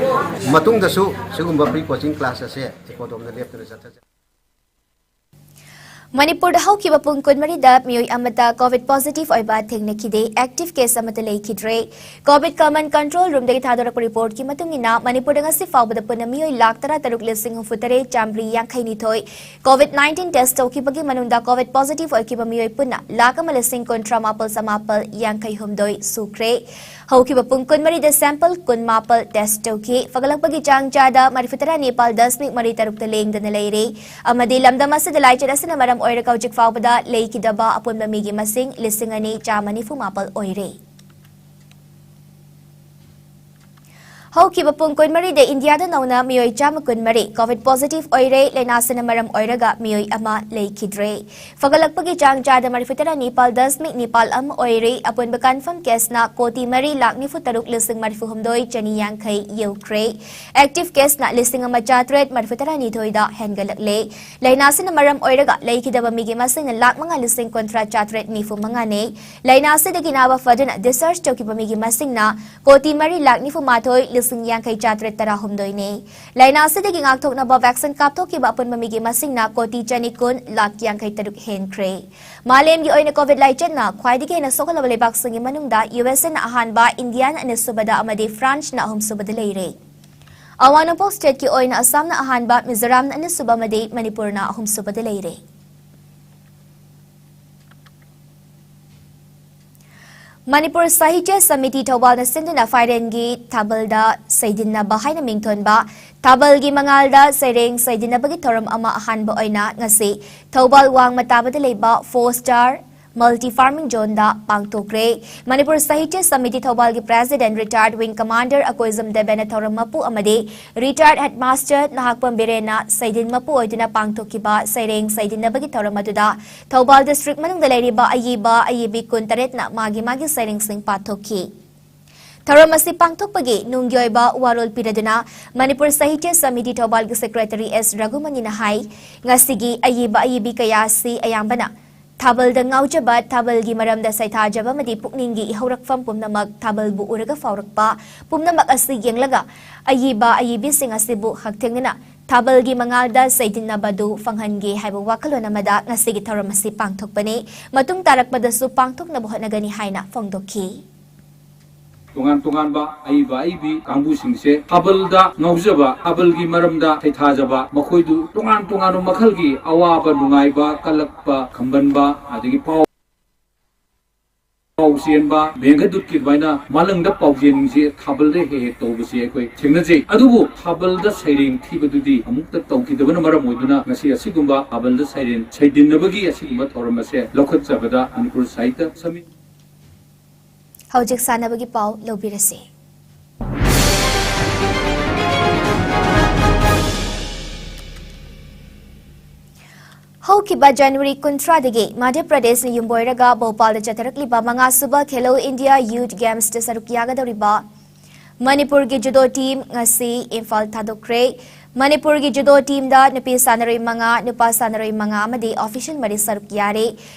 ꯃꯇꯨꯡꯗꯁꯨ ꯁꯤꯒꯨꯝꯕ ꯐ꯭ꯔꯤ ꯀꯣꯆꯤꯡ ꯀ꯭ꯂꯥꯁ ꯑꯁꯦ ꯑꯦꯀꯣꯗꯣꯝꯅ ꯂꯦꯞꯇꯅ ꯆꯠꯊꯖꯔꯦ꯫ ꯃꯅꯤꯄꯨꯔꯗ ꯍꯧꯈꯤꯕ ꯄꯨꯡ ꯀꯨꯟꯃꯔꯤꯗ ꯃꯤꯑꯣꯏ ꯑꯃꯠꯇ ꯀꯣꯚꯤꯗ ꯄꯣꯖꯤꯇꯤꯚ ꯑꯣꯏꯕ ꯊꯦꯡꯅꯈꯤꯗꯦ꯫ ꯑꯦꯛꯇꯤꯚ ꯀꯦꯁ ꯑꯃꯠꯇ ꯂꯩꯈꯤꯗ꯭ꯔꯦ꯫ ꯀꯣꯚꯤꯗ ꯀꯃꯥꯟꯗ ꯀꯟꯇ꯭ꯔꯣꯜ ꯔꯨꯝꯗꯒꯤ ꯊꯥꯗꯣꯔꯛꯄ ꯔꯤꯄꯣꯔꯠꯀꯤ ꯃꯇꯨꯡ ꯏꯟꯅ, ꯃꯅꯤꯄꯨꯔꯗ ꯉꯁꯤ ꯐꯥꯎꯕꯗ ꯄꯨꯟꯅ ꯃꯤꯑꯣꯏ ꯂꯥꯈ ꯇꯔꯥ ꯇꯔꯨꯛ ꯂꯤꯁꯤꯡ ꯍꯨꯝꯐꯨ ꯇꯔꯦꯠ ꯆꯥꯃꯔꯤ ꯌꯥꯡꯈꯩ ꯅꯤꯊꯣꯏ ꯀꯣꯚꯤꯗ ꯅꯥꯏꯟꯇꯤꯟ ꯇꯦꯁ ꯇꯧꯈꯤꯕꯒꯤ ꯃꯅꯨꯡꯗ ꯀꯣꯚꯤꯗ ꯄꯣꯖꯤꯇꯤꯚ ꯑꯣꯏꯈꯤꯕ ꯃꯤꯑꯣꯏ ꯄꯨꯟꯅ ꯂꯥꯈ ꯑꯃ ꯂꯤꯁꯤꯡ ꯀꯨꯟꯊ꯭ꯔꯥ ꯃꯥꯄꯜ ꯆꯃꯥꯄꯜ ꯌꯥꯡꯈꯩ ꯍꯨꯝꯗꯣꯏ ꯁꯨꯈ꯭ꯔꯦ꯫ ꯍꯧꯈꯤꯕ ꯄꯨꯡ ꯀꯨꯟꯃꯔꯤꯗ ꯁꯦꯝꯄꯜ ꯀꯨꯟꯃꯥꯄꯜ ꯇꯦꯁ ꯇꯧꯈꯤ꯫ ꯐꯒꯠꯂꯛꯄꯒꯤ ꯆꯥꯡ ꯆꯥꯗ ꯃꯔꯤꯐꯨꯇꯔꯥ ꯅꯤꯄꯥꯜ ꯗꯁꯃꯤꯛ ꯃꯔꯤ ꯇꯔꯨꯛꯇ ꯂꯦꯡꯗꯅ ꯂꯩꯔꯦ꯫ ꯑꯃꯗꯤ ꯂꯝꯗꯝ ꯑꯁꯤꯗ ꯂꯥꯏꯆꯠ ꯑꯁꯤꯅ ꯃꯔꯝ ꯑꯣꯏꯔꯒ ꯍꯧꯖꯤꯛ ꯐꯥꯎꯕꯗ ꯂꯩꯈꯤꯗꯕ ꯑꯄꯨꯟꯕ ꯃꯤꯒꯤ ꯃꯁꯤꯡ ꯂꯤꯁꯤꯡ ꯑꯅꯤ ꯆꯥꯃ ꯅꯤꯐꯨ ꯃꯥꯄꯜ ꯑꯣꯏꯔꯦ꯫ ꯍꯧꯈꯤꯕ ꯄꯨꯡ ꯀꯨꯟꯃꯔꯤꯗ ꯏꯟꯗꯤꯌꯥꯗ ꯅꯧꯅ ꯃꯤꯑꯣꯏ ꯆꯥꯃ ꯀꯨꯟꯃꯔꯤ ꯀꯣꯚꯤꯗ ꯄꯣꯖꯤꯇꯤꯚ ꯑꯣꯏꯔꯦ꯫ ꯂꯥꯏꯅꯥꯁꯤꯅ ꯃꯔꯝ ꯑꯣꯏꯔꯒ ꯃꯤꯑꯣꯏ ꯑꯃ ꯂꯩꯈꯤꯗ꯭ꯔꯦ꯫ ꯐꯒꯠꯂꯛꯄꯒꯤ ꯆꯥꯡ ꯆꯥꯗ ꯃꯔꯤꯐꯨꯇꯔꯥ ꯅꯤꯄꯥꯜ ꯗꯁꯃꯤꯛ ꯅꯤꯄꯥꯜ ꯑꯃ ꯑꯣꯏꯔꯦ꯫ ꯑꯄꯨꯟꯕ ꯀꯟꯐꯥꯔꯝ ꯀꯦꯁꯅ ꯀꯣꯇꯤ ꯃꯔꯤ ꯂꯥꯈ ꯅꯤꯐꯨ ꯇꯔꯨꯛ ꯂꯤꯁꯤꯡ ꯃꯔꯤꯐꯨ ꯍꯨꯝꯗꯣꯏ ꯆꯅꯤ ꯌꯥꯡꯈꯩ ꯌꯧꯈ꯭ꯔꯦ꯫ ꯑꯦꯛꯇꯤꯚ ꯀꯦꯁꯅ ꯂꯤꯁꯤꯡ ꯑꯃ ꯆꯥꯇ꯭ꯔꯦꯠ ꯃꯔꯤꯐꯨꯇꯔꯥ ꯅꯤꯊꯣꯏꯗ ꯍꯦꯟꯒꯠꯂꯛꯂꯦ꯫ ꯂꯥꯏꯅꯥꯁꯤꯅ ꯃꯔꯝ ꯑꯣꯏꯔꯒ ꯂꯩꯈꯤꯗꯕ ꯃꯤꯒꯤ ꯃꯁꯤꯡꯅ ꯂꯥꯈ ꯃꯉꯥ ꯂꯤꯁꯤꯡ ꯀꯨꯟꯊ꯭ꯔꯥ ꯆꯥꯇ꯭ꯔꯦꯠ ꯅꯤꯐꯨ ꯃꯉꯥꯅꯤ꯫ ꯂꯥꯏꯅꯥꯁꯤꯗꯒꯤ ꯅꯥꯕ ꯐꯗꯨꯅ ꯗꯤꯁꯆꯥꯔꯖ ꯇꯧꯈꯤꯕ ꯃꯤꯒꯤ ꯃꯁꯤꯡꯅ ꯀꯣꯇꯤ ꯃꯔꯤ ꯂꯥꯈ ꯅꯤꯐꯨ ꯃꯥꯊꯣꯏ ꯂꯤꯁꯤꯡ ꯌꯥꯡꯈꯩ ꯆꯥꯇ꯭ꯔꯦꯠ ꯇꯔꯥꯍꯨꯝꯗꯣꯏꯅꯤ꯫ ꯂꯥꯏꯅꯥꯁꯤꯗꯒꯤ ꯉꯥꯛꯊꯣꯛꯅꯕ ꯚꯦꯛꯁꯤꯟ ꯀꯥꯞꯊꯣꯛꯈꯤꯕ ꯑꯄꯨꯟꯕ ꯃꯤꯒꯤ ꯃꯁꯤꯡꯅ ꯀꯣꯇꯤ ꯆꯅꯤ ꯀꯨꯟ ꯂꯥꯈ ꯌꯥꯡꯈꯩ ꯇꯔꯨꯛ ꯍꯦꯟꯈ꯭ꯔꯦ꯫ ꯃꯥꯂꯦꯝꯒꯤ ꯑꯣꯏꯅ ꯀꯣꯚꯤꯗ ꯂꯥꯏꯆꯠꯅ ꯈ꯭ꯋꯥꯏꯗꯒꯤ ꯍꯦꯟꯅ ꯁꯣꯛꯍꯜꯂꯕ ꯂꯩꯕꯥꯛꯁꯤꯡꯒꯤ ꯃꯅꯨꯡꯗ ꯌꯨ ꯑꯦꯁ ꯑꯦꯅ ꯑꯍꯥꯟꯕ, ꯏꯟꯗꯤꯌꯥꯅ ꯑꯅꯤꯁꯨꯕꯗ ꯑꯃꯗꯤ ꯐ꯭ꯔꯥꯟꯁꯅ ꯑꯍꯨꯝꯁꯨꯕꯗ ꯂꯩꯔꯦ꯫ ꯑꯋꯥꯡ ꯅꯣꯡꯄꯣꯛ ꯁ꯭ꯇꯦꯠꯀꯤ ꯑꯣꯏꯅ ꯑꯁꯥꯝꯅ ꯑꯍꯥꯟꯕ, ꯃꯤꯖꯣꯔꯥꯝꯅ ꯑꯅꯤꯁꯨꯕ ꯑꯃꯗꯤ ꯃꯅꯤꯄꯨꯔꯅ ꯑꯍꯨꯝꯁꯨꯕꯗ ꯂꯩꯔꯦ꯫ ꯃꯅꯤꯄꯨꯔ ꯁꯥꯍꯤꯇ꯭ꯌ ꯁꯃꯤꯇꯤ ꯊꯧꯕꯥꯜꯅ ꯁꯤꯟꯗꯨꯅ ꯐꯥꯏꯔꯦꯟꯒꯤ ꯊꯥꯕꯜꯗ ꯁꯩꯗꯤꯟꯅꯕ ꯍꯥꯏꯅ ꯃꯤꯡꯊꯣꯟꯕ ꯊꯥꯕꯜꯒꯤ ꯃꯉꯥꯜꯗ ꯁꯩꯔꯦꯡ ꯁꯩꯗꯤꯟꯅꯕꯒꯤ ꯊꯧꯔꯝ ꯑꯃ ꯑꯍꯥꯟꯕ ꯑꯣꯏꯅ ꯉꯁꯤ ꯊꯧꯕꯥꯜ ꯋꯥꯡꯃ ꯇꯥꯕꯗ ꯂꯩꯕ ꯐꯣꯔ ꯁ꯭ꯇꯥꯔ ꯃꯜꯇꯤ ꯐꯥꯔꯃꯤꯡ ꯖꯣꯟꯗ ꯄꯥꯡꯊꯣꯛꯈ꯭ꯔꯦ꯫ ꯃꯅꯤꯄꯨꯔ ꯁꯥꯍꯤꯇ꯭ꯌ ꯁꯃꯤꯇꯤ ꯊꯧꯕꯥꯜꯒꯤ ꯄ꯭ꯔꯦꯁꯤꯗꯦꯟꯠ ꯔꯤꯇꯥꯌꯔꯗ ꯋꯤꯡ ꯀꯃꯥꯟꯗꯔ ꯑꯀꯣꯏꯖꯝ ꯗꯦꯕꯦꯟꯅ ꯊꯧꯔꯝ ꯃꯄꯨ ꯑꯃꯗꯤ ꯔꯤꯇꯥꯌꯔꯗ ꯍꯦꯗꯃꯥꯁꯇꯔ ꯅꯍꯥꯛꯄꯝ ꯕꯤꯔꯦꯟꯅ ꯁꯩꯗꯤꯟ ꯃꯄꯨ ꯑꯣꯏꯗꯨꯅ ꯄꯥꯡꯊꯣꯛꯈꯤꯕ ꯁꯩꯔꯦꯡ ꯁꯩꯗꯤꯟꯅꯕꯒꯤ ꯊꯧꯔꯝ ꯑꯗꯨꯗ ꯊꯧꯕꯥꯜ ꯗꯤꯁꯇ꯭ꯔꯤꯛ ꯃꯅꯨꯡꯗ ꯂꯩꯔꯤꯕ ꯑꯏꯕ ꯑꯏꯕꯤ ꯀꯨꯟꯇꯔꯦꯠꯅ ꯃꯥꯒꯤ ꯃꯥꯒꯤ ꯁꯩꯔꯦꯡꯁꯤꯡ ꯄꯥꯊꯣꯛꯈꯤ꯫ ꯊꯧꯔꯝ ꯑꯁꯤ ꯄꯥꯡꯊꯣꯛꯄꯒꯤ ꯅꯨꯡꯒꯤ ꯑꯣꯏꯕ ꯋꯥꯔꯣꯜ ꯄꯤꯔꯗꯨꯅ ꯃꯅꯤꯄꯨꯔ ꯁꯥꯍꯤꯇ꯭ꯌ ꯁꯃꯤꯇꯤ ꯊꯧꯕꯥꯜꯒꯤ ꯁꯦꯀ꯭ꯔꯦꯇꯔꯤ ꯑꯦꯁ ꯔꯘꯨꯃꯅꯤꯅ ꯍꯥꯏ, ꯉꯁꯤꯒꯤ ꯑꯏꯕ ꯑꯏꯕꯤ ꯀꯌꯥ ꯑꯁꯤ ꯑꯌꯥꯝꯕꯅ ꯊꯥꯕꯜꯗ ꯉꯥꯎꯖꯕ, ꯊꯥꯕꯜꯒꯤ ꯃꯔꯝꯗ ꯁꯩꯊꯥꯖꯕ ꯑꯃꯗꯤ ꯄꯨꯛꯅꯤꯡꯒꯤ ꯏꯍꯧꯔꯛꯐꯝ ꯄꯨꯝꯅꯃꯛ ꯊꯥꯕꯜꯕꯨ ꯎꯔꯒ ꯐꯥꯎꯔꯛꯄ ꯄꯨꯝꯅꯃꯛ ꯑꯁꯤ ꯌꯦꯡꯂꯒ ꯑꯏꯕ ꯑꯏꯕꯤꯁꯤꯡ ꯑꯁꯤꯕꯨ ꯍꯛꯊꯦꯡꯅꯅ ꯊꯥꯕꯜꯒꯤ ꯃꯉꯥꯜꯗ ꯁꯩꯗꯤꯟꯅꯕꯗꯨ ꯐꯪꯍꯟꯒꯦ ꯍꯥꯏꯕ ꯋꯥꯈꯜꯂꯣꯟ ꯑꯃꯗ ꯉꯁꯤꯒꯤ ꯊꯧꯔꯝ ꯑꯁꯤ ꯄꯥꯡꯊꯣꯛꯄꯅꯤ꯫ ꯃꯇꯨꯡ ꯇꯥꯔꯛꯄꯗꯁꯨ ꯄꯥꯡꯊꯣꯛꯅꯕ ꯍꯣꯠꯅꯒꯅꯤ ꯍꯥꯏꯅ ꯐꯣꯡꯗꯣꯛꯈꯤ꯫ ꯇꯣꯉꯥꯟ ꯇꯣꯉꯥꯟꯕ ꯑꯏꯕ ꯑꯏꯕꯤ ꯀꯥꯡꯕꯨꯁꯤꯡꯁꯦ ꯊꯥꯕꯜꯗ ꯉꯥꯎꯖꯕ, ꯊꯥꯕꯜꯒꯤ ꯃꯔꯝꯗ ꯁꯩꯊꯥꯖꯕ, ꯃꯈꯣꯏꯗꯨ ꯇꯣꯉꯥꯟ ꯇꯣꯉꯥꯟꯕ ꯃꯈꯜꯒꯤ ꯑꯋꯥꯕ ꯅꯨꯡꯉꯥꯏꯕ, ꯀꯜꯂꯛꯄ ꯈꯝꯕꯟꯕ, ꯑꯗꯒꯤ ꯄꯥꯎ ꯄꯥꯎ ꯆꯦꯟꯕ, ꯃꯦꯘꯗꯨꯠꯀꯤ ꯑꯗꯨꯃꯥꯏꯅ ꯃꯥꯂꯪꯗ ꯄꯥꯎꯖꯦꯟꯁꯦ ꯊꯥꯕꯜꯗ ꯍꯦꯛ ꯍꯦꯛ ꯇꯧꯕꯁꯦ ꯑꯩꯈꯣꯏ ꯊꯦꯡꯅꯖꯩ꯫ ꯑꯗꯨꯕꯨ ꯊꯥꯕꯜꯗ ꯁꯩꯔꯦꯡ ꯊꯤꯕꯗꯨꯗꯤ ꯑꯃꯨꯛꯇ ꯇꯧꯈꯤꯗꯕꯅ ꯃꯔꯝ ꯑꯣꯏꯗꯨꯅ ꯉꯁꯤ ꯑꯁꯤꯒꯨꯝꯕ ꯊꯥꯕꯜꯗ ꯁꯩꯔꯦꯡ ꯁꯩꯗꯤꯟꯅꯕꯒꯤ ꯑꯁꯤꯒꯨꯝꯕ ꯊꯧꯔꯝ ꯑꯁꯦ ꯂꯧꯈꯠꯆꯕꯗ ꯃꯅꯤꯄꯨꯔ ꯁꯥꯍꯤꯇ꯭ꯌ ꯁꯃꯤꯇꯤ ꯍꯧꯖꯤꯛ ꯁꯥꯟꯅꯕꯒꯤ ꯄꯥꯎ ꯂꯧꯕꯤꯔꯁꯤ꯫ ꯍꯧꯈꯤꯕ ꯖꯅꯋꯥꯔꯤ ꯀꯨꯟꯊ꯭ꯔꯥꯗꯒꯤ ꯃꯙ꯭ꯌ ꯄ꯭ꯔꯗꯦꯁꯅ ꯌꯨꯝꯕꯣꯏꯔꯒ ꯚꯣꯄꯥꯜꯗ ꯆꯠꯊꯔꯛꯂꯤꯕ ꯃꯉꯥ ꯁꯨꯕ ꯈꯦꯂꯣ ꯏꯟꯗꯤꯌꯥ ꯌꯨꯊ ꯒꯦꯝꯁꯇ ꯁꯔꯨꯛ ꯌꯥꯒꯗꯧꯔꯤꯕ ꯃꯅꯤꯄꯨꯔꯒꯤ ꯖꯨꯗꯣ ꯇꯤꯝ ꯉꯁꯤ ꯏꯝꯐꯥꯜ ꯊꯥꯗꯣꯛꯈ꯭ꯔꯦ꯫ ꯃꯅꯤꯄꯨꯔꯒꯤ ꯖꯨꯗꯣ ꯇꯤꯝꯗ ꯅꯨꯄꯤ ꯁꯥꯟꯅꯔꯣꯏ ꯃꯉꯥ, ꯅꯨꯄꯥ ꯁꯥꯟꯅꯔꯣꯏ ꯃꯉꯥ ꯑꯃꯗꯤ ꯑꯣꯐꯤꯁꯤꯌꯦꯜ ꯃꯔꯤ ꯁꯔꯨꯛ ꯌꯥꯔꯦ꯫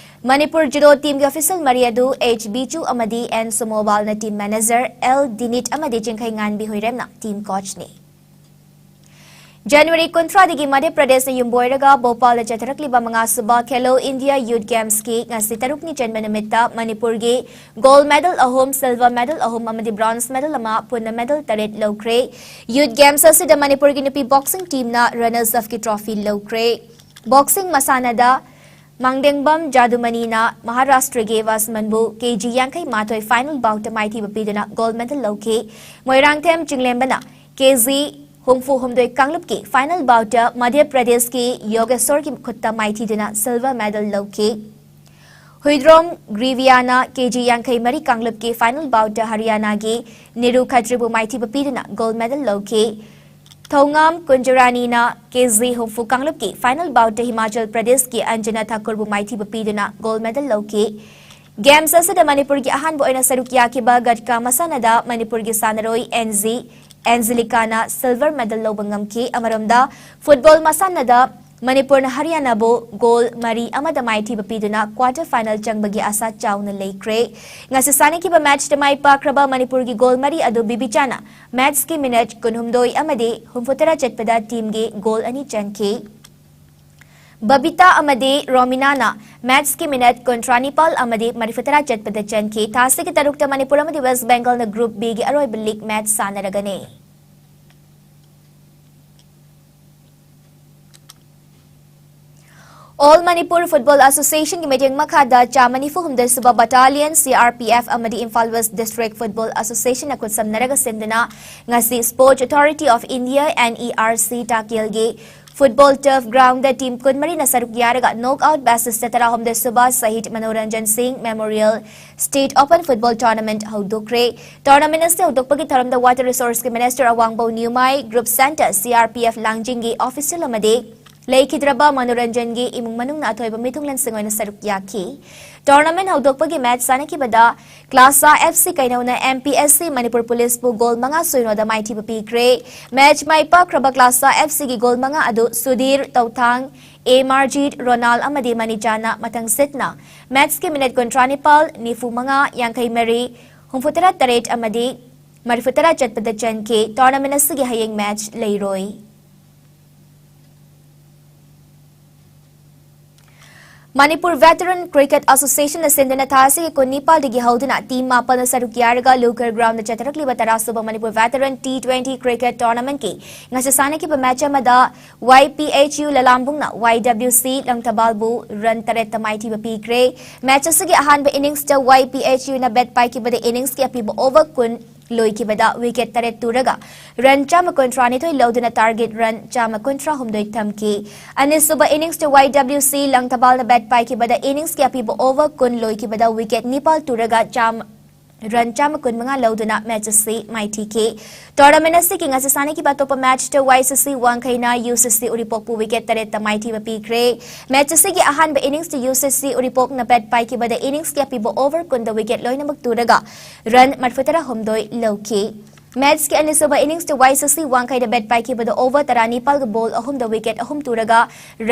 ꯃꯅꯤꯄꯨꯔ ꯖꯨꯗꯣ ꯇꯤꯝꯒꯤ ꯑꯣꯐꯤꯁꯤꯌꯦꯜ ꯃꯔꯤ ꯑꯗꯨ ꯑꯩꯆ ꯕꯤꯆꯨ ꯑꯃꯗꯤ ꯑꯦꯟ ꯁꯨꯃꯣꯕꯥꯜꯅ ꯇꯤꯝ ꯃꯦꯅꯦꯖꯔ, ꯑꯦꯜ ꯗꯤꯅꯤꯠ ꯑꯃꯗꯤ ꯆꯤꯡꯈꯩꯉꯥꯟꯕꯤ ꯍꯨꯏꯔꯦꯝꯅ ꯇꯤꯝ ꯀꯣꯆꯅꯤ꯫ ꯖꯅꯋꯥꯔꯤ ꯀꯨꯟꯊ꯭ꯔꯥꯗꯒꯤ ꯃꯙ꯭ꯌ ꯄ꯭ꯔꯗꯦꯁꯅ ꯌꯨꯝꯕꯣꯏꯔꯒ ꯚꯣꯄꯥꯜꯗ ꯆꯠꯊꯔꯛꯂꯤꯕ ꯃꯉꯥꯁꯨꯕ ꯈꯦꯂꯣ ꯏꯟꯗꯤꯌꯥ ꯌꯨꯊ ꯒꯦꯝꯁꯀꯤ ꯉꯁꯤ ꯇꯔꯨꯛꯅꯤ ꯆꯟꯕ ꯅꯨꯃꯤꯠꯇ ꯃꯅꯤꯄꯨꯔꯒꯤ ꯒꯣꯜꯗ ꯃꯦꯗꯜ ꯑꯍꯨꯝ, ꯁꯤꯜꯚꯔ ꯃꯦꯗꯜ ꯑꯍꯨꯝ ꯑꯃꯗꯤ ꯕ꯭ꯔꯣꯟꯖ ꯃꯦꯗꯜ ꯑꯃ, ꯄꯨꯟꯅ ꯃꯦꯗꯜ ꯇꯔꯦꯠ ꯂꯧꯈ꯭ꯔꯦ꯫ ꯌꯨꯊ ꯒꯦꯝꯁ ꯑꯁꯤꯗ ꯃꯅꯤꯄꯨꯔꯒꯤ ꯅꯨꯄꯤ ꯕꯣꯛꯁꯤꯡ ꯇꯤꯝꯅ ꯔꯅꯔꯁ ꯑꯞꯀꯤ ꯇ꯭ꯔꯣꯐꯤ ꯂꯧꯈ꯭ꯔꯦ꯫ ꯕꯣꯛꯁꯤꯡ ꯃꯁꯥꯟꯅꯗ ꯃꯥꯡꯗꯦꯡꯕꯝ ꯖꯥꯗꯨꯃꯅꯤꯅ ꯃꯍꯥꯔꯥꯁꯇ꯭ꯔꯒꯤ ꯋꯥꯁꯃꯟꯕꯨ ꯀꯦ ꯖꯤ ꯌꯥꯡꯈꯩ ꯃꯥꯊꯣꯏ ꯐꯥꯏꯅꯦꯜ ꯕꯥꯎꯠꯇ ꯃꯥꯏꯊꯤꯕ ꯄꯤꯗꯨꯅ ꯒꯣꯜꯗ ꯃꯦꯗꯜ ꯂꯧꯈꯤ꯫ ꯃꯣꯏꯔꯥꯡꯊꯦꯝ ꯆꯤꯡꯂꯦꯝꯕꯅ ꯀꯦ ꯖꯤ ꯍꯨꯝꯐꯨ ꯍꯨꯝꯗꯣꯏ ꯀꯥꯡꯂꯨꯞꯀꯤ ꯐꯥꯏꯅꯦꯜ ꯕꯥꯎꯠꯇ ꯃꯙ꯭ꯌ ꯄ꯭ꯔꯗꯦꯁꯀꯤ ꯌꯣꯒꯦꯁꯣꯔꯒꯤ ꯈꯨꯠꯇ ꯃꯥꯏꯊꯤꯗꯨꯅ ꯁꯤꯜꯚꯔ ꯃꯦꯗꯜ ꯂꯧꯈꯤ꯫ ꯍꯨꯏꯗ꯭ꯔꯣꯝ ꯒ꯭ꯔꯤꯚꯤꯌꯥꯅ ꯀꯦ ꯖꯤ ꯌꯥꯡꯈꯩ ꯃꯔꯤ ꯀꯥꯡꯂꯨꯞꯀꯤ ꯐꯥꯏꯅꯦꯜ ꯕꯥꯎꯠꯇ ꯍꯔꯤꯌꯥꯅꯥꯒꯤ ꯅꯤꯔꯨ ꯈꯇ꯭ꯔꯤꯕꯨ ꯃꯥꯏꯊꯤꯕ ꯄꯤꯗꯨꯅ ꯒꯣꯜꯗ ꯃꯦꯗꯜ ꯂꯧꯈꯤ꯫ ꯊꯧꯉꯥꯝ ꯀꯨꯟꯖꯔꯥꯅꯤꯅ ꯀꯦ ꯖꯤ ꯍꯨꯝꯐꯨ ꯀꯥꯡꯂꯨꯞꯀꯤ ꯐꯥꯏꯅꯦꯜ ꯕꯥꯎꯠꯇ ꯍꯤꯃꯥꯆꯜ ꯄ꯭ꯔꯗꯦꯁꯀꯤ ꯑꯟꯖꯅꯥ ꯊꯥꯀꯨꯔꯕꯨ ꯃꯥꯏꯊꯤꯕ ꯄꯤꯗꯨꯅ ꯒꯣꯜꯗ ꯃꯦꯗꯜ ꯂꯧꯈꯤ꯫ ꯒꯦꯝꯁ ꯑꯁꯤꯗ ꯃꯅꯤꯄꯨꯔꯒꯤ ꯑꯍꯥꯟꯕ ꯑꯣꯏꯅ ꯁꯔꯨꯛ ꯌꯥꯈꯤꯕ ꯒꯠꯀꯥ ꯃꯁꯥꯟꯅꯗ ꯃꯅꯤꯄꯨꯔꯒꯤ ꯁꯥꯟꯅꯔꯣꯏ ꯑꯦꯟ ꯖꯤ ꯑꯦꯟꯖꯦꯂꯤꯀꯥꯅ ꯁꯤꯜꯚꯔ ꯃꯦꯗꯜ ꯂꯧꯕ ꯉꯝꯈꯤ꯫ ꯑꯃꯔꯣꯝꯗ, ꯐꯨꯠꯕꯣꯜ ꯃꯁꯥꯟꯅꯗ ꯃꯅꯤꯄꯨꯔꯅ ꯍꯔꯤꯌꯥꯅꯥꯕꯨ ꯒꯣꯜ ꯃꯔꯤ ꯑꯃꯗ ꯃꯥꯏꯊꯤꯕ ꯄꯤꯗꯨꯅ ꯀ꯭ꯋꯥꯔꯇꯔ ꯐꯥꯏꯅꯦꯜ ꯆꯪꯕꯒꯤ ꯑꯥꯁꯥ ꯆꯥꯎꯅ ꯂꯩꯈ꯭ꯔꯦ꯫ ꯉꯁꯤ ꯁꯥꯟꯅꯈꯤꯕ ꯃꯦꯆꯇ ꯃꯥꯏ ꯄꯥꯛꯈ꯭ꯔꯕ ꯃꯅꯤꯄꯨꯔꯒꯤ ꯒꯣꯜ ꯃꯔꯤ ꯑꯗꯨ ꯕꯤꯕꯤꯆꯥꯅ ꯃꯦꯆꯀꯤ ꯃꯤꯅꯠ ꯀꯨꯟꯍꯨꯝꯗꯣꯏ ꯑꯃꯗꯤ ꯍꯨꯝꯐꯨꯇꯔꯥ ꯆꯠꯄꯗ ꯇꯤꯝꯒꯤ ꯒꯣꯜ ꯑꯅꯤ ꯆꯟꯈꯤ꯫ ꯕꯕꯤꯇꯥ ꯑꯃꯗꯤ ꯔꯣꯃꯤꯅꯥꯅ ꯃꯦꯆꯀꯤ ꯃꯤꯅꯠ ꯀꯨꯟꯊ꯭ꯔꯥ ꯅꯤꯄꯥꯜ ꯑꯃꯗꯤ ꯃꯔꯤꯐꯨꯇꯔꯥ ꯆꯠꯄꯗ ꯆꯟꯈꯤ꯫ ꯊꯥ ꯑꯁꯤꯒꯤ ꯇꯔꯨꯛꯇ ꯃꯅꯤꯄꯨꯔ ꯑꯃꯗꯤ ꯋꯦꯁ ꯕꯦꯡꯒꯜꯅ ꯒ꯭ꯔꯨꯞ ꯕꯤꯒꯤ ꯑꯔꯣꯏꯕ ꯂꯤꯒ ꯃꯦꯆ ꯁꯥꯟꯅꯔꯒꯅꯤ꯫ ꯑꯣꯜ ꯃꯅꯤꯄꯨꯔ ꯐꯨꯠꯕꯣꯜ ꯑꯦꯁꯣꯁꯤꯌꯦꯁꯟꯒꯤ ꯃꯤꯠꯌꯦꯡ ꯃꯈꯥꯗ ꯆꯥꯝꯃ ꯅꯤꯐꯨ ꯍꯨꯝꯗꯣꯏ ꯁꯨꯕ ꯕꯠꯇꯥꯂꯤꯌꯟ ꯁꯤ ꯑꯥꯔ ꯄꯤ ꯑꯦꯐ ꯑꯃꯗꯤ ꯏꯝꯐꯥꯜ ꯋꯦꯁ ꯗꯤꯁꯇ꯭ꯔꯤꯛ ꯐꯨꯠꯕꯣꯜ ꯑꯦꯁꯣꯁꯤꯌꯦꯁꯟꯅ ꯈꯨꯠꯁꯝꯅꯔꯒ ꯁꯤꯟꯗꯨꯅ ꯉꯁꯤ Sports Authority of India, N E R C, ꯇꯥꯀꯦꯜꯒꯤ ꯐꯨꯠꯕꯣꯜ ꯇꯔꯐ ꯒ꯭ꯔꯥꯎꯟꯗ ꯇꯤꯝ ꯀꯨꯟꯃꯔꯤꯅ ꯁꯔꯨꯛ ꯌꯥꯔꯒ ꯅꯣꯛ ꯑꯥꯎꯠ ꯕꯦꯁꯤꯁꯇ ꯇꯔꯥꯍꯨꯝꯗꯣꯏ ꯁꯨꯕ Shahid Manoranjan Singh memorial state open football tournament ꯍꯧꯗꯣꯛꯈ꯭ꯔꯦ꯫ ꯇꯣꯔꯅꯥꯃꯦꯟꯠ ꯑꯁꯤ ꯍꯧꯗꯣꯛꯄꯒꯤ ꯊꯧꯔꯝꯗ ꯋꯥꯇꯔ ꯔꯤꯁꯣꯔꯁꯀꯤ minister Awangbow Newmai, group centre C R P F ꯂꯥꯡꯖꯤꯡꯒꯤ ꯑꯣꯐꯤꯁꯤꯌꯦꯜ ꯑꯃꯗꯤ ꯂꯩꯈꯤꯗ꯭ꯔꯕ ꯃꯅꯣꯔꯟꯖꯟꯒꯤ ꯏꯃꯨꯡ ꯃꯅꯨꯡꯅ ꯑꯊꯣꯏꯕ ꯃꯤꯊꯨꯡꯂꯦꯟꯁꯤꯡ ꯑꯣꯏꯅ ꯁꯔꯨꯛ ꯌꯥꯈꯤ꯫ ꯇꯣꯔꯅꯥꯃꯦꯟꯠ ꯍꯧꯗꯣꯛꯄꯒꯤ ꯃꯦꯆ ꯁꯥꯟꯅꯈꯤꯕꯗ ꯀ꯭ꯂꯥꯁꯥ ꯑꯦꯐ ꯁꯤ ꯀꯩꯅꯧꯅ M P S C Manipur ꯄꯨꯂꯤꯁꯄꯨ goal ꯃꯉꯥ ꯁꯣꯏꯅꯣꯗ ꯃꯥꯏꯊꯤꯕ ꯄꯤꯈ꯭ꯔꯦ꯫ ꯃꯦꯆ ꯃꯥꯏ ꯄꯥꯛꯈ꯭ꯔꯕ ꯀ꯭ꯂꯥꯁꯥ ꯑꯦꯐ ꯁꯤꯒꯤ ꯒꯣꯜ ꯃꯉꯥ ꯑꯗꯨ ꯁꯨꯙꯤꯔ, ꯇꯧꯊꯥꯡ, ꯑꯦ ꯃꯥꯔꯖꯤꯠ, ꯔꯣꯅꯥꯜ ꯑꯃꯗꯤ ꯃꯅꯤꯆꯥꯅ ꯃꯊꯪꯁꯤꯠꯅ ꯃꯦꯆꯀꯤ ꯃꯤꯅꯠ ꯀꯨꯟꯊ꯭ꯔꯥ ꯅꯤꯄꯥꯜ, ꯅꯤꯐꯨ ꯃꯉꯥ, ꯌꯥꯡꯈꯩ ꯃꯔꯤ, ꯍꯨꯝꯐꯨꯇꯔꯥ ꯇꯔꯦꯠ ꯑꯃꯗꯤ ꯃꯔꯤꯐꯨꯇꯔꯥ ꯆꯠꯄꯗ ꯆꯟꯈꯤ꯫ ꯇꯣꯔꯅꯥꯃꯦꯟꯠ ꯑꯁꯤꯒꯤ ꯍꯌꯦꯡ ꯃꯦꯆ ꯂꯩꯔꯣꯏ꯫ Manipur Veteran Cricket Association ꯅ ꯁꯤꯟꯗꯨꯅ ꯊꯥ ꯑꯁꯤꯒꯤ ꯀꯨꯟꯅꯤꯄꯥꯜꯗꯒꯤ ꯍꯧꯗꯨꯅ team ꯃꯥꯄꯜꯅ ꯁꯔꯨꯛ ꯌꯥꯔꯒ ꯂꯨꯀꯔ ground ꯗ ꯆꯠꯊꯔꯛꯂꯤꯕ ꯇꯔꯥꯁꯨꯕ Manipur Veteran T twenty cricket tournament ꯀꯤ ꯉꯁꯤ ꯁꯥꯟꯅꯈꯤꯕ match ꯑꯃꯗ Y P H U ꯂꯂꯥꯝꯕꯨꯡꯅ Y W C ꯂꯪꯊꯕꯥꯜꯕꯨ run ꯇꯔꯦꯠꯇ ꯃꯥꯏꯊꯤꯕ ꯄꯤꯈ꯭ꯔꯦ꯫ Match ꯑꯁꯤꯒꯤ ꯑꯍꯥꯟꯕ innings ꯇ Y P H U ꯅ bat ꯄꯥꯏꯈꯤꯕꯗ innings ꯀꯤ ꯑꯄꯤꯕ over ꯀꯨꯟ ꯂꯣꯏꯈꯤꯕꯗ wicket ꯇꯔꯦꯠ ꯇꯨꯔꯒ run ꯆꯥꯝꯃ ꯀꯨꯟꯊ꯭ꯔꯥ ꯅꯤꯊꯣꯏ ꯂꯧꯗꯨꯅ target run ꯆꯥꯝꯃ ꯀꯨꯟꯊ꯭ꯔꯥ ꯍꯨꯝꯗꯣꯏ ꯊꯝꯈꯤ꯫ ꯑꯅꯤꯁꯨꯕ innings ꯇ Y W C ꯂꯪꯊꯕꯥꯜꯅ bat ꯄꯥꯏꯈꯤꯕꯗ innings ꯀꯤ ꯑꯄꯤꯕ over ꯀꯨꯟ ꯂꯣꯏꯈꯤꯕꯗ wicket ꯅꯤꯄꯥꯜ ꯇꯨꯔꯒ ꯆꯥꯝ-, run ꯆꯥꯝꯃ ꯀꯨꯟꯃꯉꯥ ꯂꯧꯗꯨꯅ match ꯑꯁꯤ ꯃꯥꯏꯊꯤꯈꯤ꯫ Tournament ꯑꯁꯤꯒꯤ ꯉꯁꯤ ꯁꯥꯟꯅꯈꯤꯕ ꯑꯇꯣꯞꯄ match ꯇ Y C C ꯋꯥꯡꯈꯩꯅ U C C ꯎꯔꯤꯄꯣꯛꯄꯨ wicket ꯇꯔꯦꯠꯇ ꯃꯥꯏꯊꯤꯕ ꯄꯤꯈ꯭ꯔꯦ꯫ Match ꯑꯁꯤꯒꯤ ꯑꯍꯥꯟꯕ innings ꯇ U C C ꯎꯔꯤꯄꯣꯛꯅ bat ꯄꯥꯏꯈꯤꯕꯗ innings ꯀꯤ ꯑꯄꯤꯕ over ꯀꯨꯟꯗ wicket ꯂꯣꯏꯅꯃꯛ ꯇꯨꯔꯒ run ꯃꯔꯐꯨꯇꯔꯥ ꯍꯨꯝꯗꯣꯏ ꯂꯧꯈꯤ꯫ Match ꯀꯤ ꯑꯅꯤꯁꯨꯕ innings ꯇ Y C C ꯋꯥꯡꯈꯩꯗ bat ꯄꯥꯏꯈꯤꯕꯗ over ꯇꯔꯥꯅꯤꯄꯥꯜꯒ ball ꯑꯍꯨꯝꯗ wicket ꯑꯍꯨꯝ ꯇꯨꯔꯒ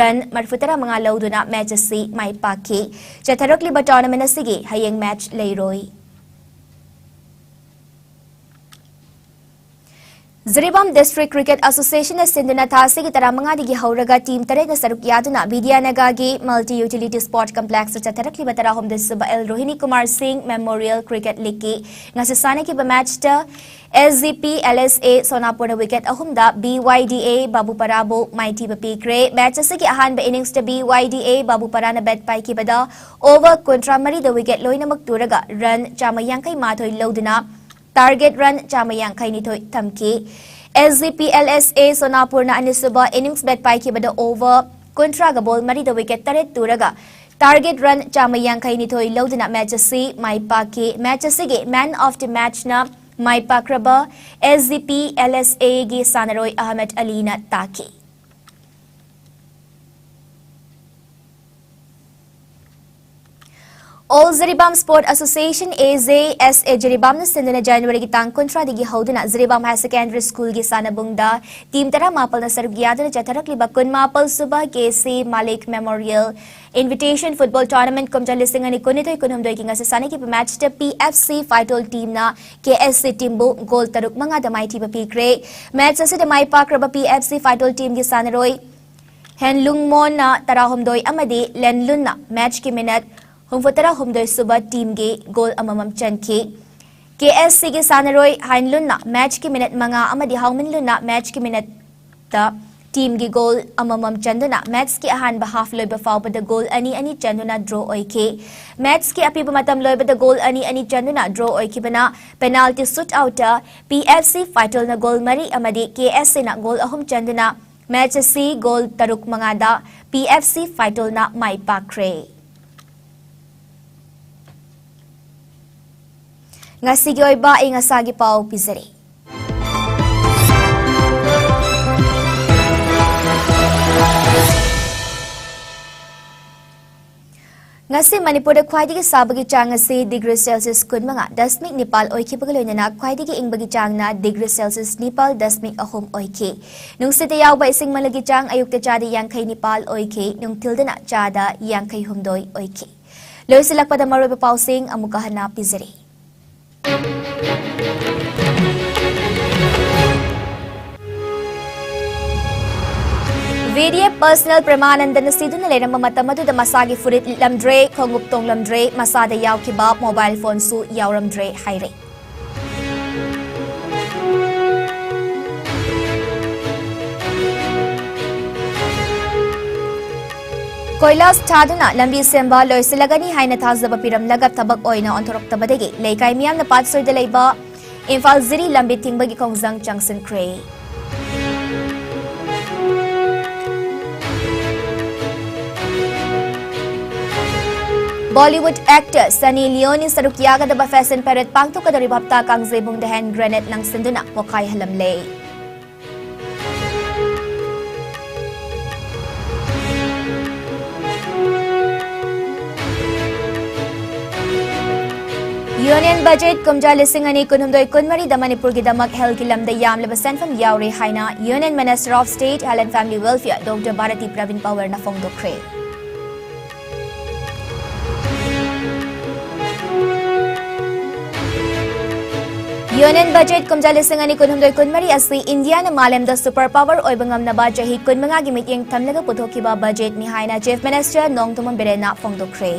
run ꯃꯔꯐꯨꯇꯔꯥ ꯃꯉꯥ ꯂꯧꯗꯨꯅ match ꯑꯁꯤ ꯃꯥꯏ ꯄꯥꯛꯈꯤ꯫ ꯆꯠꯊꯔꯛꯂꯤꯕ tournament ꯑꯁꯤꯒꯤ ꯍꯌꯦꯡ match ꯂꯩꯔꯣꯏ꯫ ꯖꯤꯔꯤꯕꯥꯝ District Cricket Association ꯅ ꯁꯤꯟꯗꯨꯅ ꯊꯥ ꯑꯁꯤꯒꯤ ꯇꯔꯥꯃꯉꯥꯗꯒꯤ ꯍꯧꯔꯒ team ꯇꯔꯦꯠꯅ ꯁꯔꯨꯛ ꯌꯥꯗꯨꯅ ꯕꯤꯗ꯭ꯌꯥꯅꯒꯔꯒꯤ Multi Utility Sport Complex ꯇ ꯆꯠꯊꯔꯛꯂꯤꯕ ꯇꯔꯥꯍꯨꯝꯗꯣꯏꯁꯨꯕ ꯑꯦꯜ ꯔꯣꯍꯤꯅꯤ ꯀꯨꯃꯥꯔ ꯁꯤꯡ Memorial Cricket League ꯀꯤ ꯉꯁꯤ ꯁꯥꯟꯅꯈꯤꯕ match ꯇ S G P L S A ꯁꯣꯅꯥꯄꯨꯔꯅ wicket ꯑꯍꯨꯝꯗ B Y D A ꯕꯥꯕꯨꯄꯥꯔꯥꯕꯨ ꯃꯥꯏꯊꯤꯕ ꯄꯤꯈ꯭ꯔꯦ꯫ Match ꯑꯁꯤꯒꯤ ꯑꯍꯥꯟꯕ innings ꯇ B Y D A ꯕꯥꯕꯨꯄꯥꯔꯥꯅ bat ꯄꯥꯏꯈꯤꯕꯗ over ꯀꯨꯟꯊ꯭ꯔꯥ ꯃꯔꯤꯗ wicket ꯂꯣꯏꯅꯃꯛ ꯇꯨꯔꯒ run ꯆꯥꯝꯃ ꯌꯥꯡꯈꯩ ꯃꯥꯊꯣꯏ ꯂꯧꯗꯨꯅ target run ꯆꯥꯝꯃ ꯌꯥꯡꯈꯩ ꯅꯤꯊꯣꯏ ꯊꯝꯈꯤ꯫ S G P L S A ꯁꯣꯅꯥꯄꯨꯔꯅ ꯑꯅꯤꯁꯨꯕ innings bat ꯄꯥꯏꯈꯤꯕꯗ over ꯀꯨꯟꯊ꯭ꯔꯥꯒ ball ꯃꯔꯤꯗ wicket ꯇꯔꯦꯠ ꯇꯨꯔꯒ target run ꯆꯥꯝꯃ ꯌꯥꯡꯈꯩ ꯅꯤꯊꯣꯏ ꯂꯧꯗꯨꯅ match ꯑꯁꯤ ꯃꯥꯏ ꯄꯥꯛꯈꯤ꯫ Match ꯑꯁꯤꯒꯤ man of the match ꯅ ꯃꯥꯏ ꯄꯥꯛꯈ꯭ꯔꯕ S G P L S A ꯒꯤ ꯁꯥꯟꯅꯔꯣꯏ ꯑꯍꯃꯗ ꯑꯂꯤꯅ ꯇꯥꯈꯤ꯫ All Jiribam Sport Association, A J S A Jiribam ꯅ ꯁꯤꯟꯗꯨꯅ January ꯒꯤ ꯇꯥꯡ ꯀꯨꯟꯊ꯭ꯔꯥꯗꯒꯤ ꯍꯧꯗꯨꯅ Jiribam Higher Secondary School ꯒꯤ ꯁꯥꯟꯅꯕꯨꯡꯗ team ꯇꯔꯥꯃꯥꯄꯜꯅ ꯁꯔꯨꯛ ꯌꯥꯗꯨꯅ ꯆꯠꯊꯔꯛꯂꯤꯕ ꯀꯨꯟꯃꯥꯄꯜ ꯁꯨꯕ K C Malik Memorial Invitation Football Tournament ꯀꯨꯝꯖꯥ ꯂꯤꯁꯤꯡ ꯑꯅꯤ ꯀꯨꯟꯅꯤꯊꯣꯏ ꯀꯨꯟꯍꯨꯝꯗꯣꯏꯒꯤ ꯉꯁꯤ ꯁꯥꯟꯅꯈꯤꯕ match ꯇ P F C Faitol team ꯅ K S C team ꯕꯨ goal ꯇꯔꯨꯛ ꯃꯉꯥꯗ ꯃꯥꯏꯊꯤꯕ ꯄꯤꯈ꯭ꯔꯦ꯫ Match ꯑꯁꯤꯗ ꯃꯥꯏ ꯄꯥꯛꯈ꯭ꯔꯕ P F C Faitol team ꯒꯤ ꯁꯥꯟꯅꯔꯣꯏ ꯍꯦꯟꯂꯨꯡꯃꯣꯟꯅ ꯇꯔꯥꯍꯨꯝꯗꯣꯏ ꯑꯃꯗꯤ ꯂꯦꯟꯂꯨꯟꯅ ꯃꯦꯆꯀꯤ ꯃꯤꯅꯠ ꯍꯨꯝꯐꯨꯇꯔꯥꯍꯨꯝꯗꯣꯏ ꯁꯨꯕ ꯇꯤꯝꯒꯤ ꯒꯣꯜ ꯑꯃꯃꯝ ꯆꯟꯈꯤ꯫ ꯀꯦ ꯑꯦꯁ ꯁꯤꯒꯤ ꯁꯥꯟꯅꯔꯣꯏ ꯍꯥꯏꯟꯂꯨꯟꯅ ꯃꯦꯆꯀꯤ ꯃꯤꯅꯠ ꯃꯉꯥ ꯑꯃꯗꯤ ꯍꯥꯎꯃꯤꯟꯂꯨꯟꯅ ꯃꯦꯆꯀꯤ ꯃꯤꯅꯠꯇ ꯇꯤꯝꯒꯤ ꯒꯣꯜ ꯑꯃꯃꯝ ꯆꯟꯗꯨꯅ ꯃꯦꯆꯀꯤ ꯑꯍꯥꯟꯕ ꯍꯥꯐ ꯂꯣꯏꯕ ꯐꯥꯎꯕꯗ ꯒꯣꯜ ꯑꯅꯤ ꯑꯅꯤ ꯆꯟꯗꯨꯅ ꯗ꯭ꯔꯣ ꯑꯣꯏꯈꯤ꯫ ꯃꯦꯆꯀꯤ ꯑꯄꯤꯕ ꯃꯇꯝ ꯂꯣꯏꯕꯗ ꯒꯣꯜ ꯑꯅꯤ ꯑꯅꯤ ꯆꯟꯗꯨꯅ ꯗ꯭ꯔꯣ ꯑꯣꯏꯈꯤꯕꯅ ꯄꯦꯅꯥꯜꯇꯤ ꯁꯨꯠ ꯑꯥꯎꯠꯇ ꯄꯤ ꯑꯦꯐ ꯁꯤ ꯐꯥꯏꯇꯣꯜꯅ ꯒꯣꯜ ꯃꯔꯤ ꯑꯃꯗꯤ ꯀꯦ ꯑꯦꯁ ꯁꯤꯅ ꯒꯣꯜ ꯑꯍꯨꯝ ꯆꯟꯗꯨꯅ ꯃꯦꯆ ꯑꯁꯤ ꯒꯣꯜ ꯇꯔꯨꯛ ꯃꯉꯥꯗ ꯄꯤ ꯑꯦꯐ ꯁꯤ ꯐꯥꯏꯇꯣꯜꯅ ꯃꯥꯏ ꯄꯥꯛꯈ꯭ꯔꯦ꯫ ꯉꯁꯤꯒꯤ ꯑꯣꯏꯕ ꯑꯏꯪ ꯑꯁꯥꯒꯤ ꯄꯥꯎ ꯄꯤꯖꯔꯤ꯫ ꯉꯁꯤ ꯃꯅꯤꯄꯨꯔꯗ ꯈ꯭ꯋꯥꯏꯗꯒꯤ ꯁꯥꯕꯒꯤ ꯆꯥꯡ ꯑꯁꯤ ꯗꯤꯒ꯭ꯔꯤ ꯁꯦꯜꯁꯤꯌꯁ ꯀꯨꯟꯃꯉꯥ ꯗꯁꯃꯤꯛ ꯅꯤꯄꯥꯜ ꯑꯣꯏꯈꯤꯕꯒ ꯂꯣꯏꯅꯅ ꯈ꯭ꯋꯥꯏꯗꯒꯤ ꯏꯪꯕꯒꯤ ꯆꯥꯡꯅ ꯗꯤꯒ꯭ꯔꯤ ꯁꯦꯜꯁꯤꯌꯁ ꯅꯤꯄꯥꯜ ꯗꯁꯃꯤꯛ ꯑꯍꯨꯝ ꯑꯣꯏꯈꯤ꯫ ꯅꯨꯡꯁꯤꯠꯇ ꯌꯥꯎꯕ ꯏꯁꯤꯡ ꯃꯅꯤꯜꯒꯤ ꯆꯥꯡ ꯑꯌꯨꯛꯇ ꯆꯥꯗ ꯌꯥꯡꯈꯩ ꯅꯤꯄꯥꯜ ꯑꯣꯏꯈꯤ, ꯅꯨꯡꯊꯤꯜꯗꯅ ꯆꯥꯗ ꯌꯥꯡꯈꯩ ꯍꯨꯝꯗꯣꯏ ꯑꯣꯏꯈꯤ꯫ ꯂꯣꯏꯁꯤꯜꯂꯛꯄꯗ ꯃꯔꯨꯑꯣꯏꯕ ꯄꯥꯎꯁꯤꯡ ꯑꯃꯨꯛꯀ ꯍꯟꯅ ꯄꯤꯖꯔꯤ꯫ ꯚꯦꯗꯤꯌꯦ ꯄꯔꯁꯅꯦꯜ ꯄ꯭ꯔꯦꯃꯥꯅꯟꯗꯅ ꯁꯤꯗꯨꯅ ꯂꯩꯔꯝꯕ ꯃꯇꯝ ꯑꯗꯨꯗ ꯃꯁꯥꯒꯤ ꯐꯨꯔꯤꯠ ꯂꯤꯠꯂꯝꯗ꯭ꯔꯦ, ꯈꯣꯡꯎꯞ ꯇꯣꯡꯂꯝꯗ꯭ꯔꯦ, ꯃꯁꯥꯗ ꯌꯥꯎꯈꯤꯕ ꯃꯣꯕꯥꯏꯜ ꯐꯣꯟꯁꯨ ꯌꯥꯎꯔꯝꯗ꯭ꯔꯦ ꯍꯥꯏꯔꯦ꯫ ꯀꯣꯏꯂꯥꯁ ꯊꯥꯗꯨꯅ ꯂꯝꯕꯤ ꯁꯦꯝꯕ ꯂꯣꯏꯁꯤꯜꯂꯒꯅꯤ ꯍꯥꯏꯅ ꯊꯥꯖꯕ ꯄꯤꯔꯝꯂꯒ ꯊꯕꯛ ꯑꯣꯏꯅ ꯑꯣꯟꯊꯣꯔꯛꯇꯕꯗꯒꯤ ꯂꯩꯀꯥꯏ ꯃꯤꯌꯥꯝꯅ ꯄꯥꯠꯁꯣꯏꯗ ꯂꯩꯕ ꯏꯝꯐꯥꯜ ꯖꯤꯔꯤ ꯂꯝꯕꯤ ꯊꯤꯡꯕꯒꯤ ꯈꯣꯡꯖꯪ ꯆꯪꯁꯤꯟꯈ꯭ꯔꯦ꯫ ꯕꯣꯂꯤꯋꯨꯗ ꯑꯦꯛꯇꯔ ꯁꯅꯤ ꯂꯤꯑꯣꯅꯤ ꯁꯔꯨꯛ ꯌꯥꯒꯗꯕ ꯐꯦꯁꯟ ꯄꯦꯔꯦꯗ ꯄꯥꯡꯊꯣꯛꯀꯗꯧꯔꯤꯕ ꯍꯞꯇꯥ ꯀꯥꯡꯖꯩꯕꯨꯡꯗ ꯍꯦꯟ ꯒ꯭ꯔꯦꯅꯦꯗ ꯂꯪꯁꯤꯟꯗꯨꯅ ꯄꯣꯈꯥꯏꯍꯜꯂꯝꯂꯦ꯫ ꯌꯨꯅꯤꯌꯟ ꯕꯖꯦꯠ ꯀꯨꯝꯖꯥ ꯂꯤꯁꯤꯡ ꯑꯅꯤ ꯀꯨꯟꯍꯨꯝꯗꯣꯏ ꯀꯨꯟꯃꯔꯤꯗ ꯃꯅꯤꯄꯨꯔꯒꯤꯗꯃꯛ ꯍꯦꯜꯊꯀꯤ ꯂꯝꯗ ꯌꯥꯝꯂꯕ ꯁꯦꯟꯐꯝ ꯌꯥꯎꯔꯦ ꯍꯥꯏꯅ Union Minister of State Health and Family Welfare doctor Bharati Pravin ꯄꯋꯥꯔꯅ ꯐꯣꯡꯗꯣꯛꯈ꯭ꯔꯦ꯫ Union Budget ꯀꯨꯝꯖꯥ ꯂꯤꯁꯤꯡ ꯑꯅꯤ ꯀꯨꯟꯍꯨꯝꯗꯣꯏ ꯀꯨꯟꯃꯔꯤ ꯑꯁꯤ ꯏꯟꯗꯤꯌꯥꯅ ꯃꯥꯂꯦꯝꯗ super power ꯑꯣꯏꯕ ꯉꯝꯅꯕ ꯆꯍꯤ ꯀꯨꯟꯃꯉꯥꯒꯤ ꯃꯤꯠꯌꯦꯡ ꯊꯝꯂꯒ ꯄꯨꯊꯣꯛꯈꯤꯕ budgetꯅꯤ ꯍꯥꯏꯅ Chief Minister ꯅꯣꯡꯊꯣꯝꯕꯝ ꯕꯤꯔꯦꯟꯅ ꯐꯣꯡꯗꯣꯛꯈ꯭ꯔꯦ꯫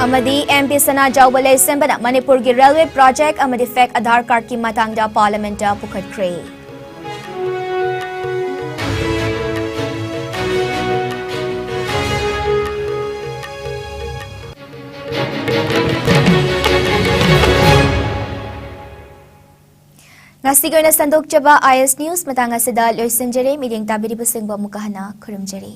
ꯑꯃꯗꯤ MP ꯁꯅꯥꯖꯥꯎꯕ ꯂꯩꯁꯦꯝꯕꯅ ꯃꯅꯤꯄꯨꯔꯒꯤ railway project ꯑꯃꯗꯤ fake Aadhaar cardꯀꯤ ꯃꯇꯥꯡꯗ Parliamentꯇ ꯄꯨꯈꯠꯈ꯭ꯔꯦ꯫ ꯉꯁꯤꯒꯤ ꯑꯣꯏꯅ ꯁꯟꯗꯣꯛꯆꯕ IS News ꯃꯇꯥꯡ ꯑꯁꯤꯗ ꯂꯣꯏꯁꯤꯟꯖꯔꯦ꯫ ꯃꯤꯠꯌꯦꯡ ꯇꯥꯕꯤꯔꯤꯕꯁꯤꯡꯕꯨ ꯑꯃꯨꯛꯀ ꯍꯟꯅ ꯈꯨꯔꯨꯝꯖꯔꯤ꯫